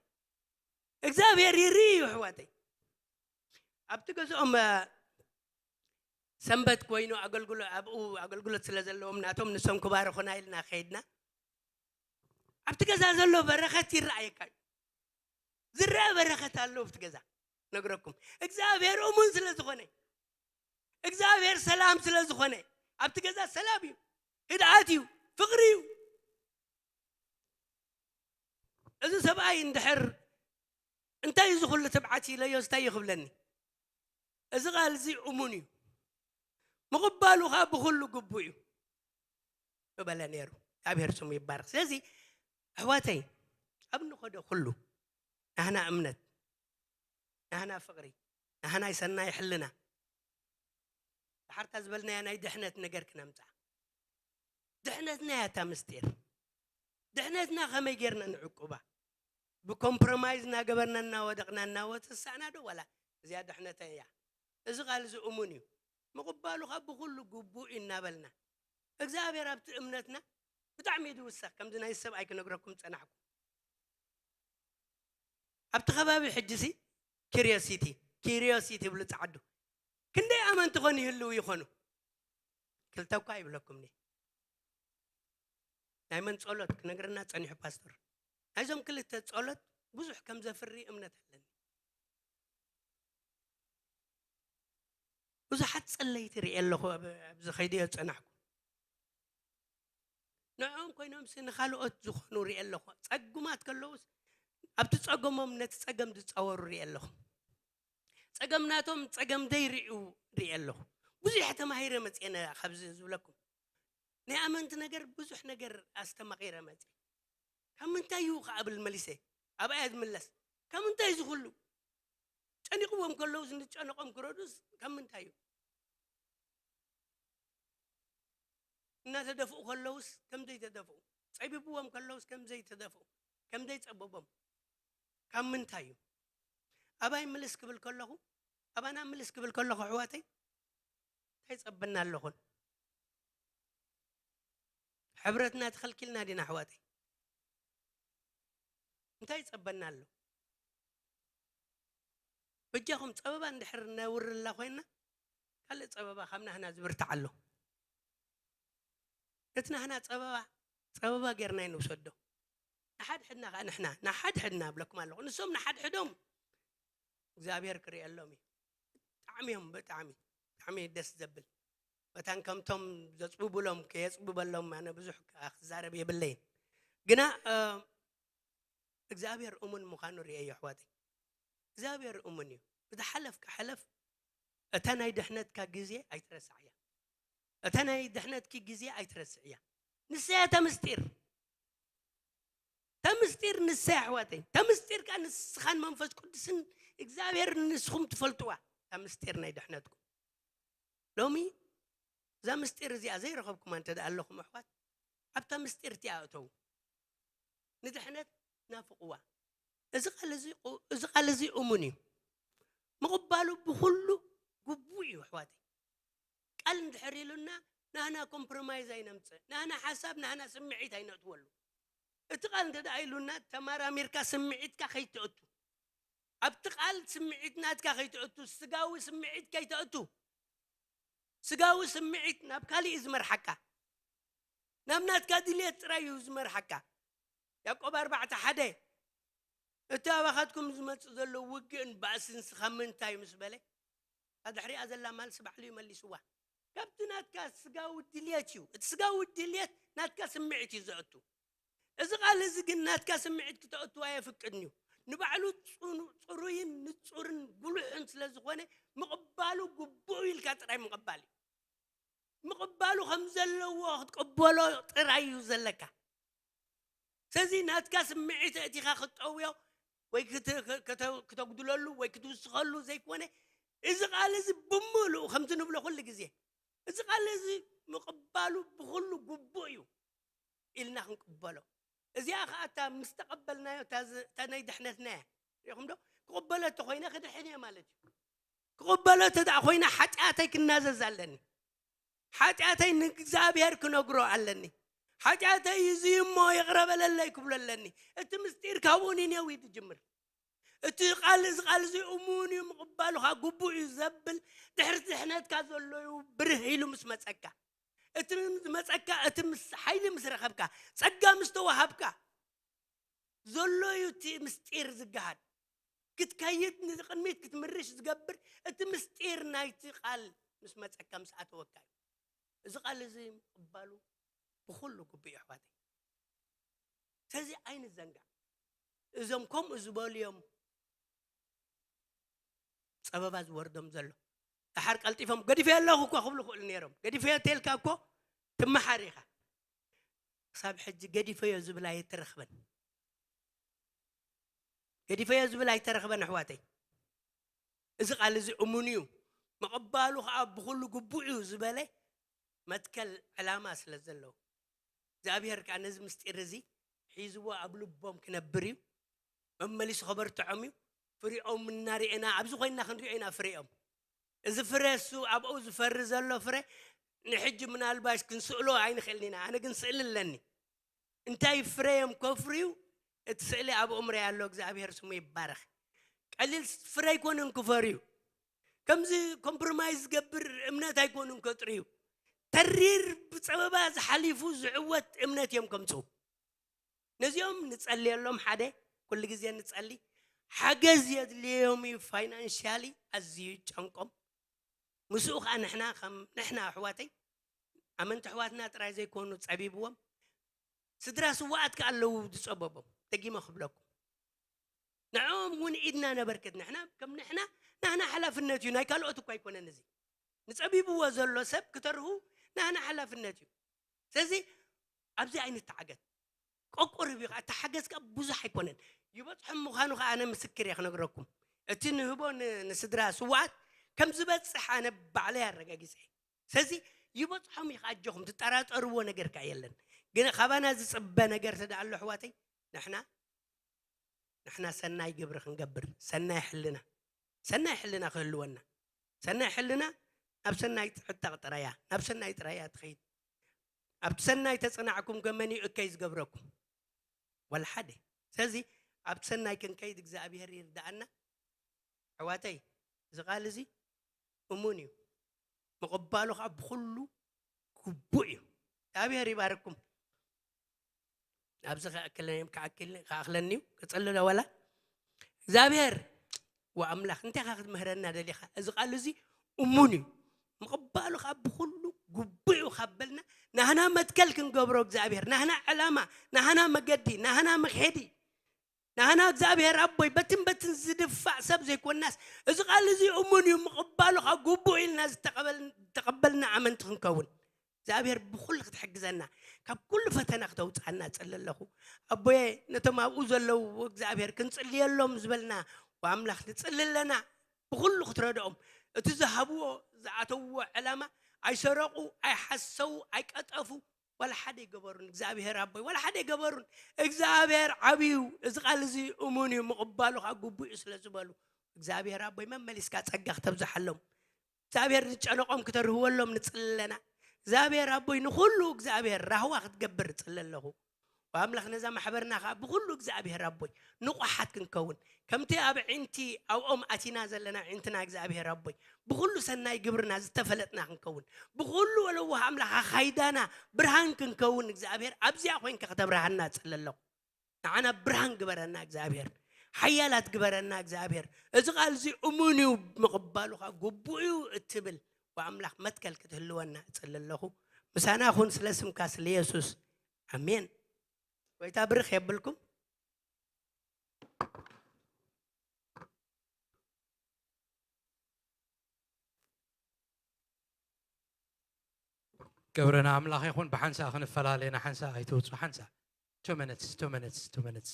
እግዚኣብሔር ይርኢ እዩ፣ ኣሕዋተይ። ኣብቲ ገዝኦም፣ እ፣ ሰንበት ኮይኑ ኣገልግሎ-፣ ኣብኡ ኣገልግሎት ስለ ዘለዎም ናቶም፣ ንሶም ክባርኹና ኢልና ከይድና፣ ኣብቲ ገዛ ዘሎ በረኸት ይረኣየካ እዩ። ዝረአ በረኸት ኣሎ ኣብቲ ገዛ። ነግረኩም፣ እግዚኣብሔር እሙን ስለ ዝኾነ፣ እግዚኣብሔር ሰላም ስለ ዝኾነ፣ ኣብቲ ገዛ ሰላም እዩ፣ ህድኣት እዩ፣ ፍቕሪ እዩ። እዚ ሰብኣይ እንድሕር እንታይ እዩ እዚ ኩሉ ትብዓት ኢለዮስ እንታይ እዩ ክብለኒ? እዚ ቃል እዚ እሙን እዩ፣ ምቕባሉ ኸኣ ብኹሉ ግቡእ እዩ። በለ ነይሩ። እግዚኣብሔር ስሙ ይባረኽ። ስለዚ ኣሕዋተይ፣ ኣብ ንኸዶ ኩሉ ናህና እምነት፣ ናህና ፍቕሪ፣ ናህናይ ሰናይ ሕልና፣ ድሓርታ ዝበልናያ ናይ ድሕነት ነገር ክነምጻ። ድሕነትና እያ እታ ምስጢር። ድሕነትና ከመይ ጌርና ንዕቁባ? ብኮምፕሮማይዝ እናገበርና እናወደቕና እናወተሳእና ዶ? ዋላ እዚኣ ድሕነተይ እያ። እዚ ቃል እዚ እሙን እዩ። ምቕባሉ ካብ ብኹሉ ግቡእ እዩ እናበልና፣ እግዚኣብሔር ኣብቲ እምነትና ብጣዕሚ እዩ ዝውሰኽ። ከምዚ ናይ ሰብኣይ ክነግረኩም ጸናሕኩ። ኣብቲ ከባቢ ሕጂ ሲ ኪሪዮሲቲ፣ ኪሪዮሲቲ ይብሉ ጸዓዱ። ክንደይ ኣመንቲ ኾን ይህልው ይኾኑ? ክልተ እኳ ይብለኩም እየ። ናይ መን ጸሎት ክነግረና ጸኒሑ ፓስተር። ናይዞም ክልተ ጸሎት ብዙሕ ከም ዘፍሪ እምነት ኣለኒ። ብዙሓት ጸለይቲ ርእየ ኣለኹ፣ ኣብ፣ ኣብዚ ከይደዮ ዝጸናሕኩ። ንዕኦም ኮይኖምሲ ንኻልኦት ዝኾኑ ርእየ ኣለኹ። ጸጉማት ከለዉስ ኣብቲ ጸገሞም ነቲ ጸገም ዝጻወሩ ርእየ ኣለኹ። ጸገም ናቶም ጸገም ዘይርእዩ ርእየ ኣለኹ። ብዙሕ ተማሂረ መጽየ ነ-፣ ካብዚ ዝብለኩም። ናይ ኣመንቲ ነገር ብዙሕ ነገር ኣስተማቒረ መጽየ። ካብ ምንታይ እዩ ከኣ ብል መሊሰ። ኣብኣ እየ ዝምለስ። ካብ ምንታይ እዚ ኩሉ? ጨኒቕዎም ከለዉስ ንጨነቖም ክረዱስ ካብ ምንታይ እዩ? እናተደፍኡ ከለዉስ ከም ዘይተደፍኡ፣ ጸቢብዎም ከለዉስ ከም ዘይተደፍኡ፣ ከም ዘይጸበቦም ካብ ምንታይ እዩ? ኣባይ ምልስ ክብል ከለኹ፣ ኣባና ምልስ ክብል ከለኹ ኣሕዋተይ፣ እንታይ ይጸበና ኣለኹን? ሕብረትና ተኸልኪልና ዲና ኣሕዋተይ? እንታይ ይጸበና ኣሎ? በጃኹም ጸበባ እንድሕር ነውርላ ኮይንና፣ ካልእ ጸበባ ካብ ናህና ዝብርታዕ ኣሎ። እቲ ናህና ጸበባ፣ ጸበባ ጌርና ኣይንውሰዶ። ንሓድሕድና ከኣ ንሕና፣ ንሓድሕድና እብለኩም ኣለኹ። ንሶም ንሓድሕዶም እግዚኣብሔር ክርእየሎም እዩ። ብጣዕሚ እዮም፣ ብጣዕሚ፣ ብጣዕሚ ደስ ዘብል። መታን ከምቶም ዘጽብቡሎም ከየጽብበሎም ኣነ ብዙሕ ክዛረብ የብለይን። ግና፣ እ፣ እግዚኣብሔር እሙን ምዃኑ ርእየዮ ኣሕዋተይ። እግዚኣብሔር እሙን እዩ። ዝሓለፍካ ሕለፍ፣ እታ ናይ ድሕነትካ ግዜ ኣይትረስዓያ። እታ ናይ ድሕነትኪ ግዜ ኣይትረስዕያ። ንሳ እያ እታ ምስጢር። እታ ምስጢር ንሳ እያ ኣሕዋተይ። እታ ምስጢር ከኣ ንስኻን መንፈስ ቅዱስን እግዚኣብሔር ንስኹም ትፈልጥዋ። እታ ምስጢር ናይ ድሕነትኩም። ሎሚ እዛ ምስጢር እዚኣ ዘይረኸብኩማ እንተ ደኣ ኣለኹም ኣሕዋት፣ ኣብታ ምስጢር እቲኣ እተዉ። ንድሕነት ናፍቕዋ። እዚ ቃል እዚ ቁ-፣ እዚ ቃል እዚ እሙን እዩ። ምቕባሉ ብኹሉ ግቡእ እዩ ኣሕዋተይ። ቃል እንድሕር ኢሉና ናህና ኮምፕሮማይዝ ኣይነምጽእ። ናህና ሓሳብ፣ ናህና ስምዒት ኣይነእትወሉ። እቲ ቃል እንተ ደኣ ኢሉና ተመራሚርካ ስምዒትካ ከይተእቱ። ኣብቲ ቃል ስምዒት ናትካ ከይተእቱ፣ ስጋዊ ስምዒት ከይተእቱ። ስጋዊ ስምዒት ናብ ካልእ እዩ ዝመርሓካ። ናብ ናትካ ድልየት ጥራይ እዩ ዝመርሓካ። ያዕቆብ ኣርባዕተ ሓደ፣ እቲ ኣባኻትኩም ዝመጽእ ዘሎ ውግእን ባእስን ስኻ ምንታይ ምስ በለ፣ ኣብ ድሕሪኣ ዘላ ማልሲ ባዕሉ እዩ መሊስዋ። ካብቲ ናትካ ስጋዊ ድልየት እዩ። እቲ ስጋዊ ድልየት ናትካ ስምዒት እዩ ዘእቱ። እዚ ቃል እዚ ግን ናትካ ስምዒት ክተእትዋ የፍቅድን እዩ። ንባዕሉ ጽኑ-፣ ጽሩይን ንጹርን ጉሉሕን ስለ ዝኾነ ምቕባሉ ግቡእ ኢልካ ጥራይ ምቕባል እዩ። ምቕባሉ ከም ዘለዎ ክትቅበሎ ጥራይ እዩ ዘለካ። ስለዚ ናትካ ስምዒት እቲኻ ክትጠውዮ ወይ ክተ-፣ ክተ-፣ ክተጉድለሉ ወይ ክትውስኸሉ ዘይኮነ፣ እዚ ቃል እዚ ብምሉኡ ከምቲ ንብሎ ኩሉ ግዜ፣ እዚ ቃል እዚ ምቕባሉ ብኹሉ ግቡእ እዩ ኢልና ክንቅበሎ። እዚኣ ኸዓ እታ ምስ ተቐበልናዮ እታ ዝ-፣ እታ ናይ ድሕነትና እያ። ሪኢኹም ዶ? ክቕበሎ እንተኾይነ ክድሕን እየ ማለት እዩ። ክቕበሎ እንተ ደኣ ኮይነ ሓጢኣተይ ክናዘዝ ኣለኒ። ሓጢኣተይ ንእግዚኣብሔር ክነግሮ ኣለኒ። ሓጢኣተይ እዚ እሞ ይቕረ በለለይ ክብሎ ኣለኒ። እቲ ምስጢር ካብኡ ኒነው እዩ ዝጅምር። እቲ ቃል፣ እዚ ቃል እዚ እሙን እዩ፣ ምቕባሉ ኸዓ ግቡእ እዩ ዘብል፣ ድሕሪ ድሕነትካ ዘሎ እዩ ብርህ ኢሉ ምስ መጸካ። እቲ ዝመጸካ፣ እቲ ምስ፣ ሓይሊ ምስ ረኸብካ፣ ጸጋ ምስ ተዋሃብካ፣ ዘሎ እዩ እቲ ምስጢር ዝገሃድ። ክትከይድ ንቕድሚት ክትምርሽ ዝገብር እቲ ምስጢር ናይቲ ቃል ምስ መጸካ፣ ምስ ኣተወካ እዩ። እዚ ቃል እዚ ምቕባሉ ብኹሉ ግቡእ እዩ ኣሕዋተይ። ስለዚ ኣይንዘንጋዕ። እዞም ከምኡ ዝበሉ እዮም ጸበባ ዝወርዶም ዘሎ። ደሓር ቀልጢፎም ገዲፈዮ ኣለኹ እኮ ክብሉ ክእሉ ነይሮም። ገዲፈዮ ተልካ እኮ ትመሓር ኢኻ። ክሳብ ሕጂ ገዲፈዮ ዝብል ኣይተረኽበን። ገዲፈዮ ዝብል ኣይተረኽበን ኣሕዋተይ። እዚ ቃል እዚ እሙን እዩ፣ ምቕባሉ ኸዓ ብኹሉ ግቡእ እዩ ዝበለ መትከል ዕላማ ስለ ዘለዎ፣ እግዚኣብሔር ከኣ ነዚ ምስጢር እዚ ሒዝዎ ኣብ ልቦም ክነብር እዩ። መመሊሱ ከበርትዖም እዩ። ፍሪኦም እናርኤና፣ ኣብዚ ኮይንና ክንሪኦ ኢና ፍሬኦም። እዚ ፍረ እሱ ኣብኡ ዝፈሪ ዘሎ ፍረ ንሕጂ ምናልባሽ ክንስእሎ ኣይንኽእልን ኢና። ኣነ ግን ስእሊ ኣለኒ። እንታይ ፍረ እዮም ከፍርዩ? እቲ ስእሊ ኣብ እምሮይ ኣሎ። እግዚኣብሔር ስሙ ይባረኽ። ቀሊል ፍረ ኣይኮነን ክፈርዩ። ከምዚ ኮምፕሮማይዝ ዝገብር እምነት ኣይኮኑን ከጥርዩ። ተሪር ብጸበባ ዝሓሊፉ ዝዕወት እምነት እዮም ከምጽኡ። ነዚኦም ንጸልየሎም። ሓደ፣ ኩሉ ግዜ ንጸሊ። ሓገዝ የድልዮም እዩ፣ ፋይናንሻሊ ኣዝዩ ይጨንቆም። ምስኡ ኸዓ ንሕና ከም ንሕና ኣሕዋተይ፣ ኣመንቲ ኣሕዋትና ጥራይ ዘይኮኑ ጸቢብዎም፣ ስድራ ስዋኣት ከኣ ኣለዉ ዝጸበቦም። ደጊመ ክብለኩም፣ ንዕኦም እውን ኢድና ነበርክት። ንሕና ከም ንሕና፣ ናህና ሓላፍነት እዩ፣ ናይ ካልኦት እኳ ኣይኮነን። እዚ ንጸቢብዎ ዘሎ ሰብ ክተርሁ ናህና ሓላፍነት እዩ። ስለዚ ኣብዚ ኣይንተዓገት። ቆቁርብ እዩ፣ እታ ሓገዝ ከኣ ብዙሕ ኣይኮነን። ይበጽሖም ምዃኑ ከኣ ኣነ ምስክር እየ ክነግረኩም። እቲ ንህቦ ን-፣ ንስድራ ስዋኣት ከም ዝበጽሕ ኣነ ባዕለይ ኣረጋጊጸ እየ። ስለዚ ይበጽሖም እዩ፣ ኣጆኹም ትጠራጠርዎ ነገር ከኣ የለን። ግን ካባና ዝጽበ ነገር ተደኣ ኣሎ ኣሕዋተይ፣ ንሕና፣ ንሕና ሰናይ ግብሪ ክንገብር፣ ሰናይ ሕልና፣ ሰናይ ሕልና ክህልወና። ሰናይ ሕልና ናብ ሰናይ ትዕጠቕ ጥራያ፣ ናብ ሰናይ ጥራያ ትኸይድ። ኣብቲ ሰናይ ተጸናዕኩም ከ መን እዩ እከይ ዝገብረኩም? ወላ ሓደ። ስለዚ ኣብቲ ሰናይ ክንከይድ እግዚኣብሔር ይርድኣና። ኣሕዋተይ፣ እዚ ቃል እዚ እሙን እዩ። ምቕባሉ ኸዓ ብኹሉ ግቡእ እዩ። እግዚኣብሔር ይባርኩም። ኣብዚ ክኣክለኒ፣ ክኣክል-፣ ክኣኽለኒ እዩ። ክጽሊ ዶ ወላ? እግዚኣብሔር ወኣምላኽ፣ እንታይ ኢኻ ክትምህረና ደሊኻ? እዚ ቃል እዚ እሙን እዩ። ምቕባሉ ኸዓ ብኹሉ ግቡእ እዩ ካብ በልና፣ ናህና መትከል ክንገብሮ እግዚኣብሔር፣ ናህና ዕላማ፣ ናህና መገዲ፣ ናህና መኽሄዲ፣ ንሕና እግዚኣብሔር ኣቦይ በትን በትን ዝድፋእ ሰብ ዘይኮንናስ፣ እዚ ቃል እዚ እሙን እዩ፣ ምቕባሉ ኸኣ ግቡእ ኢልና ዝተቐበል-፣ ዝተቐበልና ኣመንቲ ክንከውን እግዚኣብሔር ብኹሉ ክትሕግዘና፣ ካብ ኩሉ ፈተና ክተውፅኣና እጽሊ ኣለኹ። ኣቦየ፣ ነቶም ኣብኡ ዘለዉ እግዚኣብሔር ክንጽልየሎም ዝበልና ኣምላኽ ንጽሊ ኣለና። ብኹሉ ክትረድኦም፣ እቲ ዝሃብዎ ዝኣተውዎ ዕላማ፣ ኣይሰረቑ፣ ኣይሓሰዉ፣ ኣይቀጠፉ፣ ዋላ ሓደ ይገበሩን እግዚኣብሔር ኣቦይ፣ ዋላ ሓደ ይገበሩን። እግዚኣብሔር ዓብዩ። እዚ ቃል እዚ እሙን እዩ፣ ምቕባሉ ኸኣ ግቡእ እዩ ስለ ዝበሉ፣ እግዚኣብሔር ኣቦይ መመሊስካ ጸጋ ክተብዝሓሎም፣ እግዚኣብሔር ዝጨነቖም ክተርህወሎም ንጽሊ ኣለና። እግዚኣብሔር ኣቦይ ንኹሉ እግዚኣብሔር ራህዋ ክትገብር እጽሊ ኣለኹ። ኣምላኽ ነዛ ማሕበርና ኸኣ ብኹሉ እግዚኣብሔር ኣቦይ ንቑሓት ክንከውን፣ ከምቲ ኣብ ዒንቲ ኣብኦም ኣቲና ዘለና ዒንትና እግዚኣብሔር ኣቦይ ብኹሉ ሰናይ ግብርና ዝተፈለጥና ክንከውን፣ ብኹሉ ወለዋህ ኣምላኽ ኣኻይዳና ብርሃን ክንከውን እግዚኣብሔር ኣብዚኣ ኮይንካ ከተብርሃና እጽሊ ኣለኹ። ንዓና ብርሃን ግበረና እግዚኣብሔር፣ ሓያላት ግበረና እግዚኣብሔር። እዚ ቃል እዚ እሙን እዩ፣ ምቕባሉ ኸኣ ግቡእ እዩ እትብል ብኣምላኽ መትከል ክትህልወና እጽሊ ኣለኹ። ምሳና ኩን ስለ ስምካ ስለ የሱስ። ኣሜን። ጎይታ ብርኽ የብልኩም። ክብሪ ንኣምላኽ ይኹን። ብሓንሳእ ክንፈላለ ኢና። ሓንሳእ ኣይትውጹ። ሓንሳእ። Two minutes, two minutes, two minutes.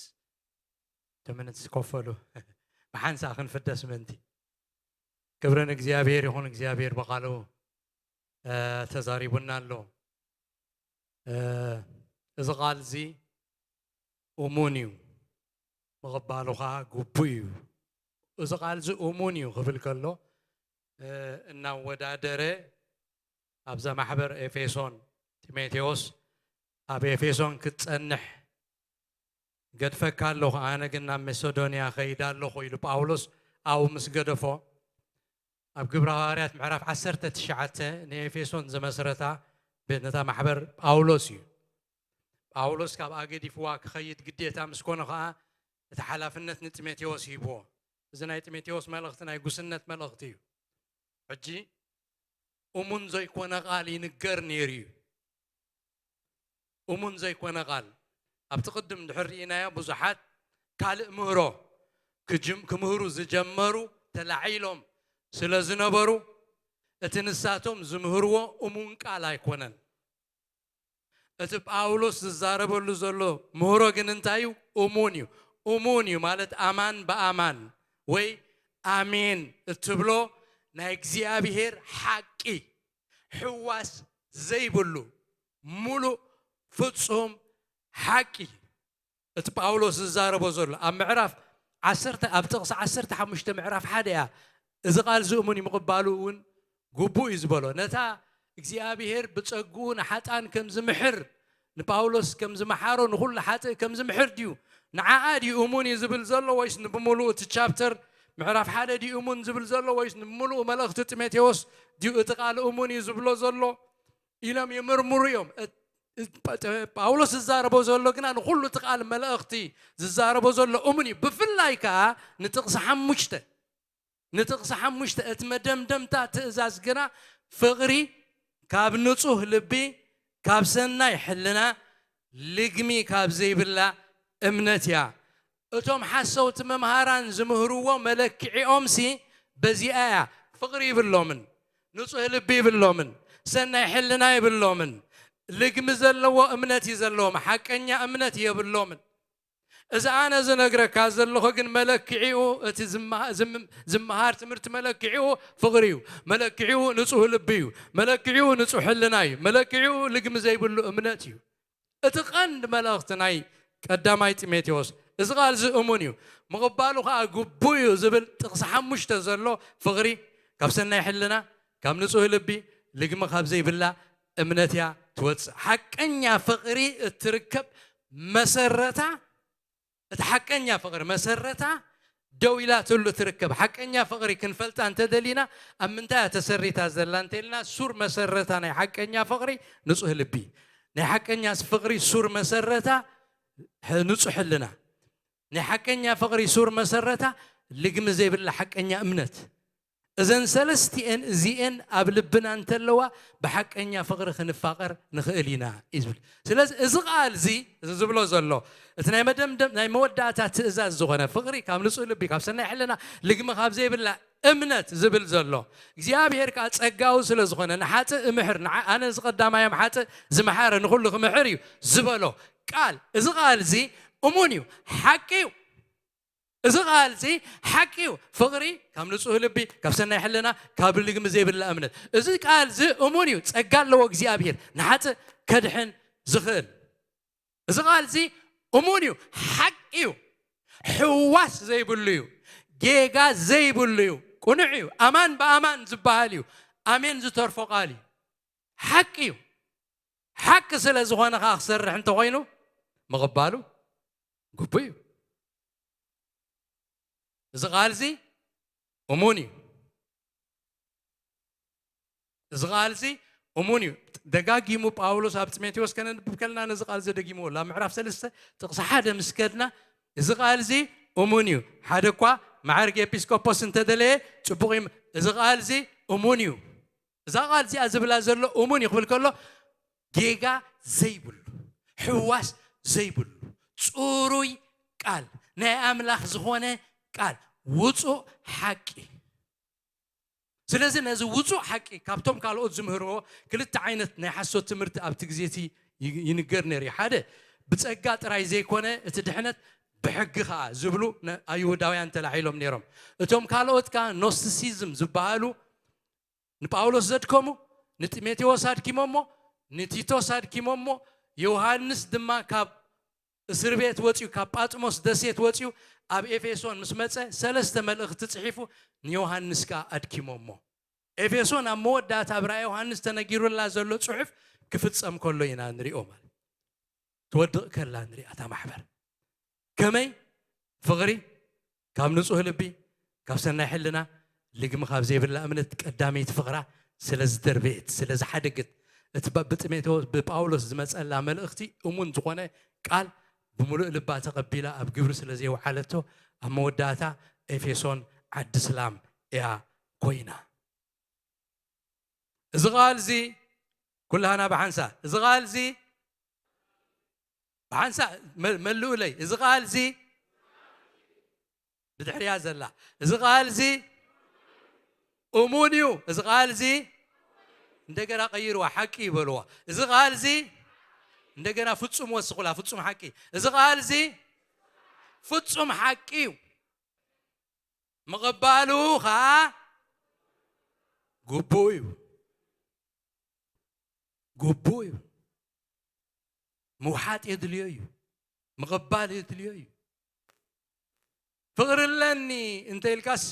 Two minutes ኮፈሉ። ብሓንሳእ ክንፍደስ ምእንቲ። ክብሪ ንእግዚኣብሔር ይኹን። እግዚኣብሔር ብቓሉ፣ እ፣ ተዛሪቡና ኣሎ። እ፣ እዚ ቃል እዚ እሙን እዩ፣ ምቕባሉ ኸዓ ግቡእ እዩ። እዚ ቃል እዚ እሙን እዩ ክብል ከሎ፣ እ፣ እናወዳደረ ኣብዛ ማሕበር ኤፌሶን ጢሞቴዎስ ኣብ ኤፌሶን ክትጸንሕ ገድፈካ ኣለኹ፣ ኣነ ግን ናብ መሴዶንያ ኸይድ ኣለኹ ኢሉ ጳውሎስ ኣብኡ ምስ ገደፎ፣ ኣብ ግብረ ሃዋርያት ምዕራፍ ዓሰርተ ትሽዓተ ንኤፌሶን ዝመስረታ ብ-፣ ነታ ማሕበር ጳውሎስ እዩ። ጳውሎስ ካብኣ ገዲፍዋ ክኸይድ ግዴታ ምስ ኮነ ኸኣ፣ እቲ ሓላፍነት ንጢሞቴዎስ ሂብዎ። እዚ ናይ ጢሞቴዎስ መልእኽቲ ናይ ጉስነት መልእኽቲ እዩ። ሕጂ እሙን ዘይኮነ ቃል ይንገር ነይሩ እዩ። እሙን ዘይኮነ ቃል። ኣብቲ ቅድም እንድሕር ርኢናዮ፣ ብዙሓት ካልእ ምህሮ ክጅም-፣ ክምህሩ ዝጀመሩ ተላዒሎም ስለ ዝነበሩ፣ እቲ ንሳቶም ዝምህርዎ እሙን ቃል ኣይኮነን። እቲ ጳውሎስ ዝዛረበሉ ዘሎ ምህሮ ግን እንታይ እዩ? እሙን እዩ። እሙን እዩ ማለት ኣማን ብኣማን ወይ ኣሜን እትብሎ ናይ እግዚኣብሔር ሓቂ፣ ሕዋስ ዘይብሉ፣ ሙሉእ፣ ፍጹም ሓቂ። እቲ ጳውሎስ ዝዛረቦ ዘሎ ኣብ ምዕራፍ ዓሰርተ፣ ኣብ ጥቕሲ ዓሰርተ ሓሙሽተ ምዕራፍ ሓደ እያ። እዚ ቃል እዚ እሙን እዩ፣ ምቕባሉ እውን ግቡእ እዩ ዝበሎ። ነታ እግዚኣብሔር ብጸግኡ ንሓጣን ከም ዝምሕር፣ ንጳውሎስ ከም ዝመሓሮ፣ ንኹሉ ሓጥእ ከም ዝምሕር ድዩ? ንዓኣ ድዩ እሙን እዩ ዝብል ዘሎ፣ ወይስ ንብምሉኡ እቲ ቻፕተር ምዕራፍ ሓደ ድዩ እሙን ዝብል ዘሎ፣ ወይስ ንብምሉኡ መልእኽቲ ጢሞቴዎስ ድዩ እቲ ቃል እሙን እዩ ዝብሎ ዘሎ? ኢሎም ይምርምሩ እዮም። እ-፣ እ-፣ ጳ-፣ ጳውሎስ ዝዛረቦ ዘሎ ግና ንኹሉ እቲ ቃል መልእኽቲ ዝዛረቦ ዘሎ እሙን እዩ። ብፍላይ ከኣ ንጥቕሲ ሓሙሽተ፣ ንጥቕሲ ሓሙሽተ እቲ መደምደምታ ትእዛዝ ግና ፍቕሪ ካብ ንጹህ ልቢ፣ ካብ ሰናይ ሕልና፣ ልግሚ ካብ ዘይብላ እምነት እያ። እቶም ሓሰውቲ መምሃራን ዝምህርዎ መለክዒኦምሲ በዚኣ እያ። ፍቕሪ ይብሎምን፣ ንጹህ ልቢ ይብሎምን፣ ሰናይ ሕልና ይብሎምን፣ ልግሚ ዘለዎ እምነት እዩ ዘለዎም፣ ሓቀኛ እምነት የብሎምን። እዚ ኣነ ዝነግረካ ዘለኹ ግን መለክዒኡ፣ እቲ ዝመሃ-፣ ዝም-፣ ዝመሃር ትምህርቲ መለክዒኡ ፍቕሪ እዩ። መለክዒኡ ንጹህ ልቢ እዩ። መለክዒኡ ንጹህ ሕልና እዩ። መለክዒኡ ልግሚ ዘይብሉ እምነት እዩ። እቲ ቀንዲ መልእኽቲ ናይ ቀዳማይ ጢሞቴዎስ፣ እዚ ቃል እዚ እሙን እዩ፣ ምቕባሉ ኸኣ ግቡእ እዩ ዝብል ጥቕሲ ሓሙሽተ ዘሎ ፍቕሪ፣ ካብ ሰናይ ሕልና፣ ካብ ንጹህ ልቢ፣ ልግሚ ካብ ዘይብላ እምነት እያ ትወጽእ። ሓቀኛ ፍቕሪ እትርከብ መሰረታ፣ እቲ ሓቀኛ ፍቕሪ መሰረታ ደው ኢላትሉ ትርከብ። ሓቀኛ ፍቕሪ ክንፈልጣ እንተደሊና፣ ኣብ ምንታይ እያ ተሰሪታ ዘላ እንተኢልና፣ ሱር መሰረታ ናይ ሓቀኛ ፍቕሪ ንጹህ ልቢ። ናይ ሓቀኛ ፍቕሪ ሱር መሰረታ ሕ-፣ ንጹህ ሕልና። ናይ ሓቀኛ ፍቕሪ ሱር መሰረታ ልግሚ ዘይብላ ሓቀኛ እምነት። እዘን ሰለስቲኤን እዚኤን ኣብ ልብና እንተለዋ ብሓቀኛ ፍቕሪ ክንፋቐር ንኽእል ኢና እዩ ዝብል። ስለዚ እዚ ቃል እዚ፣ እዚ ዝብሎ ዘሎ፣ እቲ ናይ መደምደም ናይ መወዳእታ ትእዛዝ ዝኾነ ፍቕሪ ካብ ንጹህ ልቢ ካብ ሰናይ ሕልና ልግሚ ካብ ዘይብላ እምነት ዝብል ዘሎ እግዚኣብሔር ከዓ ጸጋዊ ስለ ዝኾነ ንሓጥእ እምሕር ንዓ-፣ ኣነ ዝቐዳማዮም ሓጥእ ዝመሓረ ንኹሉ ክምሕር እዩ ዝበሎ ቃል፣ እዚ ቃል እዚ እሙን እዩ፣ ሓቂ እዩ። እዚ ቃል እዚ ሓቂ እዩ። ፍቕሪ ካብ ንጹህ ልቢ ካብ ሰናይ ሕልና ካብ ልግሚ ዘይብላ እምነት፣ እዚ ቃል እዚ እሙን እዩ። ጸጋ ኣለዎ እግዚኣብሔር ንሓጥእ ከድሕን ዝኽእል። እዚ ቃል እዚ እሙን እዩ፣ ሓቂ እዩ፣ ሕዋስ ዘይብሉ እዩ፣ ጌጋ ዘይብሉ እዩ፣ ቅኑዕ እዩ፣ ኣማን ብኣማን ዝበሃል እዩ፣ ኣሜን ዝተርፎ ቃል እዩ፣ ሓቂ እዩ። ሓቂ ስለ ዝኾነ ከዓ ክሰርሕ እንተኾይኑ ምቕባሉ ግቡእ እዩ። እዚ ቃል እዚ እሙን እዩ። እዚ ቃል እዚ እሙን እዩ። ደጋጊሙ ጳውሎስ ኣብ ጢሞቴዎስ ከነንብብ ከለና ነዚ ቃል እዚ ደጊምዎ ኣሎ። ኣብ ምዕራፍ ሰለስተ ጥቕሲ ሓደ ምስ ከድና፣ እዚ ቃል እዚ እሙን እዩ። ሓደ እኳ መዓርግ ኤጲስቆጶስ እንተደለየ ጽቡቕ እዩ። እዚ ቃል እዚ እሙን እዩ። እዛ ቃል እዚኣ ዝብላ ዘሎ እሙን እዩ ክብል ከሎ፣ ጌጋ ዘይብሉ፣ ሕዋስ ዘይብሉ፣ ጽሩይ ቃል፣ ናይ ኣምላኽ ዝኾነ ቃል፣ ውጹእ ሓቂ። ስለዚ ነዚ ውጹእ ሓቂ ካብቶም ካልኦት ዝምህርዎ ክልተ ዓይነት ናይ ሓሶት ትምህርቲ ኣብቲ ግዜ እቲ ይ-፣ ይንገር ነይሩ እዩ። ሓደ ብጸጋ ጥራይ ዘይኮነ እቲ ድሕነት ብሕጊ ኸኣ ዝብሉ ነ-፣ ኣይሁዳውያን ተላዒሎም ነይሮም። እቶም ካልኦት ከኣ ኖስቲሲዝም ዝበሃሉ ንጳውሎስ ዘድከሙ ንጢሞቴዎስ ኣድኪሞሞ፣ ንቲቶስ ኣድኪሞሞ፣ ዮሃንስ ድማ ካብ እስር ቤት ወጺኡ፣ ካብ ጳጥሞስ ደሴት ወጺኡ ኣብ ኤፌሶን ምስ መጸ ሰለስተ መልእኽቲ ጽሒፉ ንዮሃንስ ከኣ ኣድኪሞሞ። ኤፌሶን ኣብ መወዳእታ ኣብ ራእይ ዮሃንስ ተነጊሩላ ዘሎ ጽሑፍ ክፍጸም ከሎ ኢና ንሪኦ ማለት። ትወድቕ ከላ ንሪኣ እታ ማሕበር። ከመይ? ፍቕሪ ካብ ንጹህ ልቢ፣ ካብ ሰናይ ሕልና፣ ልግሚ ካብ ዘይብላ እምነት ቀዳመይቲ ፍቕራ ስለ ዝደርበየት፣ ስለ ዝሓደገት፣ እቲ ባ-፣ ብጢሞቴዎስ፣ ብጳውሎስ ዝመጸላ መልእኽቲ እሙን ዝኾነ ቃል ብምሉእ ልባ ተቐቢላ ኣብ ግብሪ ስለ ዘየውዓለቶ፣ ኣብ መወዳእታ ኤፌሶን ዓዲ ስላም እያ ኮይና። እዚ ቃል እዚ ኩላህና ብሓንሳ፣ እዚ ቃል እዚ ብሓንሳ መ-፣ መልኡለይ። እዚ ቃል እዚ ብድሕሪያ ዘላ፣ እዚ ቃል እዚ እሙን እዩ። እዚ ቃል እዚ እንደገና ቀይርዋ፣ ሓቂ ይበልዋ። እዚ ቃል እዚ እንደገና ፍጹም ወስኹላ፣ ፍጹም ሓቂ። እዚ ቃል እዚ ፍጹም ሓቂ እዩ። ምቕባሉ ኸዓ ግቡእ እዩ። ግቡእ እዩ። ምውሓጥ የድልዮ እዩ። ምቕባል የድልዮ እዩ። ፍቕሪ ኣለኒ እንተ ኢልካስ፣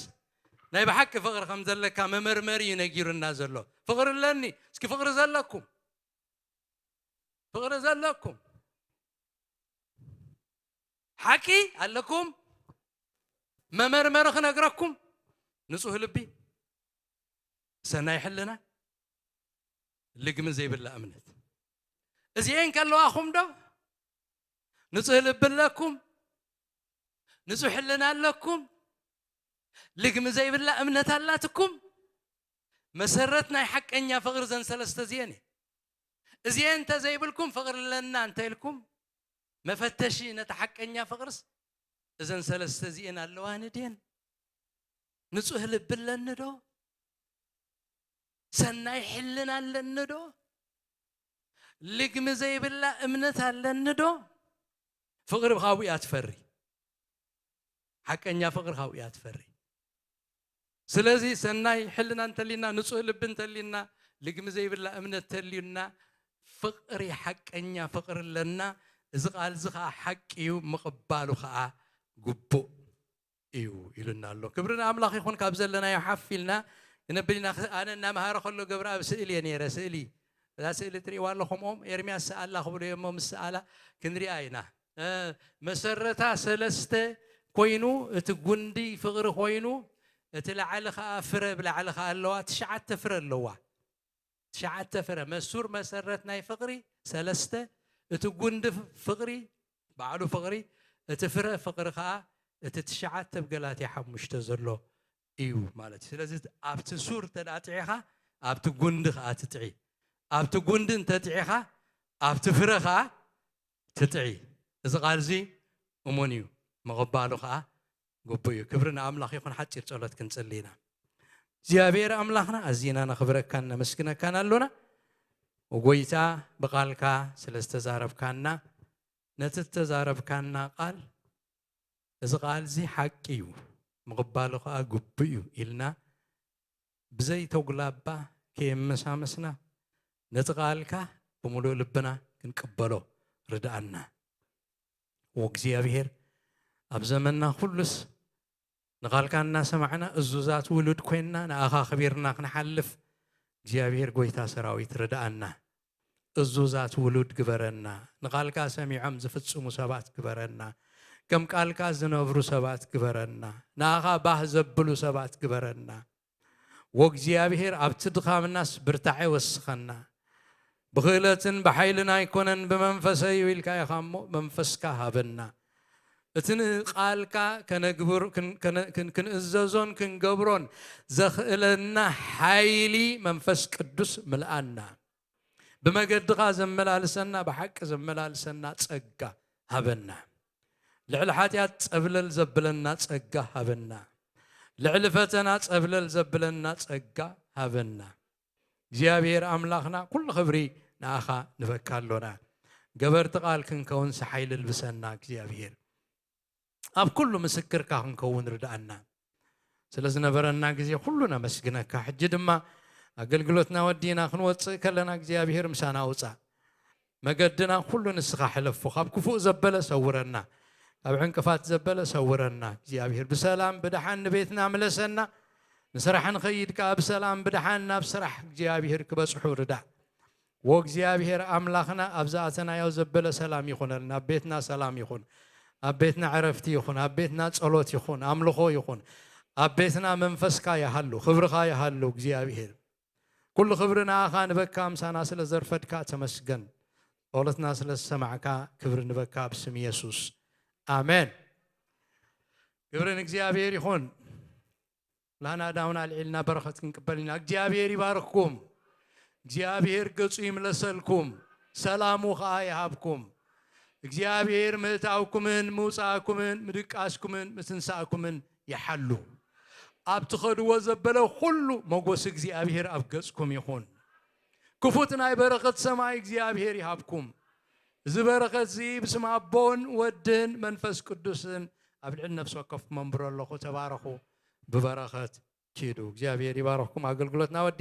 ናይ ብሓቂ ፍቕሪ ከም ዘለካ መመርመሪ እዩ ነጊሩና ዘሎ። ፍቕሪ ኣለኒ፣ እስኪ ፍቕሪ ዘለኩም፣ ፍቕሪ ዘለኩም፣ ሓቂ ኣለኩም፣ መመርመሪ ክነግረኩም፣ ንጹህ ልቢ፣ ሰናይ ሕልና፣ ልግሚ ዘይብላ እምነት። እዚኤን ከለዋኹም ዶ ንጹህ ልቢ ኣለኩም? ንጹህ ሕልና ኣለኩም? ልግሚ ዘይብላ እምነት ኣላትኩም? መሰረት ናይ ሓቀኛ ፍቕሪ ዘን ሰለስተ እዚኤን እየ። እዚኤን እንተ ዘይብልኩም፣ ፍቕሪ ኣለና እንተ ኢልኩም፣ መፈተሺ ነቲ ሓቀኛ ፍቕርስ እዘን ሰለስተ እዚኤን ኣለዋኒ ድየን? ንጹህ ልቢ ኣለኒ ዶ? ሰናይ ሕልና ኣለኒ ዶ? ልግሚ ዘይብላ እምነት ኣለኒ ዶ? ፍቕሪ ካብኡ እያ ትፈሪ። ሓቀኛ ፍቕሪ ካብኡ እያ ትፈሪ። ስለዚ ሰናይ ሕልና እንተሊና፣ ንጹህ ልቢ እንተሊና፣ ልግሚ ዘይብላ እምነት ተልዩና፣ ፍቕሪ፣ ሓቀኛ ፍቕሪ ኣለና። እዚ ቃል እዚ ኸዓ ሓቂ እዩ፣ ምቕባሉ ኸዓ ግቡእ እዩ ኢሉና ኣሎ። ክብሪ ንኣምላኽ ይኹን። ካብ ዘለናዮ ሓፍ ኢልና ክነብል ኢና። ኣነ እናመሃረ ከሎ ገብረኣብ ስእሊ እየ ነይረ፣ ስእሊ። እዛ ስእሊ ትርእይዋ ኣለኹም፣ ኦም ኤርምያስ ሰኣላ ክብሉ እዮም፣ እሞ ምስ ሰኣላ ክንሪኣ ኢና። እ፣ መሰረታ ሰለስተ ኮይኑ፣ እቲ ጉንዲ ፍቕሪ ኮይኑ፣ እቲ ላዕሊ ኸዓ ፍረ ብላዕሊ ኸዓ ኣለዋ፣ ትሽዓተ ፍረ ኣለዋ። ትሽዓተ ፍረ፣ መሱር መሰረት ናይ ፍቕሪ ሰለስተ፣ እቲ ጉንዲ ፍ-፣ ፍቕሪ፣ ባዕሉ ፍቕሪ፣ እቲ ፍረ ፍቕሪ ኸዓ እቲ ትሽዓተ ኣብ ገላትያ ሓሙሽተ ዘሎ እዩ ማለት እዩ። ስለዚ ኣብቲ ሱር እንተ ደኣ ጥዒኻ ኣብቲ ጉንዲ ከዓ ትጥዒ፣ ኣብቲ ጉንዲ እንተ ጥዒኻ ኣብቲ ፍረ ከዓ ትጥዒ። እዚ ቃል እዚ እሙን እዩ፣ ምቕባሉ ከዓ ግቡእ እዩ። ክብሪ ንኣምላኽ ይኹን። ሓፂር ጸሎት ክንጽሊ ኢና። እግዚኣብሔር ኣምላኽና ኣዚና ነኽብረካን ነመስግነካን ኣሎና። ጎይታ ብቓልካ ስለ ዝተዛረብካና፣ ነቲ ዝተዛረብካና ቃል፣ እዚ ቃል እዚ ሓቂ እዩ፣ ምቕባሉ ከዓ ግቡእ እዩ ኢልና ብዘይተጉላባ ከየመሳመስና ነቲ ቃልካ ብምሉእ ልብና ክንቅበሎ ርድኣና። ወእግዚኣብሔር ኣብ ዘመንና ኩሉስ ንቓልካ እናሰማዕና እዙዛት ውሉድ ኮይንና ንኣኻ ኣኽቢርና ክንሓልፍ እግዚኣብሔር ጎይታ ሰራዊት ርድኣና። እዙዛት ውሉድ ግበረና። ንቓልካ ሰሚዖም ዝፍጽሙ ሰባት ግበረና። ከም ቃልካ ዝነብሩ ሰባት ግበረና። ንኣኻ ባህ ዘብሉ ሰባት ግበረና። ወእግዚኣብሔር ኣብቲ ድኻምናስ ብርታዐ ወስኸና። ብኽእለትን ብሓይልን ኣይኮነን ብመንፈሰይ እዩ ኢልካ ኢኻ እሞ መንፈስካ ሃበና። እቲ ንቓልካ ከነግብር- ክን- ከነ- ክን- ክንእዘዞን ክንገብሮን ዘኽእለና ሓይሊ መንፈስ ቅዱስ ምልኣና። ብመገድኻ ዘመላልሰና፣ ብሓቂ ዘመላልሰና ጸጋ ሃበና። ልዕሊ ሓጢኣት ጸብለል ዘብለና ጸጋ ሃበና። ልዕሊ ፈተና ጸብለል ዘብለና ጸጋ ሃበና። እግዚኣብሔር ኣምላኽና ኩሉ ክብሪ ንኣኻ ንበካ ኣሎና። ገበርቲ ቃል ክንከውንስ ሓይሊ ልብሰና እግዚኣብሔር። ኣብ ኩሉ ምስክርካ ክንከውን ርድኣና። ስለ ዝነበረና ግዜ ኩሉ ነመስግነካ። ሕጂ ድማ ኣገልግሎትና ወዲና ክንወጽእ ከለና እግዚኣብሔር ምሳና ውጻእ። መገድና ኩሉ ንስኻ ሕለፎ። ካብ ክፉእ ዘበለ ሰውረና። ካብ ዕንቅፋት ዘበለ ሰውረና። እግዚኣብሔር ብሰላም ብደሓን ንቤትና ምለሰና። ንስራሕ ንኸይድ ከኣ ብሰላም ብደሓን ናብ ስራሕ እግዚኣብሔር ክበጽሑ ርዳእ። ወእግዚኣብሔር ኣምላኽና ኣብ ዝኣተናዮ ዘበለ ሰላም ይኹነልና። ኣብ ቤትና ሰላም ይኹን። ኣብ ቤትና ዕረፍቲ ይኹን። ኣብ ቤትና ጸሎት ይኹን። ኣምልኾ ይኹን። ኣብ ቤትና መንፈስካ ይሃሉ። ክብርኻ ይሃሉ እግዚኣብሔር። ኩሉ ክብሪ ንኣኻ ንበካ ምሳና ስለ ዘርፈድካ ተመስገን። ጸሎትና ስለ ዝሰማዕካ ክብሪ ንበካ ብስም የሱስ። ኣሜን። ክብሪ ንእግዚኣብሔር ይኹን። ላና ዳውን ኣልዒልና በረኸት ክንቅበል ኢና። እግዚኣብሔር ይባርኽኩም። እግዚኣብሔር ገጹ ይምለሰልኩም። ሰላሙ ኸኣ ይሃብኩም። እግዚኣብሔር ምእታውኩምን ምውጻእኩምን ምድቃስኩምን ምትንሳእኩምን ይሓሉ። ኣብ ትኸድዎ ዘበለ ኩሉ መጎስ እግዚኣብሔር ኣብ ገጽኩም ይኹን። ክፉት ናይ በረኸት ሰማይ እግዚኣብሔር ይሃብኩም። እዚ በረኸት እዚ ብስም ኣቦን ወድን መንፈስ ቅዱስን ኣብ ልዕሊ ነፍሲ ወከፍኩም መንብሮ ኣለኹ። ተባረኹ። ብበረኸት ኪዱ። እግዚኣብሔር ይባረኽኩም። ኣገልግሎትና ወዲ